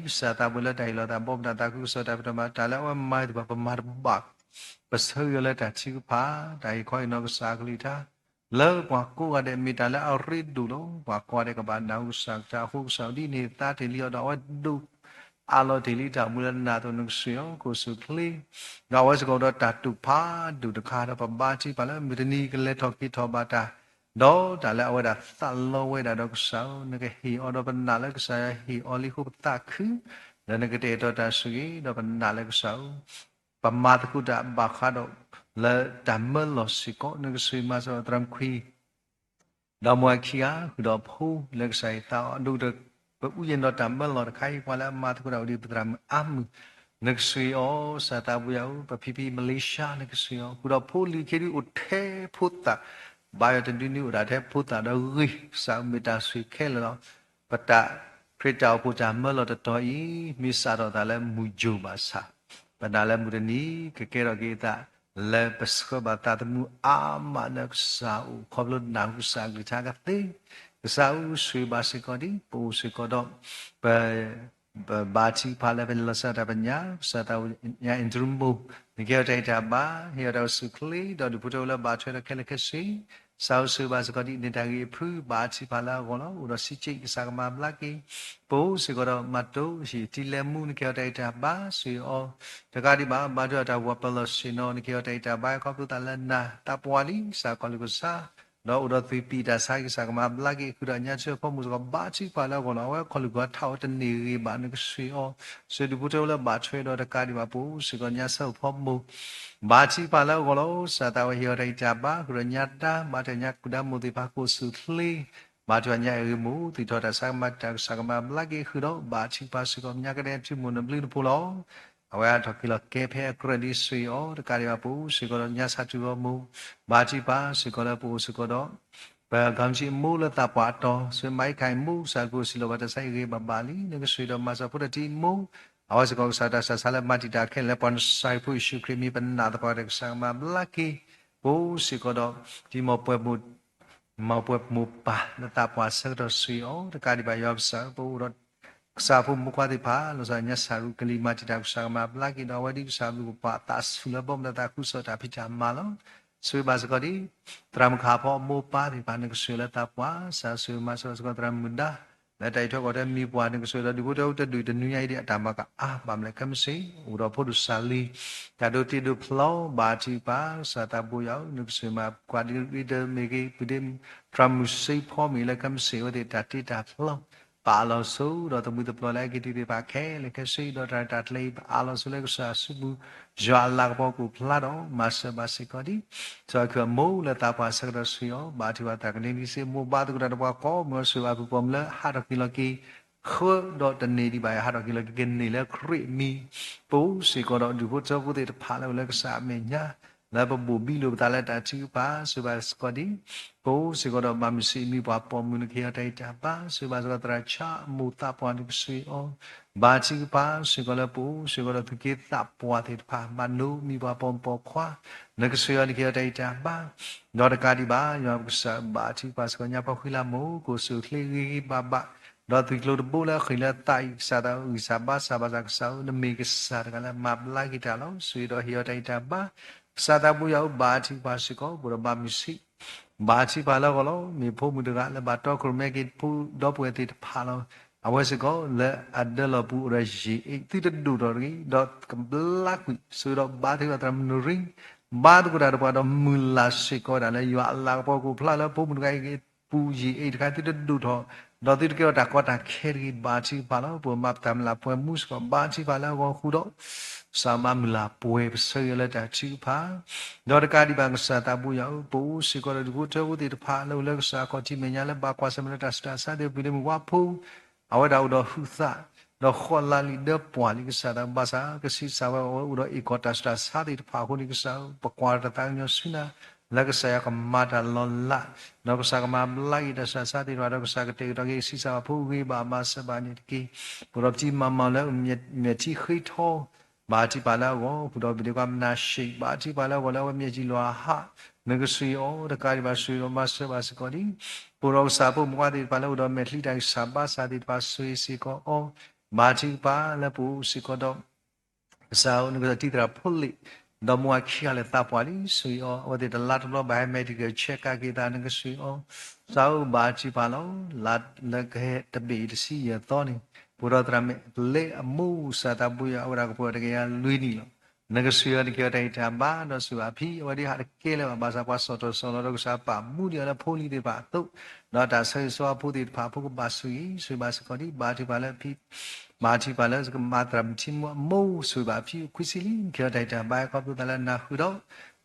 ကစၢ်သးဘိလၢတၢ်ဟ့ၣ်လီၤသးဘီမုၢ်တၢ်သးခုကစီၣ်တၢ်ဖံးတၢ်မၤ တၢ်လၢအဝဲမၤသ့ၣ်တဖၣ် ပမၤတဘၣ် ပဆၢဂ့ၤအီၤလၢတၢ်ထုကဖၣ် တၢ်ဟ့ၣ်ခီဟ့ၣ်နီၤကစၢ်အကလုၢ်ကထါ လၢပှၤကိးဂၤဒဲးမ့ၢ်တၢ်လၢအရ့ဒိၣ်လီၤ. ပှၤကိးဂၤဒဲးကဘၣ်နၢ်ဟူကစၢ်ကလုၢ်ကထါအဃိ ကစၢ်ယွၤဒ်န့ၣ်သါတ့ၢ်လံအီၤဒီး အဝဲဒိးအးလီၤတ့ၢ်လံတၢ်အိၣ်မူလၢနးသိး နကစၢ်ယွၤ ကအိၣ်ဆူၣ်အိၣ်ချ့ ဒီးအဝဲစ့ၢ်ကီးဒီးတၢ်တိာ်ဖးဒိၣ်တခါဒီး ပဘါထုကဖၣ်လၢမုၢ်တနံၤကလဲၤထီၣ်က့ၤထီၣ်ဘၣ်တၢ် ဒီးတၢ်လၢအဝဲဒၣ်သးလီဝဲဒၣ်ဒီးကစၢ်ဧၢ, နကဟ့ၣ်အီၤဒီးပနာ်လၢကစၢ်ယွၤဟ့ၣ်အီၤလံအဃိပသးခု, ဒီးနကတဲာ်ကတီၤတၢ်ဆိၣ်ဂ့ၤ ဒီးပနာ်လၢကစၢ်ဧၢ, ပမၤသကိးတၢ်ဘၣ်ဃးဒီး လၢတၢ်မၢလီၤစ့ၢ်ကီး နကစၢ်မၤစၢၤသရၣ်မုၣ်ခွံ ဒီးမိၢ်အခံဂၤ ဃုာ်ဒီးဖိလၢကစၢ်ယွၤသးအီၤဒိၣ်ဒီး ပအူယဲၢ်ဒီးတၢ်မၢလီၤတခါအံၤ ပှၤလၢအမၤသကိးတၢ်အိၣ်ဒီးပသရၣ်မုၣ်အါမုၢ် နကစၢ်ယွၤ ကစၢ်သးဘိယွၤဧၢ, ပဖံဖံ Malaysia နကစၢ်ယွၤ ဃုာ်ဒီးဖိလံၤခဲဒုးအိၣ်ထဲဖိသၣ် ဘါယွၤတဒုန့ၣ်အိၣ်ဒၣ်ထဲဖိသၣ်ဒီးဂ့ၤ ကစၢ်မ့ၢ်တၢ်ဆိၣ်ဂ့ၤခဲလၢာ်လီၤ. ပတၢ်ခရံာ်တၢ်အိၣ်ဖှိၣ်တၢ်မၢလီၤတတီၤအံၤ မ့ၢ်စးထီၣ်သးလၢမုၢ်ယိၤဘၣ်ဆၣ် ပနာ်လၢမုၢ်တနံၤ ကကဲထီၣ်က့ၤအသး လၢပဆှၢဘၣ်သးသမူအါမးလၢကစၢ်အိၣ် ခီဖျိနၢ်ဟူကစၢ်အကလုၢ်ကထါကသ့, ကစၢ်ဧၢ ဆိၣ်ဂ့ၤဘၣ်စ့ၢ်ကီးဒ် ပအိၣ်စ့ၢ်ကီးဒီး ပ ပဘါထုကဖၣ်လၢပလဲၤလီၤစၢၤတၢ်ပညၣ် ကစၢ်သးဘိယွၤ Andrew Mo နကဟ့ၣ်အီၤတၢ်ဂံၢ်တၢ်ဘါ ဟ့ၣ်အီၤတၢ်အိၣ်ဆူၣ်အိၣ်ချ့ ဒီးဒုးဖိထၢဖိလၢဘၣ်ထွဲဒီးခဲလၢာ်ခဲဆ့ ကစၢ်ဧၢ ဆိၣ်ဂ့ၤဘၣ်စ့ၢ်ကီးဒ်န့ၣ်တၢ်ဂ့ၢ်အဖု ဘါထုကဖၣ်လၢအဂီၢ်လီၤ. အိၣ်ဒီးစံးက့ ကစၢ်ကမၤဘျါက့ၤ ပအိၣ်စ့ၢ်ကီးဒီး မၤတိၢ်ဟံၣ်တံလဲၤမူ နကဟ့ၣ်အီၤတၢ်ဂံၢ်တၢ်ဘါ ဆိၣ်ဂ့ၤအီၤ တကးဒံးဘၣ် ဘါထုကဖၣ်တၢ်ဝးပၢၤလီၢ်ဆ့ၣ်နီၤ နကဟ့ၣ်အီၤတၢ်ဂံၢ်တၢ်ဘါ ခီဖျိသးလၢနၤသးပှၢ်လံ ကစၢ်ကီၢ်လူၢ်ကစၢ် ဒီးအိၣ်ဒီးသုးပံာ်တၢ်ဆါ ကစၢ်ကမၤဘျါက့ၤ ဃုာ်ဒီးညါဆၢဖီမုၢ်စ့ၢ်ကီး ဘါထုကဖၣ်လၢအဂီၢ်လီၤ. အဝဲခီၣ်လူၢ်ကီၢ်ထးအိၣ်တန့ၢ်ဂ့ၤဘၣ် နကဆိၣ်ဂ့ၤအီၤ ဆိၣ်ဒုးဖိထၢဖိလၢဘၣ်ထွဲဒီးတကးဒံးဘၣ် ပအိၣ်စ့ၢ်ကီးညါဆၢဖီမုၢ် ဘါထုကဖၣ်လၢအဂီၢ်လီၤ. ကစၢ်သးဝဲဟ့ၣ်အီၤတၢ်ဂံၢ်တၢ်ဘါ ဃုာ်ဒီးညါတၢ် ဘါထုကဖၣ်ညါကူၣ်ဒါမိၢ်သ့ၣ်တဖၣ် ကအိၣ်ဆူၣ်အိၣ်ချ့ ဘါထုကဖၣ်ညါအဂ့ၢ်မိၢ် သုးထီၣ်တၢ်ဆါကမၤတၢ် ကစၢ်ကမၤဘျါက့ၤ ဃုာ်ဒီး ဘါထုကဖၣ်စ့ၢ်ကီး ညါကဒဲး ထံမိၢ်နဘျုးနဖှိၣ်လီၤ. အဝဲအါထီၣ်က့ၤလီၤကဲဖဲအကြၢးဒ် ဆိၣ်ဂ့ၤအီၤ တကးဒံးဘၣ် ပအိၣ်စ့ၢ်ကီးဒီးညါဆၣ်ထူၣ်ဂီၢ်မိၢ် ဘါထုကဖၣ်စ့ၢ်ကီးလၢပအိၣ်စ့ၢ်ကီးဒီး ပကီမဆံးအမိၢ်လၢသးပှၢ်အတီၤ ဆိၣ်ဂ့ၤမၤအံခါအံၤမိၢ် ကစၢ်ကအိၣ်စံးလီၤဘၣ်တၢ်ဆါအံၤဂ့ၤဘၣ်ဘၣ်လံ နကဆိၣ်ဂ့ၤဒီးမၤစၢၤဖိတၢ်တံၤအမိၢ် အဝဲစ့ၢ်ကီးကစၢ်တၢ်ဆါဆါလၢမၤတံာ်တာ်ခဲလၢာ် ပှၤနစၢ်ဟ့ၣ်ဖိယ့ၣ်ၡူးခရံာ်မံၤ ပနာ်သပှၢ်ကတၢၢ် ကစၢ်ကမၤဘျါက့ၤ ပအိၣ်စ့ၢ်ကီးဒီး တံၤမီၢ်ပှဲၤမိၢ် မီၢ်ပှဲၤမိၢ်ပၢ်လၢသးပှၢ်ဆၢကတီၢ်ဆိၣ်ဂ့ၤအီၤ တကးဒံးဘၣ်ယွၤပကစၢ် ပအိၣ်ဒီး ကစၢ်ဖိမုၣ်ခွါသ့ၣ်တဖၣ် လီၤဆီညါဆၣ်ရူၢ်ကလံၤ မၤတံာ်တာ် ကစၢ်ကမၤဘျါက့ၤဒီး အဝဲဒ်ကစၢ်ဘျုးကပာ်သးဆူၣ်လၢဘီမုၢ်လၢသးခုကစီၣ်တၢ်ဖံးတၢ်မၤလီၤ. ဆိၣ်ဂ့ၤဘၣ်စ့ၢ်ကီးဒ် သရၣ်မုၣ်ခါဖီအမိၢ်ပၢ်သ့ၣ်တဖၣ် နကဆိၣ်ဂ့ၤလၢသးပှၢ် ကစၢ်ဆိၣ်ဂ့ၤမၤစၢၤဘၣ်စ့ၢ်ကီးသရၣ်မုၣ်ဒါ လၢတၢ်အံးထွဲကွၢ်ထွဲမံၤပှၢ် နကဆိၣ်ဂ့ၤဒီးဒုးဖိထၢဖိတဒူၣ်တနွံညါအံၤဒ်အတၢ်မၤကအါ ဘၣ်မနုၤလဲၣ်ခဲမုၢ်ဆ့ၣ် အိၣ်ဒီးဖိဒိၣ်စၢ်လံၤ တၢ်ဒိးတ့ဒိးဖျီ ဘါထုကဖၣ် ကစၢ်သးဘိယွၤဧၢ နကဆိၣ်ဂ့ၤမၤကွၢ်ဒ်ရ့ဒၢးမ့ၢ်ဂ့ၤ ပုၢ်ဒ့ သရၣ်မုၣ်စ့ဖီမ့ၢ်ဂ့ၤ လၢခဲမုၢ်ဆ့ၣ် အဝဲသ့ၣ်တၢ်တ့တၢ်ဖျီ ပအးလီၤဆိဒီးသမုၢ်သပျီလၢအက့ၤတုၤသ့ၣ်တဖၣ်ခဲလၢာ်ခဲဆ့ ဒီးတၢ်ရဲၣ်တၢ်ကျဲၤအံၤ ပအးလီၤဆိလၢကစၢ်အစုပူၤ ယွၤအလၤကပီၤကအိၣ်ဖျါဒီး မၤစၢၤဘၣ်စ့ၢ်ကီးဒ် စီၤခုၣ်အမိၢ်လၢသးပှၢ်ဆၢကတီၢ်ဆိၣ်ဂ့ၤအီၤ ဘါထုကဖၣ်သးကန့ၢ်ဒ်စ့ၢ်မိၢ်ဘါသကိးတၢ်ဒီးပှၤကိးမုၢ်အီၤ ဆိၣ်ဂ့ၤအပုၢ်ပိာ်မုၣ်လၢဟးထီၣ်က့ၤလီၤက့ၤ ဃၢဒီးတန့ၢ်ဒံးဘၣ် ဟးထီၣ်က့ၤလီၤက့ၤကန့ၢ်လၢခရံာ်အမံၤ ပအိၣ်စ့ၢ်ကီးဒီးဒူၣ်ဖိထၢဖိသ့ၣ်တဖၣ်လၢအိၣ်လၢကစၢ်အမဲာ်ညါ လၢပဘိၣ်ဘံလိာ်ပသးလၢတၢ်ထုကဖၣ် ဆိၣ်ဂ့ၤဘၣ်စ့ၢ်ကီးဒ် ပအိၣ်စ့ၢ်ကီးဒီးဘၣ်မုၢ်ဆ့ၣ်အံၤမံၤပှၤပိာ်မုၣ် နကဟ့ၣ်အီၤတၢ်ဂံၢ်တၢ်ဘါ ဆိၣ်ဂ့ၤဘၣ်စ့ၢ်ကီးသရၣ်ဆါအမိၢ်သးပှၢ် နကဆိၣ်ဂ့ၤအီၤ ဘါထုကဖၣ်စ့ၢ်ကီးလၢပအိၣ်စ့ၢ်ကီးဒီးသူၣ်က့သးပှၢ်သ့ၣ်တဖၣ် မၤနိမံၤပှၤပိာ်မုၣ်ပိာ်ခွါ နကဆိၣ်ဂ့ၤအီၤ နကဟ့ၣ်အီၤတၢ်ဂံၢ်တၢ်ဘါ ဒီးတကးဒံးဘၣ် ယွၤပကစၢ်ဘါထုကဖၣ်စ့ၢ်ကီးညါပှၤဃံလၤမိၢ် ကအိၣ်ဆူၣ်အိၣ်ချ့ဂ့ၤဂ့ၤဘၣ်ဘၣ် ဒီးသွံၣ်ကျိၤတဘိလၢအဃ့ၢ်လၢသးအံၤ ကစၢ်သးအုၣ်ကစၢ်ဘါစၢ်ဘၣ်စၢ်ကစၢ်ဧၢ နမ့ၢ်ကစၢ်တဂၤလၢမၤဘျါက့ၤတၢ်လီၤ. ဆိၣ်ဂ့ၤဒီးဟ့ၣ်အီၤတၢ်ဂံၢ်တၢ်ဘါ ကစၢ်သးဘိယွၤဧၢ ဘါထုကဖၣ်စ့ၢ်ကီး ပအိၣ်ဒီးဘၣ်မုၢ်ဆ့ၣ် ဘါထုကဖၣ်လၢအဂီၢ်လီၤ. မ့ၢ်ဖိမုၣ်တဂၤလၢဘၣ်တီခိၣ်ရိၣ်မဲက့ၤဖိဒီပုၢ်ဝဲၢ်သ့ၣ်တဖၣ်လီၤ. အဝဲစ့ၢ်ကီးလၢအဒၢလီၤပူၤအိၣ်ဒီးယံာ်အ့ၣ် သုတဒိၣ်ထီၣ်တဂ့ၤ ဒီးကဘျါကွံာ် ဆိၣ်ဂ့ၤဒီးဘါထုကဖၣ်သရၣ်မုၣ်နရံ ဘါသကိးတၢ်ဒီးပှၤဒီးမုၢ်လၢ်စ့ၢ်ကီးဝဲဒၣ်လၢယွၤအလၤကပီၤကအိၣ်ဖျါလၢဖိမုၣ်တဂၤအံၤ ပူၤယံာ်အ့ၣ်တခါ သုတဒိၣ်ထီၣ် ဒီးသုတကဲထီၣ်တၢ်ကီတၢ်ခဲတဂ့ၤ ဘါထုကဖၣ်လီၤ. ပမၤပတၢ်မုၢ်လၢ်ပှဲၤမူစ့ၢ်ကီး ဘါထုကဖၣ်လၢအဂီၢ်ဃုာ်ဒီး ကစၢ်မၤမုၢ်လၢ်ပှဲၤပဆၢဂ့ၤလၢတၢ်ထုကဖၣ် ဒီးတကးဒံးဘၣ်ကစၢ်သးဘိယွၤဧၢ ပအိၣ်စ့ၢ်ကီးဒီးဒူၣ်ဖိထၢဖိသ့ၣ်တဖၣ်လၢအိၣ်လၢကစၢ်အခီၣ်ထံးမဲာ်ညါလၢဘၣ်ကွၢ်ဆၢၣ်မဲာ်လၢတၢ်ဆူးတၢ်ဆါသ့ၣ် ပူၤဒ့မုၣ်ဝါဖိ အဝဲဒၣ်အိၣ်ဒီးဟုးသး ဒီးဃီလၤလံဒၢပှၢ်လံကစၢ်သးဘိဘၣ်ဆၣ် ကဆံးစၢ်ဝဲအဝဲအိၣ်ဒီးအ့ၣ်ကီၢ်တၢ်ဆူးတၢ်ဆါသ့ၣ်တဖၣ်အဃိန့ၣ် ကစၢ်ဧၢ ပကွၢ်တၢ်သးကညီၤဆူနၤ လၢကစၢ်ယွၤကမၤတၢ်လီၤလး, ဒီးကစၢ်ကမၤဘျါက့ၤတၢ်ဆူးတၢ်ဆါသ့ၣ်တဖၣ်, ဒီးကစၢ်ကတဲာ်ကတီၤက့ၤဆံးစၢ်ဘၣ်ဖိဂ့ၤဘၣ်မၤစၢၤဘၣ်န့ၣ်တက့ၢ်. အိၣ်ဒီးပထံၣ်မၤမၤလၢ မဲာ်ထံဃ့ထီ ဘၣ်ထံၣ်ပာ်လၢအဂီၢ်, ဃုာ်ဒီးပဒ့ခွါမနၤၡ့, ဘၣ်ထံၣ်ပာ်လၢအဂီၢ်လၢအဝဲမၠဲၣ်ကံလီၤဟး, နကဆှံအီၤတကးဒံးဘၣ်ဆှံဒီးမၤစၢၤဘၣ်စ့ၢ်ကီးဒံး. ပအိၣ်ဒီးကစၢ်ဖိမုၣ်ခွါသ့ၣ်တဖၣ်လၢအိၣ်ဒီးမဲာ်ချံတၢ်ဂံၢ်စၢ်ဘါစၢ်သ့ၣ်တဖၣ်ဆှံစ့ၢ်ကီးအီၤ, ဘၣ်ထံၣ်ပာ်လၢပအိၣ်စ့ၢ်ကီးဒီး ကစၢ်ဧၢ နကစၢ်တံၤသရၣ်ဖိလ့ၣ်, ဒီးမိၢ်အခံဂၤလၢသးပှၢ်လံ ဆှံအီၤ, အဝဲသ့ၣ်တလါတဘျီဘၣ်ဟဲ medical check က့ၤသး နကဆှံအီၤ, ကစၢ်ဧၢ ဘၣ်ထံၣ်ပာ်လီၤ. လါလၢကဟဲတဘ့ၣ်အံၤတဆံယဲၢ်သီန့ၣ်, ပအိၣ်ဒီးသရၣ်မဲာ်ကလဲအမိၢ် ကစၢ်သးပူၤယၤ အဝဲဒၣ်ကပှဲၤတကယၤလွံၢ်နံၣ်လီၤ. နကဆှံအီၤ နကဟ့ၣ်အီၤတၢ်ဂံၢ်တၢ်ဘါ ဒီးဆှံဘၣ်ဖံး, အဝဲဒၣ်ဟးတကဲလၢၤဘၣ် ဘၣ်ဆၣ်ပှၤဆီၣ်တီၢ်ဆီၣ်လီၤဒီးကစၢ်ပာ်မူဒံးအီၤလၢဖိလံၤသ့ၣ်တဖၣ်အသိး, ဒီးတၢ်ဆၢဂ့ၤဆၢဝါဖိသ့ၣ်တဖၣ်အဖိကဘၣ်ဆှံဂ့ၤ, ဆှံဘၣ်စ့ၢ်ကီးဒံး, ဘၣ်ထံၣ်ပာ်လၢဖံး ဘၣ်ထံၣ်ပာ်လၢကမၤသရၣ်မုၣ်ထံမိၢ်အမိၢ် ဆှံဘၣ်ဖံး ခွံဆံလံ နကဟ့ၣ်အီၤတၢ်ဂံၢ်တၢ်ဘါ ခီဖျိသးလၢနၢ်ဟူဒီး,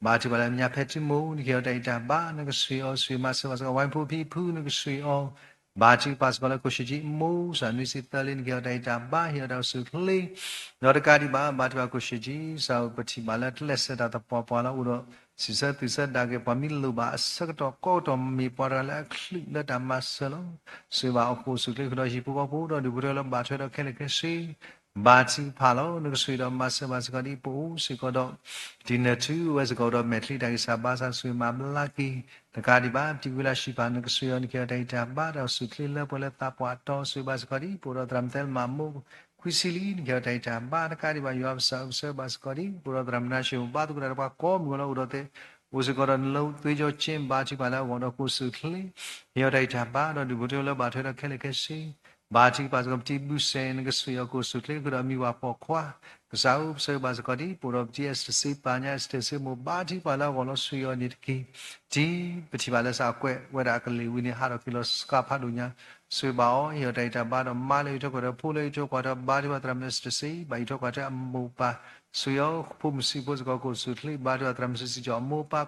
ဘၣ်ထံၣ်ပာ်လၢမညါဖဲထံမိၢ် နကဟ့ၣ်အီၤတၢ်ဂံၢ်တၢ်ဘါ နကဆှံအီၤ, ဆှံမၤစၢၤဘၣ်စ့ၢ်ကီး ဝဲဖိဖံဖု နကဆှံအီၤ, ဘၣ်ထံၣ်ပာ်စ့ၢ်ကီးလၢကိၣ်ၡံၣ်ကၠံအမိၢ် ကစၢ်နွံဆံသၢလံ နကဟ့ၣ်အီၤတၢ်ဂံၢ်တၢ်ဘါ ဟ့ၣ်အီၤတၢ်အိၣ်ဆူၣ်အိၣ်ချ့, ဒီးတကးဒံးဘၣ် ဘၣ်ထံၣ်ပာ်ကိၣ်ၡံၣ်ကၠံ ကစၢ်ဧၢ ပထံၣ်ဘၣ်လၢကျဲးစၢးတၢ်သပှၢ်ပှၢ်လီၤ အိၣ်ဒီး စံးဆၢသူၣ်ဆၢဒၣ်က့ၤပှၤမ့ၢ်လိၣ်ဘၣ်အဆၢကတီၢ် ကိးကတီၢ်မ့ၢ်ပှၤတဂၤလၢအချုးလၢတၢ်မၤစၢၤလီၤ. ဆှံဘၣ်အီၤကိၣ်ဆူၣ်ချ့ဃုာ်ဒီးဟံၣ်ဖိဃီဖိဒီးဒူၣ်ဖိထၢလၢဘၣ်ထွဲဒီးခဲလၢာ်ခဲဆ့ ဘၣ်ထံၣ်ပာ်လီၤ နကဆှံဒီးမၤစၢၤဘၣ်စ့ၢ်ကီးဒ်ပအိၣ်စ့ၢ်ကီးဒီး တံၤနၢၤထူဝဲစ့ၢ်ကီးဒီးမဲာ်ချံတၢ်ဂံၢ်စၢ်ဘါစၢ်ဆှံမၤဘျါက့ၤ တကးဒံးဘၣ် ပတံၤဝံလၢဟံၣ်ပာ် နကဆှံအီၤ နကဟ့ၣ်အီၤတၢ်ဂံၢ်တၢ်ဘါ တၢ်အိၣ်ဆူၣ်ချ့လၢပှဲၤလၢသးပှၢ်တီဆှံဘၣ်စ့ၢ်ကီးဒ် ပအိၣ်ဒီးသရၣ်မုၣ်သဲလမၤမိၢ် ခွံဆံလံ နကဟ့ၣ်အီၤတၢ်ဂံၢ်တၢ်ဘါ တကးဒံးဘၣ် ယွၤပစၢ်အိၣ်ပစၢၤဘၣ်စ့ၢ်ကီးဒ် ပအိၣ်ဒီးသရၣ်မုၣ်နါၡ့ ဘါသကိးတၢ်ဒီးပှၤကိးမုၢ်ဂီၤလၢအိၣ်ဒီးသ့ၣ် အိၣ်စ့ၢ်ကီးဒီးနလၢသွ့ကၠီကၠ့ ဘၣ်ထံၣ်ပာ်လၢအဂီၢ်ဒီးကိၣ်ဆူၣ်ချ့ ဟ့ၣ်အီၤတၢ်ဂံၢ်တၢ်ဘါ ဒီးဒူၣ်ဖိထၢလၢဘၣ်ထွဲဒီးခဲလၢာ်ခဲဆ့ ဘၣ်ထံၣ်ပာ်စ့ၢ်ကီးပတံၤဘုစဲ နကဆှံအီၤကိၣ်ဆူၣ်ချ့ဃုာ်ဒီးအမံၤဝဲပိာ်ခွါ ကစၢ်ဧၢ ပစၢၤဘၣ်စ့ၢ်ကီးဒ် ပအိၣ်ဒီးပတံၤအ့စတၢၢ်စ့ပာ်ညါ အ့စတၢၢ်စ့မိၢ် ဘၣ်ထံၣ်ပာ်လၢအဂီၢ်လီၤ ဆှံအီၤန့ၣ်တက့ၢ်. တံၤ ပထံၣ်ဘၣ်လၢကစၢ်ကွဲးဝဲဒၣ်အကလ့ၢ်ဝံၤန့ၣ် ဟးထီၣ်က့ၤလီၤစှၤဖးဒိၣ်ညါ ဆှံဘၣ်အီၤ ဟ့ၣ်အီၤတၢ်ဂံၢ်တၢ်ဘါဒီးမါလၢအံးထွဲကွၢ်ထွဲ ဖိလၢအံးထွဲကွၢ်ထွဲ ဘါထံၣ်ပာ်သရၣ်မုၣ်အ့စတၢၢ်စ့ ဘၣ်အံးထွဲကွၢ်ထွဲအမိၢ်ပၢ် ဆှံအီၤဖိမုၣ်ဆံးဖိစ့ၢ်ကီးကိၣ်ဆူၣ်ချ့ ဘါထံၣ်ပာ်သရၣ်မုၣ်စံးစံးကၠီအမိၢ်ပၢ်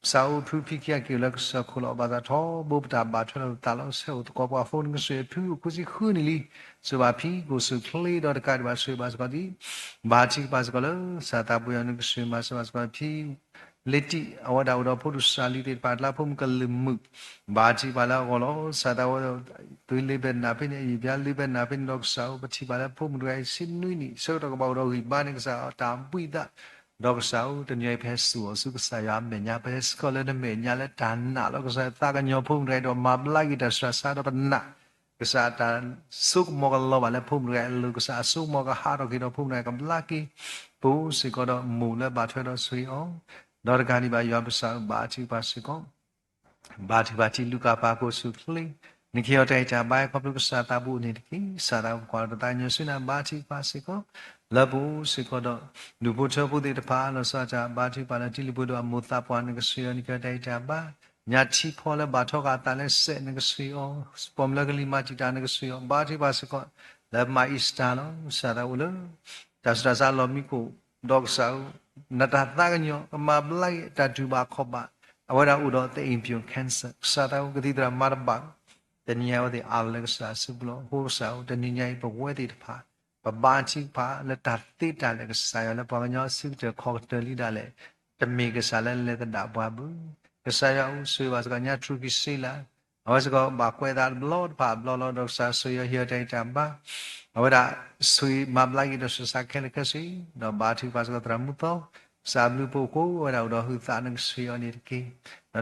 ကစၢ်ဧၢ ဖုဖံခံဂၤက့ၤလၢကစၢၢ်ခိၣ်လီၤ ဘၣ်သးထီဘိပတၢ်ဘၣ်ထွဲလီၤပသးလီၤ ဆဲးအိၣ်သကိးပှၤဖိ နကဆှံဖုအိၣ်ခွံဆံဃုနံၣ်လံ ဆှံဘၣ်ဖံး ကိၣ်ဆူၣ်ချ့ဒီးတကးဒံးဘၣ် ဆှံဘၣ်စ့ၢ်ကီးဒ် ဘၣ်ထံၣ်ပာ်စ့ၢ်ကီးလၢ ကစၢ်သးပူၤယၤ နကဆှံမၤစၢၤဘၣ်စ့ၢ်ကီးဖံ လ့တံၣ် အဝဲဒၣ်အိၣ်ဒီးဖိဒိၣ်စၢ်လံၤသ့ၣ်တဖၣ် လၢဖိမုၣ်ကလုာ်မုၣ် ဘၣ်ထံၣ်ပာ်လၢအဂီၢ်လီၤ ကစၢ်သးဝဲ သုလ့ဘဲနၢ်ဖဲန့ၣ် အယံာ်ပျါလ့ဘဲနၢ်ဖဲန့ၣ်ဒီးကစၢ်ဧၢ ပထံၣ်ဘၣ်လၢဖိမုၣ်တဂၤအံၤ ဆံနွံနံၣ် ဆၢကတီၢ်ကဘၣ်အိၣ်ဒီးဂံၢ်ဘါန့ၣ် ကစၢ်တၢ်ဘှံးသး ဒီးကစၢ်ဧၢ တနံၤအံၤပဟဲစူၢ်အီၤဆူကစၢ်ယွၤအမဲာ်ညါ ပဟဲစံးကီးလၢနမဲာ်ညါလၢတၢ်နာ်လီၤ ကစၢ်သးကညီၤဖိမုၣ်တဂၤအံၤဒီးမၤဘျါက့ၤတၢ်ဆူးတၢ်ဆါဒီးပနာ် ကစၢ်တၢ်ဆိကမိၣ်ကလီၤဘၣ်လၢဖိမုၣ်တဂၤအလိၤ ကစၢ်အဆိကမိၣ်ကဟးထီၣ်က့ၤဒီးဖိမုၣ်တဂၤကဘျါက့ၤ ပအိၣ်စ့ၢ်ကီးဒီးမိၢ်လၢဘၣ်ထွဲဒီးဆှံအီၤ ဒီးတကးဒံးဘၣ်ယွၤပစၢ်ဘၣ်ထံၣ်ပာ်စ့ၢ်ကီး ဘၣ်ထံၣ်ပာ်တံၤလူၤကၣ်ပာ်ကိၣ်ဆူၣ်ချ့ နကဟ့ၣ်အီၤတၢ်ဂံၢ်တၢ်ဘါခီဖျိကစၢ်သးပူၤန့ၣ်တက့ၢ် ကစၢ်သးပူၤကွၢ်ဒီးသးကညီၤဆူနၤဘၣ်ထံၣ်ပာ်စ့ၢ်ကီး လၢပအိၣ်စ့ၢ်ကီးဒီး ဒူၣ်ဖိထၢဖိသ့ၣ်တဖၣ် လီၤဆီဒၣ်တၢ်ဘၣ်ထံၣ်ပာ်လၢတံၤလုၢ်ပှ့ၤဒိၣ်အမိၢ်သးပှၢ် နကဆှံအီၤ နကဟ့ၣ်အီၤတၢ်ဂံၢ်တၢ်ဘါ ညါထံဖီလၢဘၣ်ထီဃာ်အသးလၢစဲး နကဆှံအီၤ ပိာ်မုၣ်လၢကလံၤမၤတံာ်တာ် နကဆှံအီၤ ဘၣ်ထံၣ်ပာ်စ့ၢ်ကီး လၢမၤအံစတၢ်လီၤ ကစၢ်သးအိၣ်လၢ တၢ်ဆူးတၢ်ဆါလီၢ်မံခိၣ် ဒီးကစၢ်ဧၢ နတၢ်သးကညီၤ ကမၤဘျါက့ၤတၢ်တူၢ်ဘၣ်ခီၣ်ဘၣ် အဝဲဒၣ်အိၣ်ဒီး the impure cancer ကစၢ်သးအိၣ်ကသံၣ်သရၣ်မၤတဘၣ် တနံၤညါအဝဲသ့ၣ်အါလီၤလၢကစၢ်အစုပူၤလီၤ အဃိကစၢ်ဧၢ တနံၤညါအံၤပဝဲသ့ၣ်တဖၣ် ပဘၣ်ထံၣ်ပာ်လၢတၢ်သ့တၢ်လၢာ် ကစၢ်ယွၤလၢပှၤကညီအစုကတၢၢ်ခီၣ်ကတၢၢ်လံဒၣ်လဲာ် တမ့ၢ်ကစၢ်လၢလဲၤသဒၣ်ပှၤဘၣ် ကစၢ်ယွၤအိၣ်ဆိၣ်ဂ့ၤဘၣ်စ့ၢ်ကီးညါ ထရူကံစ့လး အဝဲစ့ၢ်ကီးဘၣ်ကွဲးသးတဘျီတဖၣ်အဘျီလီၤ ဒီးကစၢ်ဆိၣ်ဂ့ၤအီၤ ဟ့ၣ်အီၤတၢ်ဂံၢ်တၢ်ဘါ အဝဲဒၣ်ဆိၣ်ဂ့ၤမၤဘျါက့ၤတၢ်ဆူးတၢ်ဆါခဲလၢာ်ခဲဆ့ ဒီးဘၣ်ထံၣ်ပာ်စ့ၢ်ကီးသရၣ်မုၣ်သီ ကစၢ်အဘျုးအဖှိၣ်အဃိ အဝဲဒၣ်အိၣ်ဒီးဟုးသး နကဆှံအီၤန့ၣ်တက့ၢ်.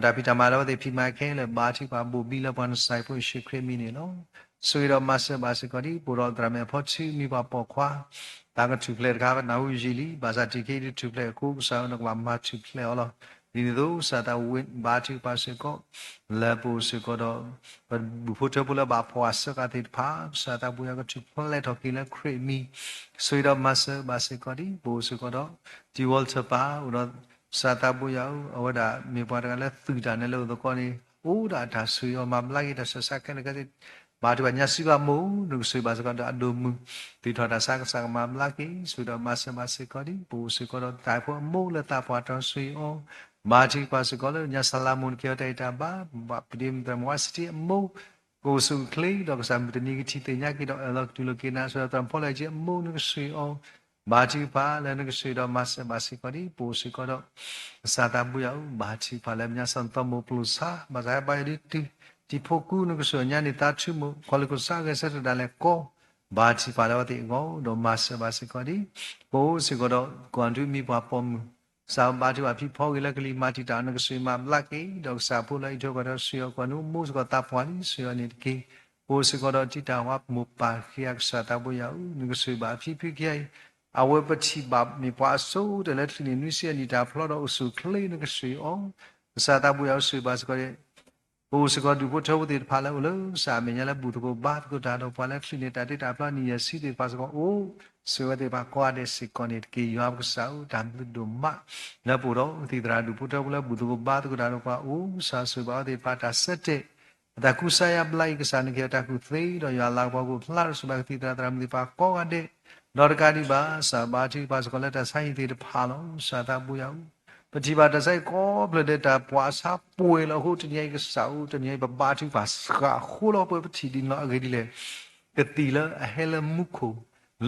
ဒီးတၢ်ဖံးတၢ်မၤလၢအဝဲသ့ၣ်ဖံးမၤခဲလၢာ် ဘၣ်ထံၣ်ပာ်ဘိၣ်ဘံလၢပှၤနစၢ်ဖိယ့ၣ်ၡူးခရံာ်အမံၤန့ၣ်လီၤ. ဆိၣ်ဂ့ၤဒီးမၤစၢၤဘၣ်စ့ၢ်ကီးဒ် ပအိၣ်ဒီးသရၣ်မဲာ်ဖီထံ မံၤပှၤပိာ်ခွါ တၢ်ကထူၣ်ဖျဲးတခါ ပနၢ်ဟူယံာ်လံ ဘၣ်ဆၣ်တံၤခဲအံၤတထူၣ်ဖျဲးအဃိ ကစၢ်ဧၢ နကဘၣ်မၤထူၣ်ဖျဲးအီၤလီၤ. ဒ်န့ၣ်အသိး ကစၢ်သးဝံဘၣ်ထံၣ်ပာ်စ့ၢ်ကီး လၢပအိၣ်စ့ၢ်ကီးဒီး ပဘူၣ်ဖိထၢဖိလၢဘၣ်ဖှီၣ်အဆၢကၤသ့ၣ်တဖၣ် ကစၢ်သးပူၤယၤကထူၣ်ဖျဲးထီၣ်က့ၤလၢခရံာ်အမံၤ ဆိၣ်ဂ့ၤဒီးမၤစၢၤဘၣ်စ့ၢ်ကီးဒ် ပအိၣ်စ့ၢ်ကီးဒီး တံၤဝီလထၢၣ်ပၢ် အိၣ်ဒီး ကစၢ်သးပူၤယၤဧၢ အဝဲဒၣ်မ့ၢ်ပှၤတဂၤလၢသုးတၢ်န့ၣ်လၢအိၣ်သကိးန့ၣ် အိၣ်ဒၣ်တၢ်ဆိၣ်ဂ့ၤအီၤ မၤဘျါက့ၤတၢ်ဆူးတၢ်ဆါခဲလၢာ်ခဲဆ့ ဘၣ်ထံၣ်ပာ်ညါစံးဘၣ်မိၢ် နကဆိၣ်ဂ့ၤဘၣ်စ့ၢ်ကီးဒီးအဒိၣ်မုၢ် သုးထီၣ်တၢ်ဆါ ကစၢ်ကမၤဘျါက့ၤ ဆိၣ်ဂ့ၤဒီးမၤစၢၤဘၣ်စ့ၢ်ကီးဒ် ပအိၣ်စ့ၢ်ကီးဒီးတၢ်ဖိအမိၢ်လၢသးပှၢ်တီဆိၣ်ဂ့ၤအီၤ ဘၣ်ထံၣ်ပာ်စ့ၢ်ကီးလၢညါစလၤမိၢ် နကဟ့ၣ်အီၤတၢ်ဂံၢ်တၢ်ဘါ ဘၣ်ပဒ့မုၣ်သရၣ်မုၣ်ဝါစတံအမိၢ် ကအိၣ်ဆူၣ်အိၣ်ချ့ ဒီးကစၢ်မုၢ်တနံၤကထံၣ်သ့ၣ်ညါက့ၤဒီးအၢၣ်လီၤကတူၢ်လိာ်က့ၤနၤ ဆိၣ်ဂ့ၤဒီးသရၣ်မုၣ်ဖီလၢအ့ၣ်ကၠံအမိၢ် နကဆိၣ်ဂ့ၤအီၤ ဘါထုကဖၣ်လၢနကဆိၣ်ဂ့ၤဒီးမၤစၢၤဘၣ်စ့ၢ်ကီးဒံး ပအိၣ်စ့ၢ်ကီးဒီး ကစၢ်သးဘိယွၤဧၢ, ဘါထုကဖၣ်လၢပညါစီၣ်နသီမိၢ်ပျိၢ်ဆါ ဘၣ်ဆၣ်ဟဲဘါယွၤဒ်တုၤ တံၤဖိကူ နကဆိၣ်ဂ့ၤညါန့ၣ်သးခုမိၢ် ကွၢ်လၢ်ခိၣ်စးဂဲၤဆၢထၢၣ်ဒၣ်လဲာ်ကီ ဘါထုကဖၣ်လၢအဝဲသ့ၣ်အဂီၢ် ဒီးမၤစၢၤဘၣ်စ့ၢ်ကီးဒံး ပအိၣ်စ့ၢ်ကီးဒီး ကီၢ်သူလ့ၤမံၤပှၤပိာ်မုၣ် ကစၢ်ဧၢ ဘါထုကဖၣ်ဖံဖီဂ့ၤလၢကလံၤမၤတံာ်တာ် နကဆိၣ်ဂ့ၤမၤဘျါက့ၤ ဒီးကစၢ်ဖိလၢအံးထွဲကွၢ်ထွဲဆိၣ်ဂ့ၤအီၤ ကွၢ်နူမိၢ်စ့ၢ်ကီးသးပှၢ်လံ ဆိၣ်ဂ့ၤအီၤန့ၣ်တက့ၢ်. ပအိၣ်စ့ၢ်ကီးဒီးတံာ်တာ်ဝဲမိၢ်ပၢ်ခံဂၤ ကစၢ်သးဘိယွၤဧၢ, နကဆိၣ်ဂ့ၤဘၣ်အဖံဖုခံဂၤအံၤ အဝဲပထံၣ်ဘၣ်မ့ၢ်ပှၤအစိၤတဲာ်လၢချံးန့ၣ် နွံဆံအနံၣ်တၢ်ဖျီဒီးအိၣ်ဆူၣ်အိၣ်ချ့ နကဆိၣ်ဂ့ၤအီၤ ကစၢ်သးဘိယွၤဧၢ ဆိၣ်ဂ့ၤဘၣ်စ့ၢ်ကီး ပအိၣ်စ့ၢ်ကီးဒူၣ်ဖိထၢဖိသ့ၣ်တဖၣ်လၢအိၣ်လၢ ကစၢ်အမဲာ်ညါလၢဘူၣ်သကိးဘါသကိးတၢ်ဒီးပှၤလၢချံးန့ၣ် တၢ်တ့တၢ်ဖျီနံၣ်ယဲၢ်ဆံသ့ၣ်တဖၣ်စ့ၢ်ကီးအိၣ် ဆိၣ်ဂ့ၤဝဲသ့ၣ်တဖၣ်ကိးဂၤဒဲးစ့ၢ်ကီးန့ၣ်တက့ၢ်. ယွၤပကစၢ်ဧၢ တၢ်ဘျုးဒိၣ်မး လၢပအိၣ်ဒီးကသံၣ်သရၣ်ဒူၣ်ဖိထၢဖိလၢဘူၣ်သကိးဘါသကိးတၢ်ဒီးပှၤအိၣ် ကစၢ်ဆိၣ်ဂ့ၤဘၣ်အဝဲသ့ၣ်တဖၣ်တၢ်ဆၢတဲာ် အတၢ်ကူစါယါဘျါအံၤ ကစၢ်နကဟ့ၣ်အီၤတၢ်ကူၣ်သ့ဒီးယွၤလၤကပီၤကအိၣ်ဖျါဒီးဆိၣ်ဂ့ၤဘၣ်ကသံၣ်သရၣ်သရၣ်မုၣ်သ့ၣ်တဖၣ်ကိးဂၤဒဲး ဒီးတကးဒံးဘၣ် ကစၢ်ဘါထုကဖၣ်စ့ၢ်ကီးလၢတၢ်ဆါဟံၣ်သ့ၣ်တဖၣ်လီၤ. ကစၢ်သးဘိယွၤဧၢ ပထံၣ်ဘၣ်တၢ်ဆါဟံၣ်ကိးဖျၢၣ်ဒီးတၢ်ပှၤအဆါပှဲၤလီၤအဃိ တနံၤအံၤကစၢ်ဧၢ တနံၤအံၤပဘါထုကဖၣ်စှၤအဃိလီၤ ပဝဲပထံၣ်ဒ်န့ၣ်လီၤ. အဂ့ၢ်ဒ်လဲၣ် ကသံၣ်လၢအဟဲလၢမူခိၣ်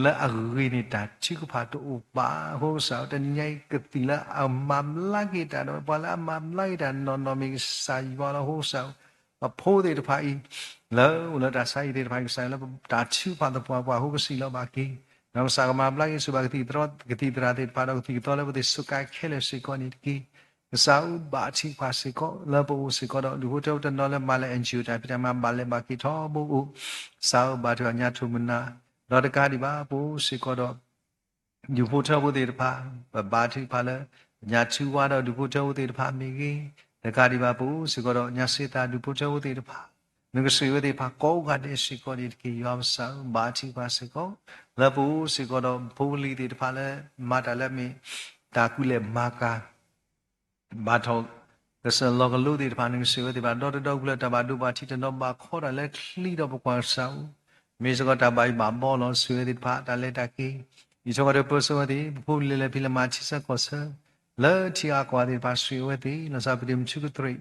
လၢအဂ့ၤန့ၣ် တၢ်ထုကဖၣ်တအိၣ်ဘၣ်အဃိ ကစၢ်ဧၢ တနံၤညါအံၤ ကသံၣ်လၢအမၤဘျါက့ၤတၢ်ဒီး ပှၤလၢအမၤဘျါက့ၤတၢ်နီၢ်နီၢ်မ့ၢ်ကစၢ်ယွၤလီၤ. အဃိကစၢ်ဧၢ ပဖိသ့ၣ်တဖၣ်အံၤ လၢအိၣ်လၢတၢ်ဆါဟံၣ်သ့ၣ်တဖၣ်အံၤ ကစၢ်လၢတၢ်ထုကဖၣ်သပှၢ်ပှၢ်အဃိ ကစံးလီၤဘၣ်က့ၤ ဒီးကစၢ်ကမၤဘျါက့ၤဆိၣ်ဂ့ၤဘၣ်ကသံၣ်သရၣ် ကသံၣ်သရၣ်သ့ၣ်တဖၣ်ဒီးကသံၣ်ကသီလၢပသ့ၣ်စူးကါခဲလၢာ်စ့ၢ်ကီးန့ၣ်တက့ၢ်. ကစၢ်ဧၢ ဘါထုကဖၣ်စ့ၢ်ကီး လၢပအိၣ်စ့ၢ်ကီးဒီး ဒူၣ်ဖိထၢဖိတနီၤလၢမၤလၢ NGO တၢ်ဖံးတၢ်မၤဘၣ်လဲၤဘၣ်က့ၤထီဘိအိၣ် ကစၢ်ဧၢ ဘါထုကဖၣ်ညါထူၣ်မနၤ ဒီးတကးဒံးဘၣ် ပအိၣ်စ့ၢ်ကီးဒီး ဒူၣ်ဖိထၢဖိသ့ၣ်တဖၣ် ပဘါထုကဖၣ်လၢ ညါထူဝါဒီးဒူၣ်ဖိထၢဖိသ့ၣ်တဖၣ်မ့ၢ်ဂ့ၤ, တကးဒံးဘၣ် ပအိၣ်စ့ၢ်ကီးဒီးညါစ့သးဒူၣ်ဖိထၢဖိသ့ၣ်တဖၣ်, နကဆိၣ်ဂ့ၤဝဲသ့ၣ်တဖၣ်ကိးဂၤဒဲးစ့ၢ်ကီးန့ၣ်တက့ၢ်. ယွၤပကစၢ်ဧၢ ဘါထုကဖၣ်စ့ၢ်ကီး လၢပအိၣ်စ့ၢ်ကီးဒီးဖိလံၤသ့ၣ်တဖၣ်လၢ မၤတၢ်လၢအမ့ၢ် တၢ်ကူၣ်လဲၤမၤကၤ ဘၣ်ထီၣ်ကစၢၢ်လီၤကလိသ့ၣ်တဖၣ် နကဆိၣ်ဂ့ၤဝဲသ့ၣ်တဖၣ် ဒီတဒီကလုာ်တၢ်ဘၣ်ဒိဘၣ်ထံး တနီၤဘၣ်ခီတၢ်လၢချံဒီးပကွၢ်ကစၢ်ဧၢ, မ့ၢ်စ့ၢ်ကီးတၢ်ဘၣ်ယိၣ်ဘၣ်ဘီလီၤ. ဆိၣ်ဂ့ၤဝဲသ့ၣ်တဖၣ် တၢ်လဲၤတၢ်က့ၤ အံးထွဲကွၢ်ထွဲပၢဆှၢဝဲသ့ၣ်, ပဖိပလံၤလဲၤဖံးလဲၤမၤထံဆၢကီၢ်ဆၢ လၢထံအါကီၢ်သ့ၣ်တဖၣ် ဆိၣ်ဂ့ၤဝဲသ့ၣ် လီၤဆီပဒ့မုၣ်ထူကတြ့ၢ်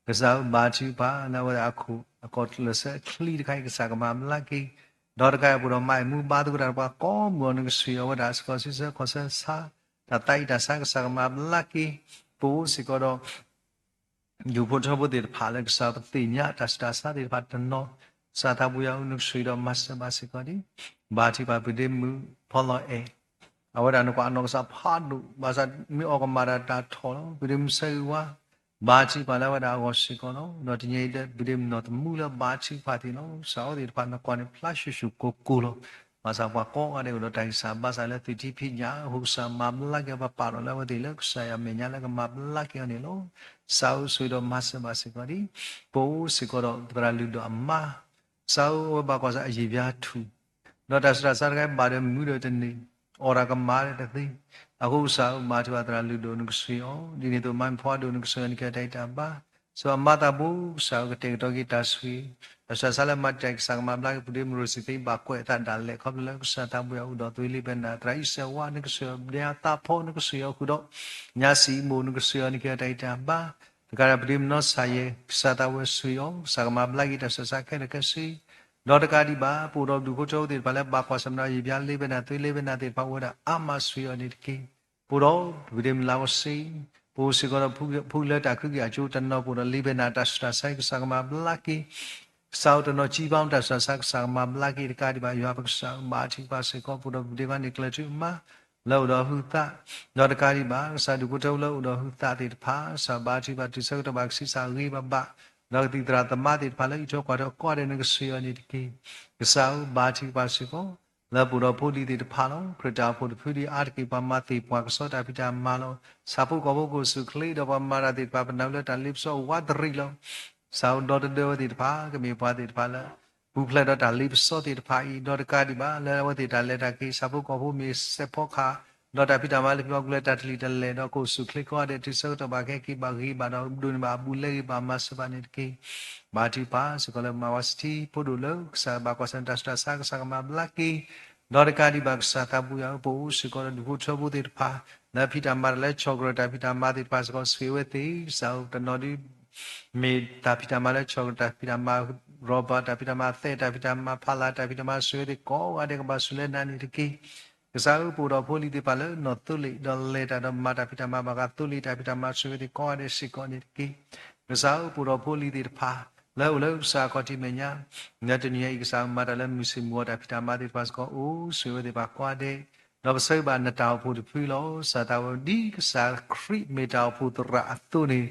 ကစၢ်ဧၢ ဘါထုကဖၣ်လၢအဝဲဒၣ်အခိၣ် အကီၢ်လၢာ်ဆၢအချံတခါအံၤ ကစၢ်ကမၤဘျါက့ၤ, ဒီးတကးအံၤ ပအိၣ်ဒီးမါအဲၣ်မူဘါသကိးတၢ်ဒီးပှၤကိးမုၢ်အီၤ နကဆိၣ်ဂ့ၤအဝဲဒၣ်စ့ၢ်ကီး ထံဆၢကီၢ်ဆၢဆါ တၢ်သးအံၣ်တၢ်ဆါ ကစၢ်ကမၤဘျါက့ၤ, ပအိၣ်စ့ၢ်ကီးဒီး ဒူၣ်ဖိထၢဖိသ့ၣ်တဖၣ်လၢကစၢ်ပသ့ၣ်ညါတၢ်ဆူးတၢ်ဆါသ့ၣ်တဖၣ်တနီၤ, ကစၢ်သးဘိယွၤဧၢ နကဆိၣ်ဂ့ၤဒီးမၤစၢၤဘၣ်စ့ၢ်ကီးဒံး, ဘါထုကဖၣ်ပဒ့မုၣ်ဖီလီၤအဲၣ်, အဝဲဒၣ်နကွၢ်အနီၢ်ကစၢ်ဖးဒိၣ် ဘၣ်ဆၣ်မ့ၢ်အီၣ်ကမၣ်တၢ်တၢ်ထီၣ်လီၤ. ပဒ့မုၣ်ဆၢဂ့ၤဝါ ဘါထုကဖၣ်လၢအဝဲဒၣ်အဂီၢ်စ့ၢ်ကီးလီၤ. ဒီးတနံၤအံၤဒီး ပဒ့မုၣ်နီၢ်သမူလၢဘါထုကဖၣ်သ့ၣ်လီၤ. ကစၢ်အဝဲသ့ၣ်တဖၣ်နကွၢ်န့ၣ် ဖျါဆူၣ်ဆူၣ်ကိၢ်ကိၢ်လီၤ. ဘၣ်ဆၣ်ပှၤကိးဂၤဒဲးအိၣ်ဒီးတၢ်ဂံၢ်စၢ်ဘါစၢ်လၢသုးထံဖံးညၣ်အဃိ ကစၢ်မၤဘျါက့ၤ ပပာ်လီၤလၢအဝဲသ့ၣ်လၢကစၢ်ယွၤမဲာ်ညါလၢကမၤဘျါက့ၤအီၤန့ၣ်လီၤ. ကစၢ်ဧၢ ဆိၣ်ဂ့ၤဒီးမၤစၢၤဘၣ်စ့ၢ်ကီးဒံး, ပအိၣ်စ့ၢ်ကီးဒီးပသရၣ်လုၢ်ဒိၣ်အမါ ကစၢ်ဧၢ အဝဲဘၣ်ကွၢ်ဆၢအယံာ်ဘျါထူၣ်, ဒီးတၢ်ဆူးတၢ်ဆါတခါအံၤ ဘၣ်ဒီးမုာ်ဒီးတန့ၢ်, အီၣ်တၢ်ကမၣ်ဒီးတသ့, အဃိကစၢ်ဧၢ ဘါထုကဖၣ်သရၣ်လုၢ်ဒိၣ် နကဆိၣ်ဂ့ၤအီၤ, ဒ်န့ၣ်အသိး မါမ့ၢ်ဖီဒိၣ် နကဆိၣ်ဂ့ၤအီၤ နကဟ့ၣ်အီၤတၢ်ဂံၢ်တၢ်ဘါ, ဆိၣ်ဂ့ၤအမါသးဘိ ကစၢ်ဧၢ ကတဲာ်ကတီၤက့ၤတၢ်ဆိၣ်ဂ့ၤ, တၢ်ဆူးတၢ်ဆါလၢမၤတၢ်ကစၢ်ကမၤဘျါက့ၤ ပဒ့မုၣ်ရိၣ်စံသ့ ဘၣ်ကွဲးအသးဒၣ်လဲာ် ခီဖျိလၢကစၢ်သးဘိယွၤအိၣ်ဒီးသုလ့ဘဲနၤ သရၣ်အံၣ်စၢၤဝါ နကဆိၣ်ဂ့ၤအီၤ ဒဲအသးဖီ နကဆိၣ်ဂ့ၤအီၤဃုာ်ဒီး ညါစံးမူး နကဆိၣ်ဂ့ၤအီၤ နကဟ့ၣ်အီၤတၢ်ဂံၢ်တၢ်ဘါ, တကးဒံး ပဒ့မုၣ်နီၢ်ဆၣ်ယဲၢ် ကစၢ်သးဝဲဆိၣ်ဂ့ၤအီၤ, ကစၢ်ကမၤဘျါက့ၤတၢ်ဆူးတၢ်ဆါခဲလၢာ်ခဲဆ့, ဒီးတကးဒံးဘၣ် ပအိၣ်ဒီးဒူၣ်ဖိထၢဖိသ့ၣ်တဖၣ်လၢဘၣ်ကွၢ်ဆၢၣ်မဲာ်ဒီးယံာ်ဘျါလ့ဘဲနၤ သုလ့ဘဲနၤသ့ၣ်တဖၣ်အိၣ်ဝဲဒၣ်အါမး ဆိၣ်ဂ့ၤအီၤန့ၣ်တက့ၢ်. ပအိၣ်ဒီးပဒ့မုၣ်လါကီစ့, ပအိၣ်စ့ၢ်ကီးဒီး ဖုလၢတၢ်ခုက့ၤအကၠိတနီၤ ပအိၣ်ဒီးလ့ဘဲနၤတၢ်ဆူးတၢ်ဆါ ကစၢ်ကမၤဘျါက့ၤ, ကစၢ်အိၣ်တနီၤ ကံဘါတၢ်ဆူးတၢ်ဆါ ကစၢ်ကမၤဘျါက့ၤ တကးဒံးဘၣ် ယွၤပကစၢ်ဘါထုကဖၣ်စ့ၢ်ကီး ပအိၣ်ဒီးပဒ့ခွါန့ၣ်ကျၢၤထူအမါ လၢအိၣ်ဒီးဟုသး, ဒီးတကးဒံးဘၣ် ကစၢ်ဒူၣ်ဖိထၢဖိလၢအိၣ်ဒီးဟုသးသ့ၣ်တဖၣ် ကစၢ်ဘါထုကဖၣ်တုၤဆၢကတီၢ်ဘၣ်ကဆံးစၢ်ဂ့ၤဘၣ်ဘၣ်, ဒီးကသံၣ်သရၣ်သမါသ့ၣ်တဖၣ်လၢအံးထွဲကွၢ်ထွဲကိးဂၤဒဲး နကဆိၣ်ဂ့ၤအီၤန့ၣ်တက့ၢ်. ကစၢ်ဧၢ ဘါထုကဖၣ်စ့ၢ်ကီး လၢပအိၣ်ဒီးဖိလံၤသ့ၣ်တဖၣ်လီၤ. ခရံာ်တၢ်အိၣ်ဖှိၣ်တဖုဒံးအါတက့ၢ် ပှၤမၤသ့ၣ်ပှၤကစီတၢ်ဖံးတၢ်မၤလီၤ. ဆၣ်ဖိကီၢ်ဖိကအိၣ်ဆူၣ်အိၣ်ချ့ ဒီးပှၤမၤတၢ်သ့ၣ်တဖၣ် ပနၢ်လၢတၢ်လ့ပစီအိၣ်ဝးတရံးလီၤ. ကစၢ်ဧၢ ဒီတဒၢဝဲသ့ၣ်တဖၣ် ကမ့ၢ်ပှၤသ့ၣ်တဖၣ်လၢ ပူၤဖျဲးဒီးတၢ်လ့ပစီသ့ၣ်တဖၣ်အံၤ ဒီးတကးဒံးဘၣ် လၢအဝဲသ့ၣ်တၢ်လဲၤတၢ်က့ၤ ဆၣ်ဖိကီၢ်ဖိမ့ၢ်စဲးဖီကဟၣ် ဒီးတၢ်ဖံးတၢ်မၤလၢပှၤကလုာ်တၢ်တလံၣ်တလဲၢ် ဒီးကအိၣ်ဆူၣ်အိၣ်ချ့ကိးဂၤဒဲး တုၤဆၢကတီၢ်ဘၣ်ကဟဲက့ၤဘၣ်ဂ့ၤဘၣ်ဒီး ဒိးန့ၢ်ဘၣ်အဘူးလဲဂ့ၤဘၣ်မၤစၢၤဘၣ်န့ၣ်တက့ၢ်. ဘါထုကဖၣ်စ့ၢ်ကီးလၢမၤဝဲစထံ ဖိဒိၣ်လၢကစၢ်ဘၣ်ကွၢ်ဆၢၣ်မဲာ်တၢ်ဆူးတၢ်ဆါ ကစၢ်ကမၤဘျါက့ၤ, ဒီးတကးဒံးဘၣ် ကစၢ်သးဘိယွၤဧၢ ပအိၣ်စ့ၢ်ကီးလၢဒူၣ်ဖိထၢဖိသ့ၣ်တဖၣ် လၢဖံးတၢ်မၤတၢ်လၢ ဆီၣ်ကရၢၢ် တၢ်ဖံးတၢ်မၤသ့ၣ်တဖၣ်စ့ၢ်ကီး ဆိၣ်ဂ့ၤဝဲသ့ၣ် ကစၢ်ဧၢ တနီၤဒု မ့ၢ်တၢ်ဖံးတၢ်မၤလၢ ဆီၣ်ကရၢၢ် တၢ်ဖံးတၢ်မၤ ရၢဘၢၣ် တၢ်ဖံးတၢ်မၤသဲး တၢ်ဖံးတၢ်မၤဖးလၢ် တၢ်ဖံးတၢ်မၤ ဆိၣ်ဂ့ၤဝဲသ့ၣ်ကိးဂၤဒဲး ကဘၣ်ဆိၣ်လၢနၤန့ၣ်တက့ၢ်. ကစၢ်ဧၢ, ပအိၣ်ဒီးဖိလံၤသ့ၣ်တဖၣ်လၢနီၢ်သိလ့ၣ်, ဒီးလဲၤတၢ်ဒီးမၤတၢ်ဖံးတၢ်မၤဘၣ်ဃးသိလ့ၣ်တၢ်ဖံးတၢ်မၤ ဆိၣ်ဂ့ၤဝဲသ့ၣ်ကိးဂၤဒဲးစ့ၢ်ကီးန့ၣ်တက့ၢ်. ကစၢ်ဧၢ, ပအိၣ်ဒီးဖိလံၤသ့ၣ်တဖၣ် လၢအိၣ်လၢကစၢ်အခီၣ်ထံးမဲာ်ညါ လၢတနံၤညါအံၤ ကစၢ်မၤတၢ်လၢမုၢ်ဆ့ၣ်မုၢ်ဂီၤတၢ်ဖံးတၢ်မၤသ့ၣ်တဖၣ်စ့ၢ်ကီး အိၣ်ဆိၣ်ဂ့ၤဝဲသ့ၣ်တဖၣ်ကိးဂၤဒဲး, ဒီးပဆၢဂ့ၤဘၣ်နတၢ်အိၣ်ဖှိၣ်တဖုလီၤ. ကစၢ်သးဝဲ ဒ်ကစၢ်ခရံာ်မ့ၢ်တၢ်အိၣ်ဖှိၣ်သရၣ်အသိးန့ၣ်,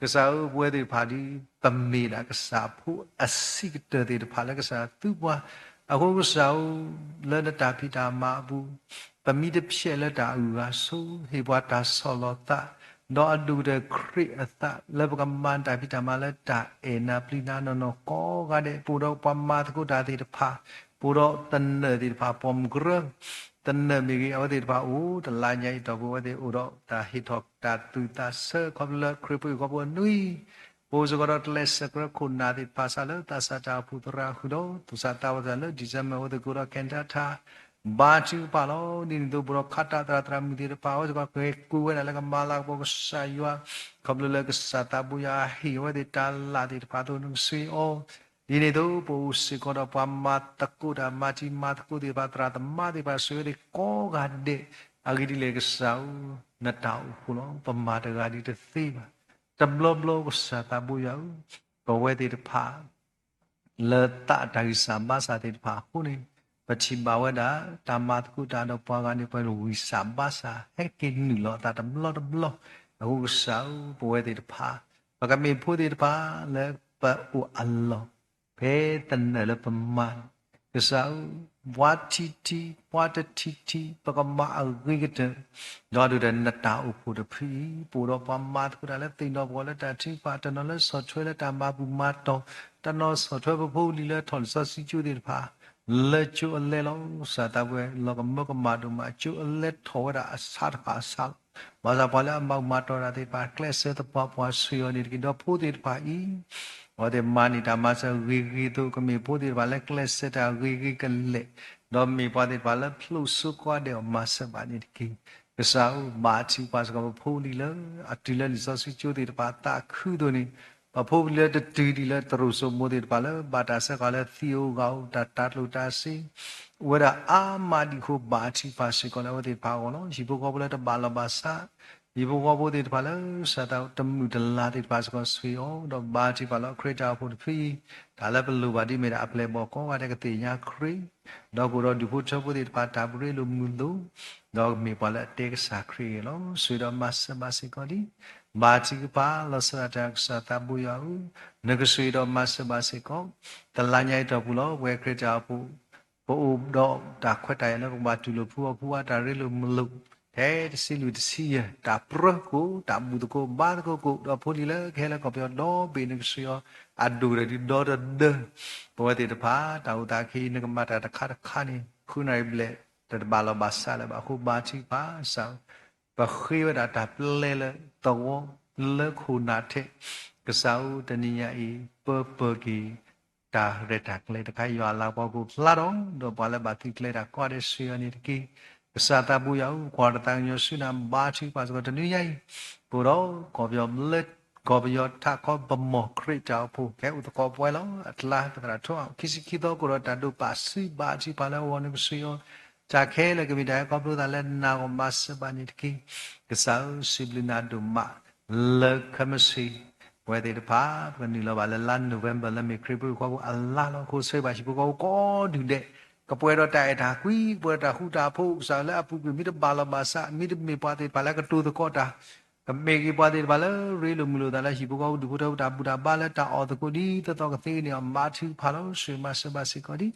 ကစၢ်ဧၢ, ပဝဲသ့ၣ်တဖၣ်ဒ် ပမ့ၢ်ဒၣ်ကစၢ်ဖိအဆံးကတၢၢ်သ့ၣ်တဖၣ်လၢကစၢ်သူပှၤ, အဃိကစၢ်ဧၢ, လၢနတၢ်ဖံးတၢ်မၤအပူၤ ပမံတဖျဲးလၢတၢ်အုၣ်အဂၤဆိ, ဟ့ၣ်ပှၤတၢ်ဆီၣ်လီၤသး, ဒီးအဒိၣ်ကတၢၢ်ခရံာ်အသး လၢပကမၤတၢ်ဖံးတၢ်မၤလၢတၢ်အဲၣ်နၤပျံၤနၤနီၢ်နီၢ်ကိးဂၤဒဲး, ပအိၣ်ဒီးပှၤမၤသကိးတၢ်သ့ၣ်တဖၣ်, ပအိၣ်ဒီးသနၢၣ်သ့ၣ်တဖၣ် ပိာ်မုၣ်ကရၢ, သနၢၣ်မ့ၢ်ဂ့ၤ အဝဲသ့ၣ်တဖၣ်အိၣ် တလါညါအံၤတီၢ်ပူၤ အဝဲသ့ၣ်အိၣ်ဒီးတၢ်ဟ့ၣ်ထီၣ်တၢ်သူၣ်သးဆၢခီဖျိလၢခရံာ်ဖိဟံၣ်ဖိဃီဖိအနွံ ပအိၣ်စ့ၢ်ကီးဒီးကျဲးစၢးကြၢးခိၣ်နၢ်သ့ၣ်တဖၣ် စးလၢသးစၢ်တၢ်အိၣ်ဖှိၣ်သရၣ်ဃုာ်ဒီး သူၣ်စၢ်သးဝီသးလၢ December အဝဲသ့ၣ်ကအိၣ်ဒီး Canada ထါ, ဘါထုကဖၣ်လီၤ. ဒ်န့ၣ်အသိး ပအိၣ်ဒီးခးတၢ်သရၣ်သရၣ်မုၣ်သ့ၣ်တဖၣ် အဝဲစ့ၢ်ကီးက့ၤကွံာ်ဝဲဒၣ်လၢကမၤလၤကပီၤကစၢ်ယွၤ, ခီဖျိလၢကစၢ်သးဘိယွၤဟ့ၣ်အဝဲသ့ၣ်တၢ်လၢ်သ့ၣ်တဖၣ်အသိး နကဆှၢအီၤ ဒ်န့ၣ်အသိး ပအိၣ်စ့ၢ်ကီးဒီးပှၤမၤသကိးတၢ် မၤတံၤမၤသကိးသ့ၣ်တဖၣ် သရၣ်သမါသ့ၣ်တဖၣ် ဆိၣ်ဂ့ၤဝဲသ့ၣ်ကိးဂၤဒဲး, အဂ့ၢ်ဒ်လဲၣ်ကစၢ်ဧၢ, နတၢ်အိၣ်ဖှိၣ်လီၤ. ပမၤတဂၤဒ်တသ့ဘၣ်. တဘျီဘျီကစၢ်သးဘိယွၤဧၢ, ပဝဲသ့ၣ်တဖၣ် လၢသးတၢ်ဂံၢ်စၢ်ဘါစၢ်သ့ၣ်တဖၣ်အဃိန့ၣ်, ပထံၣ်ဘၣ်ဝဲဒၣ် တၢ်မၤသကိးတၢ်ဒီးပှၤဂၤန့ၣ် ပဂံၢ်စၢ်ဘါစၢ် ဟဲက့ၤနုာ်လီၤအသးတဘျီတဘျီ, အဃိကစၢ်ဧၢ, ပဝဲသ့ၣ်တဖၣ် ပကမ့ၢ်ဖိသ့ၣ်တဖၣ်လၢပအိၣ်အလီၢ် ဖဲသနၢၣ်လၢပမၤန့ၣ်, ကစၢ်ဧၢ, ပှၤထံၣ်ထံၣ် ပှၤတထံၣ်ထံၣ် ပကမၤအဂ့ၤကတၢၢ်, ဒီးဒုၣ်ဒါနတၢ်အိၣ်ဖှိၣ်တဖုအံၤ ပအိၣ်ဒီးပှၤမၤသကိးတၢ်လၢသ့ၣ်နီၣ်ပှၤလၢတၢ်ထုကဖၣ် တနီၤလၢဆီၣ်ထွဲလၢတၢ်မၤဘူၣ်မၤတီၢ်, တနီၤဆီၣ်ထွဲပဖိပလံၤလၢထီၣ်လံာ်စီဆှံကၠိသ့ၣ်တဖၣ် လၢကၠိအလဲလီၤ. ကစၢ်သးပှဲၤ လီၤကမၢကမၣ်ဒိၣ်မး ကၠိအလဲထီၣ်ဝဲဒၣ်အဆါတဖၣ်အဆါလီၤ. ဘၣ်ဆၣ်ပှၤလၢအမၤဘူၣ်မၤတီၢ်တၢ်သ့ၣ်တဖၣ် ကျဲးစၢးသပှၢ်ပှၢ်ဆှၢအီၤန့ၣ်တက့ၢ်. ဒီးဖိသ့ၣ်တဖၣ်အံၤ အဝဲသ့ၣ်မၤန့ၢ်တၢ်မၤစၢၤဂ့ၤဂ့ၤအသိး ကမ့ၢ်ဖိသ့ၣ်တဖၣ်လၢကျဲးစၢးတၢ်ဂ့ၤဂ့ၤကလဲာ်, ဒီးမ့ၢ်ပှၤသ့ၣ်တဖၣ်လၢဖျိးစိကိးဂၤဒဲးအီၤ မၤစၢၤဘၣ်န့ၣ်တက့ၢ်. ကစၢ်ဧၢ, ဘါထုကဖၣ်စ့ၢ်ကီးပဖိပလံၤလၢ အတုၤလၢလံာ်စီဆှံကၠိသ့ၣ်တဖၣ်အသးခုအသိးန့ၣ်, ပဖိပလံၤလၢတတုၤဒံးလၢတရူးစိမိၤသ့ၣ်တဖၣ်လၢ ဘၣ်တၢ်ဆှၢဃာ်လၢသံဧိၤဂာ်ဧိၤ တၢ်တၤကျိၣ်တၤစ့ အိၣ်ဝဲဒၣ်အါမးဒံးအဃိ ဘါထုကဖၣ်စ့ၢ်ကီးလၢအဝဲသ့ၣ်တဖၣ်အဂီၢ်လီၤ. ဟံၣ်ဖိဃီဖိလၢတဘၣ်လီၢ်ဘၣ်စး, ဟံၣ်ဖိဃီဖိသ့ၣ်တဖၣ်လၢ ကစၢ်သးတမုာ်တလၤသ့ၣ်တဖၣ်စ့ၢ်ကီး ဆိၣ်ဂ့ၤအီၤ, ဒီးဘါထုကဖၣ်လီၤ ခရံာ်တၢ်အိၣ်ဖှိၣ်တဖုအံၤ တၢ်လၢပလိၣ်ဘၣ်ဒ်မ့ၢ်ဒၣ်အပျဲၢ်အဘီၣ်ကိးဂၤဒဲးကသ့ၣ်ညါခရံာ်, ဒီးကအိၣ်ဒီးဒူၣ်ဖိထၢဖိသ့ၣ်တဖၣ်တၢ်ပရ့လိာ်မုာ်လိာ်, ဒီးကမ့ၢ်ပှၤလၢအတဲကစၢ်ခရံာ်အဂ့ၢ်လီၤ. ဆိၣ်ဂ့ၤဒီးမၤစၢၤဘၣ်စ့ၢ်ကီးလံ. ဘါထုကဖၣ်လီၤဆီဒၣ်တၢ် ကစၢ်သးဘိယွၤဧၢ, နကဆိၣ်ဂ့ၤဒီးမၤစၢၤဘၣ်စ့ၢ်ကီး တလါညါအံၤတီၢ်ပူၤလီၤ. ပဝဲခရံာ်တၢ်အိၣ်ဖှိၣ် ပအိၣ်ဒီးတၢ်ခွဲးတၢ်ယာ်လၢပကဘၣ်တူၢ်လိာ်ဖုအီၣ်ဖုအါ တၢ်ရ့လိာ်မုာ်လိာ် ထဲတဆံလွံၢ်တဆံယဲၢ် တၢ်ပြၢကိၣ် တၢ်ဘူၣ်သကိးဘါသကိးကိၣ် ဒီးဖိလံၤလၢကဟဲလၢကီၢ်ပယီၤဒီဘ့ၣ် နကဆိၣ်ဂ့ၤအီၤ အဒိၣ်ကတၢၢ်ဒ်ဒီတဒၢ ပဝဲသ့ၣ်တဖၣ် တၢ်အိၣ်သးခဲအံၤ နကမၤတၢ်တခါတခါန့ၣ် ဃုနၣ်ရံၣ်ဘျဲၣ် တဘၣ်လီၢ်ဘၣ်စးလၢၤဘၣ်အဃိ ဘါထုကဖၣ်စ့ၢ် ပဃ့ဝဲဒၣ်တၢ်ပျဲလၢသဝီ လၢခိၣ်နၢ်ထဲ ကစၢ်ဧၢ တနံၤညါအံၤ ပပၢၤက့ၤ တၢ်ရဲၣ်တၢ်ကျဲၤတခါ ယွၤအလၤကပီၤကအိၣ်ဖျါဒီး ဒီးပှၤလၢဘၣ်သုးကျဲၤတၢ်ကိးဂၤဒဲး ဆိၣ်ဂ့ၤအီၤန့ၣ်တက့ၢ်. ကစၢ်သးဘိယွၤဧၢ, ကွၢ်တၢ်သးကညီၤဆူနၤ ဘါထုကဖၣ်စ့ၢ်ကီး တနွံညါအံၤ ပအိၣ်ဒီး ကီၢ်ပယီၤလၢ ကီၢ်ပယီၤထးခီပမီၢ်ခရံာ်တၢ်အိၣ်ဖှိၣ် ကဟဲအိၣ်သကိးပဝဲလီၤ. အကျါပသရၣ်ထိ ခံဆံခံသီ ကအိၣ်ဒီးတၢ်ဒိးပာ်စု ဘါထုကဖၣ်လၢအဂီၢ် နကဆိၣ်ဂ့ၤအီၤ တၢ်ခဲလၢာ်ကမ့ၢ်တၢ်ဟဲခီဖျိသးလၢနၤအဂီၢ် မၤစၢၤဘၣ်န့ၣ်တက့ၢ်. ကစၢ်ဧၢ, စံးဘျုးနၤဒိၣ်မး လၢခဲမုၢ်ဆ့ၣ် ပဝဲသ့ၣ်တဖၣ် ပကနုာ်လီၤဘၣ်လၢလါ November လၢမ့ၢ်ခရံာ်ဖိဟံၣ်ဖိဃီဖိအလါလီၤ. အဃိဆၢဂ့ၤဘၣ်ဟံၣ်ဖိဃီဖိကိးဒူၣ်ဒဲး ကပှဲၤဒီးတၢ်အဲၣ်တၢ်ကွံ, ကပှဲၤဒီးတၢ်ဃူတၢ်ဖိး, ကစၢ်လၢအပူၤကွံာ် မ့ၢ်တဘၣ်လီၢ်ဘၣ်စး, မ့တမ့ၢ်ပှၤသ့ၣ်တဖၣ်လၢကတိၤသကိးတၢ် ကမ့ၢ်က့ၤပှၤသ့ၣ်တဖၣ်လၢရ့လိာ်မုာ်လိာ်သးလၢဟံၣ်ဖိဃီဖိဒူၣ်ဖိထၢဖိတၢ်ဘူၣ်တၢ်ဘါလၢတၢ်အီၣ်သကိးဒ်သိးသိးကသ့န့ၣ် ဘါထုကဖၣ်လီၤ. ဆိၣ်ဂ့ၤမၤစၢၤဘၣ်စ့ၢ်ကီးဒံး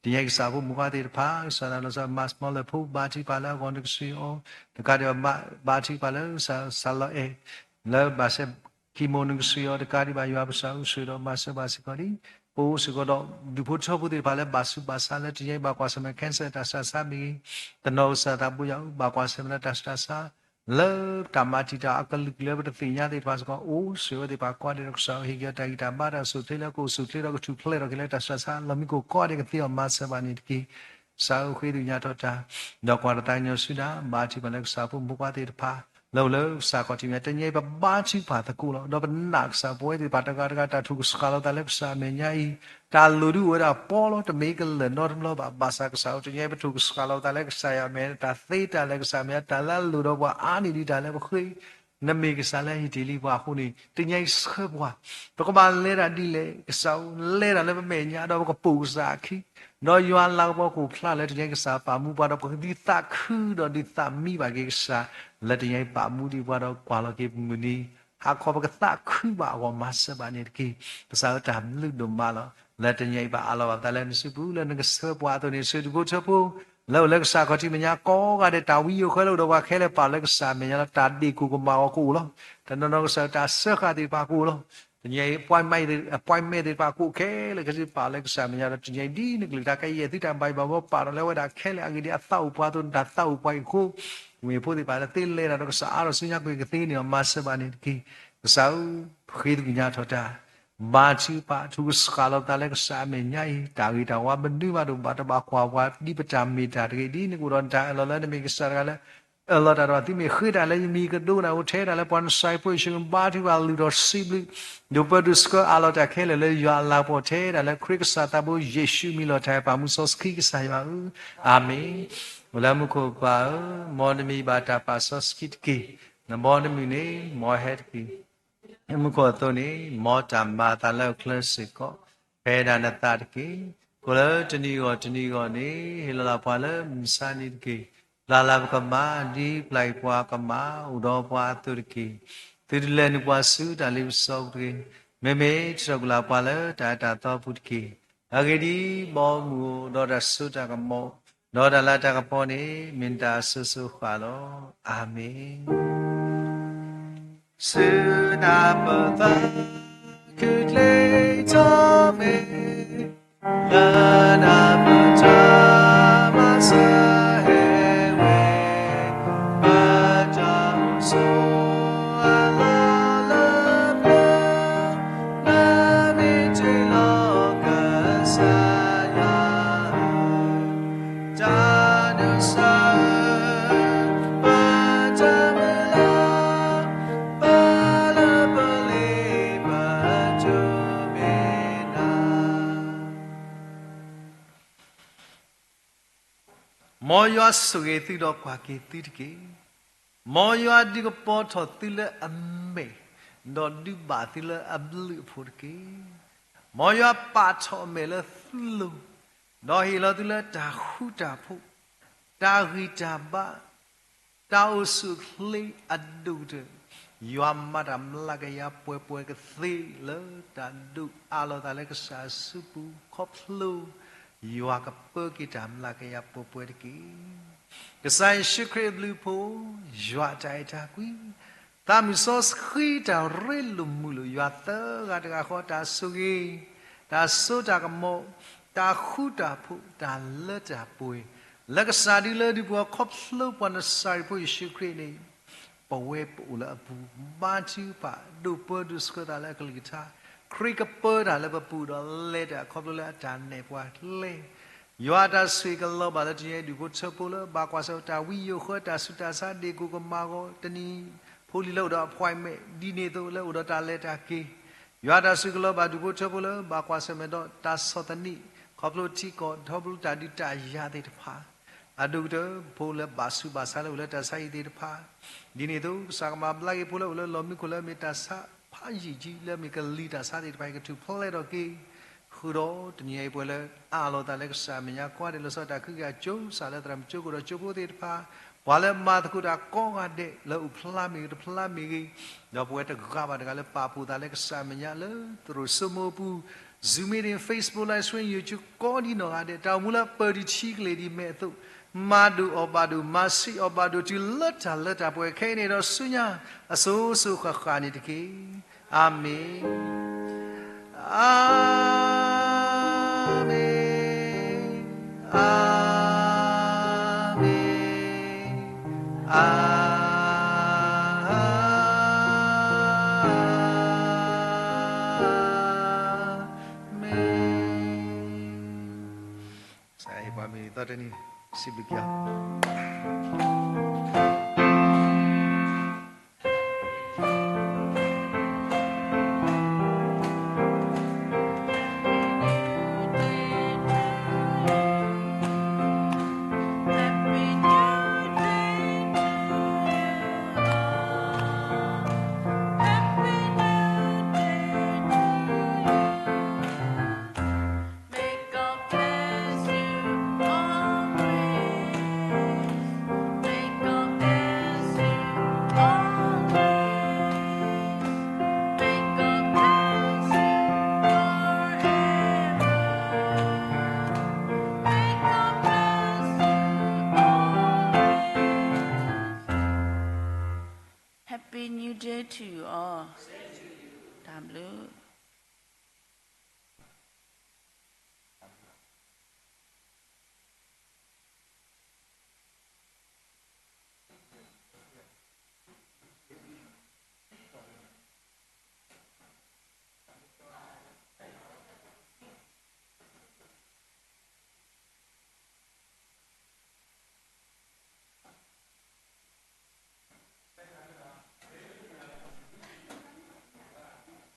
တနံၤညါအံၤ ကစၢ်ဖိမုၣ်ခွါသ့ၣ်တဖၣ် ကစၢ်သးလီၤဆီ မၤစမီလၢဖိ ဘါထုကဖၣ်လၢအဂီၢ် နကဆိၣ်ဂ့ၤအီၤ တကးဒံးဘၣ် ဘါထုကဖၣ်လၢ စၢ်လီၤအဲၣ် လၢဘၣ်ဆဲး chemo နကဆိၣ်ဂ့ၤအီၤ တကးဒံးဘၣ် ယွၤပကစၢ်ဧၢ ဆိၣ်ဂ့ၤဒီးမၤစၢၤဘၣ်စ့ၢ်ကီးဒံး ပအိၣ်စ့ၢ်ကီးဒီးဒူၣ်ဖိထၢဖိသ့ၣ်တဖၣ်လၢဘၣ်ဆူးဘၣ်ဆါလၢတနံၤညါအံၤ ဘၣ်ကွၢ်ဆၢၣ်မဲာ် cancer တၢ်ဆူးတၢ်ဆါမ့ၢ်ဂ့ၤ, တနီၤကစၢ်သးဘိယွၤဧၢ ဘၣ်ကွၢ်ဆၢၣ်မဲာ်လၢတၢ်ဆူးတၢ်ဆါ လၢတၢ်မၤတံာ်တာ်အကလုာ်ကလုာ်လၢပတသ့ၣ်ညါသ့ၣ်တဖၣ်စ့ၢ်ကီး အိၣ်ဆိၣ်ဂ့ၤဝဲသ့ၣ်တဖၣ်ကိးဂၤဒဲးဒီး ကစၢ်ဧၢ ဟ့ၣ်က့ၤအီၤတၢ်ဂံၢ်တၢ်ဘါ တၢ်အိၣ်ဆူၣ်အိၣ်ချ့လၢကအိၣ်ဆူၣ်အိၣ်ချ့ဒီး ကထူၣ်ဖျဲးထီၣ်က့ၤလၢတၢ်ဆူးတၢ်ဆါ လီၤမံခိၣ်ကိးဂၤဒဲးကသ့အီၤ မၤစၢၤဘၣ်န့ၣ်တက့ၢ်. ကစၢ်ဧၢ ဃ့ဝံသးစူၤညါထီၣ်တၢ် ဒီးကွၢ်တၢ်သးကညီၤဆူနၤ ဘါထုကဖၣ်လၢကစၢ်ဖိမုၣ်ဖိခွါသ့ၣ်တဖၣ် လၢအိၣ်လၢကစၢ်ခီၣ်ထံးမဲာ်ညါ တနံၤအံၤပဘါထုကဖၣ်သကိးလီၤ. ဒီးပနာ်ကစၢ်ပဝဲသ့ၣ်တဖၣ်တဂၤတဂၤ တၢ်ထုကဖၣ်လီၤသးလၢကစၢ်အမဲာ်ညါအံၤ, တၢ်လိၣ်ဒုးအိၣ်ဝဲဒၣ်ပီလီၤ, တမ့ၢ်ကလၢာ်နီတဘျီဘၣ်. ဘၣ်ဆၣ်ကစၢ်ဧၢ, တနံၤအံၤပထုကဖၣ်လီၤသးလၢကစၢ်ယွၤအမဲာ်ညါ, တၢ်သ့တၢ်လၢာ်ကစၢ်အမဲာ်ညါ, တၢ်လၢအလိၣ်ဒီးပှၤအါန့ၢ်ဒံးတၢ်လၢပဃ့ နမ့ၢ်ကစၢ်လၢဟ့ၣ်တ့ၢ်လံပှၤအဃိန့ၣ် တနံၤအံၤဆှၢပှၤ, ပကဘၣ်လဲၤတၢ်ဒ်လဲၣ်, ကစၢ်ဧၢ, လဲၤတၢ်လၢပမဲာ်ညါဒီးပကပိာ်ကစၢ်အခံ, ဒီးယွၤအလၤကပီၤကအိၣ်ဖျါလၢတနံၤအံၤ ကစၢ်ပာ်မူပှၤဒီးပကဒုးသးခုဒီးဒုးသးမံဘၣ်က့ၤကစၢ်, လၢတနံၤအံၤပာ်မူဒံးပှၤဒီးကွၢ်လီၤက့ၤပမုၢ်နံၤ ဟါခီပကသးခုဘၣ်အဂီၢ် မၤစၢၤဘၣ်န့ၣ်တက့ၢ်. ကစၢ်ဧၢ, တၢ်ဘျုးဒိၣ်မးလီၤ. လၢတနံၤအံၤပအးလီၤဘၣ်ပသးလၢနစုပူၤ လၢနကဆှၢပှၤအသိးန့ၣ် ဆှၢဒူၣ်ဖိထၢဖိ လၢအိၣ်လၢကစၢ်ခီၣ်ထံးမဲာ်ညါကိးဂၤဒဲး, တၢ်ဝံယိၤဃၢလၢအိၣ်ဒီးပှၤခဲလၢာ် ပာ်လၢကစၢ်အမဲာ်ညါလီၤ. တၢ်ဒ့ၣ်ကိၢ်ကမၣ်အဂီၢ်ကအိၣ်လီၤ. တနီၤနီၤကစၢ် တၢ်စၢဃာ်သ့ၣ်တဖၣ်ကအိၣ်လီၤ. တနံၤအံၤ appointment သ့ၣ်တဖၣ်ကအိၣ်ခဲလၢာ်ခဲဆ့ ပာ်လၢကစၢ်အမဲာ်ညါဒီး တနံၤအံၤဒ်နကလုၢ်ကထါ ကယဲၢ်သုတၢ်ဘၣ်ယိၣ်ဘၣ်ဘီ ပာ်ဒီးလၢဝဲဒၣ်ခဲလၢာ်အဂ့ၢ်ဒ်အသးအိၣ်ပှၤအသိး နတၢ်သးအိၣ်ပှၤအံၤအဃိ မ့ၢ်ဖိသ့ၣ်တဖၣ်လၢသ့လဲၤတၢ်ဒီးကစၢ်အါထီၣ်ဆူညါကွံာ်ကသ့န့ၣ်ဒီး မၤစၢၤဘၣ်န့ၣ်တက့ၢ်. ကစၢ်ဧၢ, ပဃ့သကွံၢ်ညါထီၣ်တၢ် ဘါထုကဖၣ် ထုကဖၣ်လီၤပသးလၢကစၢ်အမဲာ်ညါအံၤ တၢ်ဂ့ၤတၢ်ဝါ ပဒုးဘၣ်ဒိၣ်ဘၣ်တဘၣ်ကွၢ်ပှၤ ဒ်ပတၢ်မ့ၢ်တၢ်တဂ့ၤ ဒ်နကအိၣ်ဒီးနတၢ်အၢၣ်လီၤလၢနမ့ၢ်ကစၢ်တဂၤလၢ အၢၣ်လီၤတၢ်ဒီး သုမ့ၢ်ဃ့တၢ်လၢယမံၤကဒိကနၣ်အိၣ်ထဲတၢ်လၢပှၤနစၢ်ဖိယ့ၣ်ၡူး ဘါထုကဖၣ်လုၢ်ထီၣ်စံးဘျုး ဒိးပၢဒိးဆှၢအးလီၤတၢ်ခဲလၢာ်လၢယွၤအလၤကပီၤထဲတၢ်လၢခရံာ်ကစၢ်သးဘိယ့ၣ်ၡူးမံၤလီၤတၢ် ပာ်မူစီဆှံကစၢ်ယွၤဧၢ, အၤမ့ၣ်. အိၣ်လၢမူခိၣ်ပၢ်ဧၢ, မ်နမံၤဘၣ်တၢ်ပာ်စီဆှံတက့ၢ်. နဘီနမုၢ်န့ၣ် မ်ဟဲတက့ၢ်. လၢမူခိၣ်အသိးန့ၣ် မ်တၢ်မၤအသးလၢအချၢစ့ၢ်ကီး ဖဲဒၣ်နသးတက့ၢ်. ကိးလၢတနံၤဂီၢ်တနံၤဂီၢ်န့ၣ် ဟ့ၣ်လီၤလၢပှၤလၢမုၢ်ဆါနံၤတက့ၢ်. ပျၢ်လၢပကမၢ် ဒ်ပျၢ်အံၤပှၤကမၢ် အိၣ်ဒီးပှၤအသိးတက့ၢ်. သုတလဲၤနုာ်ပှၤဆူတၢ်လ့ပစီပူၤတဂ့ၤ. မ့မ့ၢ်ထုးထီၣ်ကွံာ်လၢပှၤလၢတၢ်အၢတၢ်သီပူၤတက့ၢ်. အဂ့ၢ်ဒ်အံၤ, ဘီမုၢ်အိၣ်ဒီးတၢ်စိတၢ်ကမီၤ ဒီးတၢ်လၤတၢ်ကပီၤန့ၣ် မ့ၢ်နတၢ်အစိၤစိၤဃၣ်လီၤ. အၤမ့ၣ်. ဆူနၢ်ပၢၢ်သးခုကျ့ထီၣ်မ့ၢ် လၢနၢ်ပၢၢ်တၢ်မၤစၢၤဟဲဝဲ, ပတၢ်အိၣ်ဆိးအလီၢ်လၢပျၢၤ, နမ့ၢ်တ့ၢ်လီၤကစၢ်ယွၤဧၢ, တၢ်ဒိးစၢၤ ပတၢ်မုၢ်လၢ် ပလၢပလ့ပတိၢ်မ့ၢ်နၤ မ်ယွၤဆိၣ်ဂ့ၤသုဒီးကွၢ်က့ၤသုတက့ၢ်. မ်ယွၤဒုးကပီၤထီၣ်သုလၢအမဲာ်, ဒီးဒုးဘၣ်သုလၢအဘျုးအဖှိၣ်တက့ၢ်. မ်ယွၤပာ်ထီၣ်အမဲာ်လၢသုလိၤ, ဒီးဟ့ၣ်လီၤသုလၢတၢ်ဃူတၢ်ဖိး, တၢ်ဂံၢ်တၢ်ဘါ, တၢ်အိၣ်ဆူၣ်အိၣ်ချ့အဒိၣ်ကတၢၢ်, ယွၤမၤတၢ်မျးကယၤပှဲၤပှဲၤကသ့လၢတၢ်ဒိၣ်အးလီၤသးလၢကစၢ်အစုပူၤ ခီဖျိ ယွၤကပၢက့ၤတၢ်မျးကယၤပှဲၤပှဲၤတက့ၢ်. ကစၢ်ယ့ၣ်ၡူးခရံာ်အဘျုးအဖှိၣ်, ယွၤအတၢ်အဲၣ်တၢ်ကွံ, သးမုၢ်စီဆှံတၢ်ရ့လိာ်မုာ်လိာ် ယွၤသၢဂၤတဂၤဃီတၢ်ဆိၣ်ဂ့ၤ, တၢ်စိတၢ်ကမီၤ, တၢ်ဃူတၢ်ဖိး, တၢ်လၢတၢ်ပှဲၤ, လၢကစၢ်ဒုလၢဒုးပှၤခီဖျိပှၤနစၤရ့းဖိယ့ၣ်ၡူးခရံာ်န့ၣ် ပဝဲပအိၣ်လၢအပူၤ ဘါထုကဖၣ် ဒိးပၢဒိးဆှၢသးလၢအကလုၢ်ကထါ, ခရံာ်ကပၢတၢ်လၢပပူၤဒီးလဲၤတၢ်ခီဖျိလၢအတၢ်နဲၣ်ပှၤကျဲ, ယွၤအတၢ်ဆိၣ်ဂ့ၤကလီၤဘၣ်လၢတနံၤအံၤ ဒူၣ်ဖိထၢဖိလၢ ဘၣ်ကွၢ်ဆၢၣ်တၢ်ဝံယိၤဃၢ တၢ်ဆူးတၢ်ဆါ ဒ့ၣ်ကိၢ်ကမၣ်အဂီၢ် တနံၤဖိလံၤလၢအိၣ်ဒီး appointment ဒ်န့ၣ်အသိးလၢအိၣ်ဒီးတၢ်လဲၤတၢ်က့ၤ ယွၤအတၢ်ဆိၣ်ဂ့ၤကလီၤဘၣ်ဒူၣ်ဖိထၢဖိလၢ ဘၣ်ကွၢ်ဆၢၣ်မဲာ်ဒီးတၢ်ဆီၣ်သနံး ခီဖျိထံကီၢ် ခီဖျိတၢ်ဒုးတၢ်ယၤသ့ၣ်တဖၣ် အဒိၣ်ကတၢၢ် ဖိလၢဘၣ်ဆူးဘၣ်ဆါလၢအိၣ်လၢတၢ်ဆါဟံၣ်သ့ၣ်တဖၣ်, ဒ်န့ၣ်အသိး ကစၢ်ကမၤဘျါက့ၤဖိလၢအိၣ်လၢလီၢ်မံခိၣ်လၢမ့ၢ်တၢ်ဆါဖးယံာ်ကံ လၢမ့ၢ်ကလံၤတၢ်ဆါသ့ၣ်တဖၣ်အံၤ ကထူၣ်ဖျဲးထီၣ်က့ၤ, ဃုာ်ဒီးတနံၤအံၤပှၤလၢအးလီၤသးလၢကစၢ်အမဲာ်ညါ ကွၢ်ဒဲးလီၤဆီဒၣ်တၢ်ခုက့ၤအကၠိ စးလၢသရၣ်မုၣ်ကၠိခိၣ်ဒီးကၠိဖိသ့ၣ်တဖၣ်, ပှၤလၢမၤသကိးတၢ်ကိးဂၤဒဲး လၢအိၣ်ဖျါမ့ၢ်ဂ့ၤတဖျါမ့ၢ်ဂ့ၤ, ဒီးပဝဲတဂၤဘၣ်တဂၤလၢပာ်ဖှိၣ်သးလၢကစၢ်အမဲာ်ညါလၢသရိာ်စိမိၢ်ပူၤ Zoom meeting, Facebook live stream, YouTube ကိးဒံနီၢ်ဂၤဒဲး တၢ်အိၣ်မူလၢပၢၢ်ဒံးထံကလ့ၢ်ဒံးမဲာ်အသိး, မၤဒိၣ်အီၣ်ဘၣ်ဒိၣ် မၤဆံးအီၣ်ဘၣ်ဒိၣ် တုၤလၢတၢ်လၢတၢ်ပှဲၤ ခဲအံၤန့ၣ်ဒီးဆူညါ အစိၤစိၤဃၣ်ဃၣ်န့ၣ်တက့ၢ်. အၤမ့ၣ်, အၤမ့ၣ်, အၤမ့ၣ်, အၤမ့ၣ်. ကစၢ်ယွၤဟ့ၣ်ပှၤမုၢ်နံၤသီတနံၤ စံးဘျုးက့ၤအီၤ. Happy New Day to you all. တၢ်ဘျုး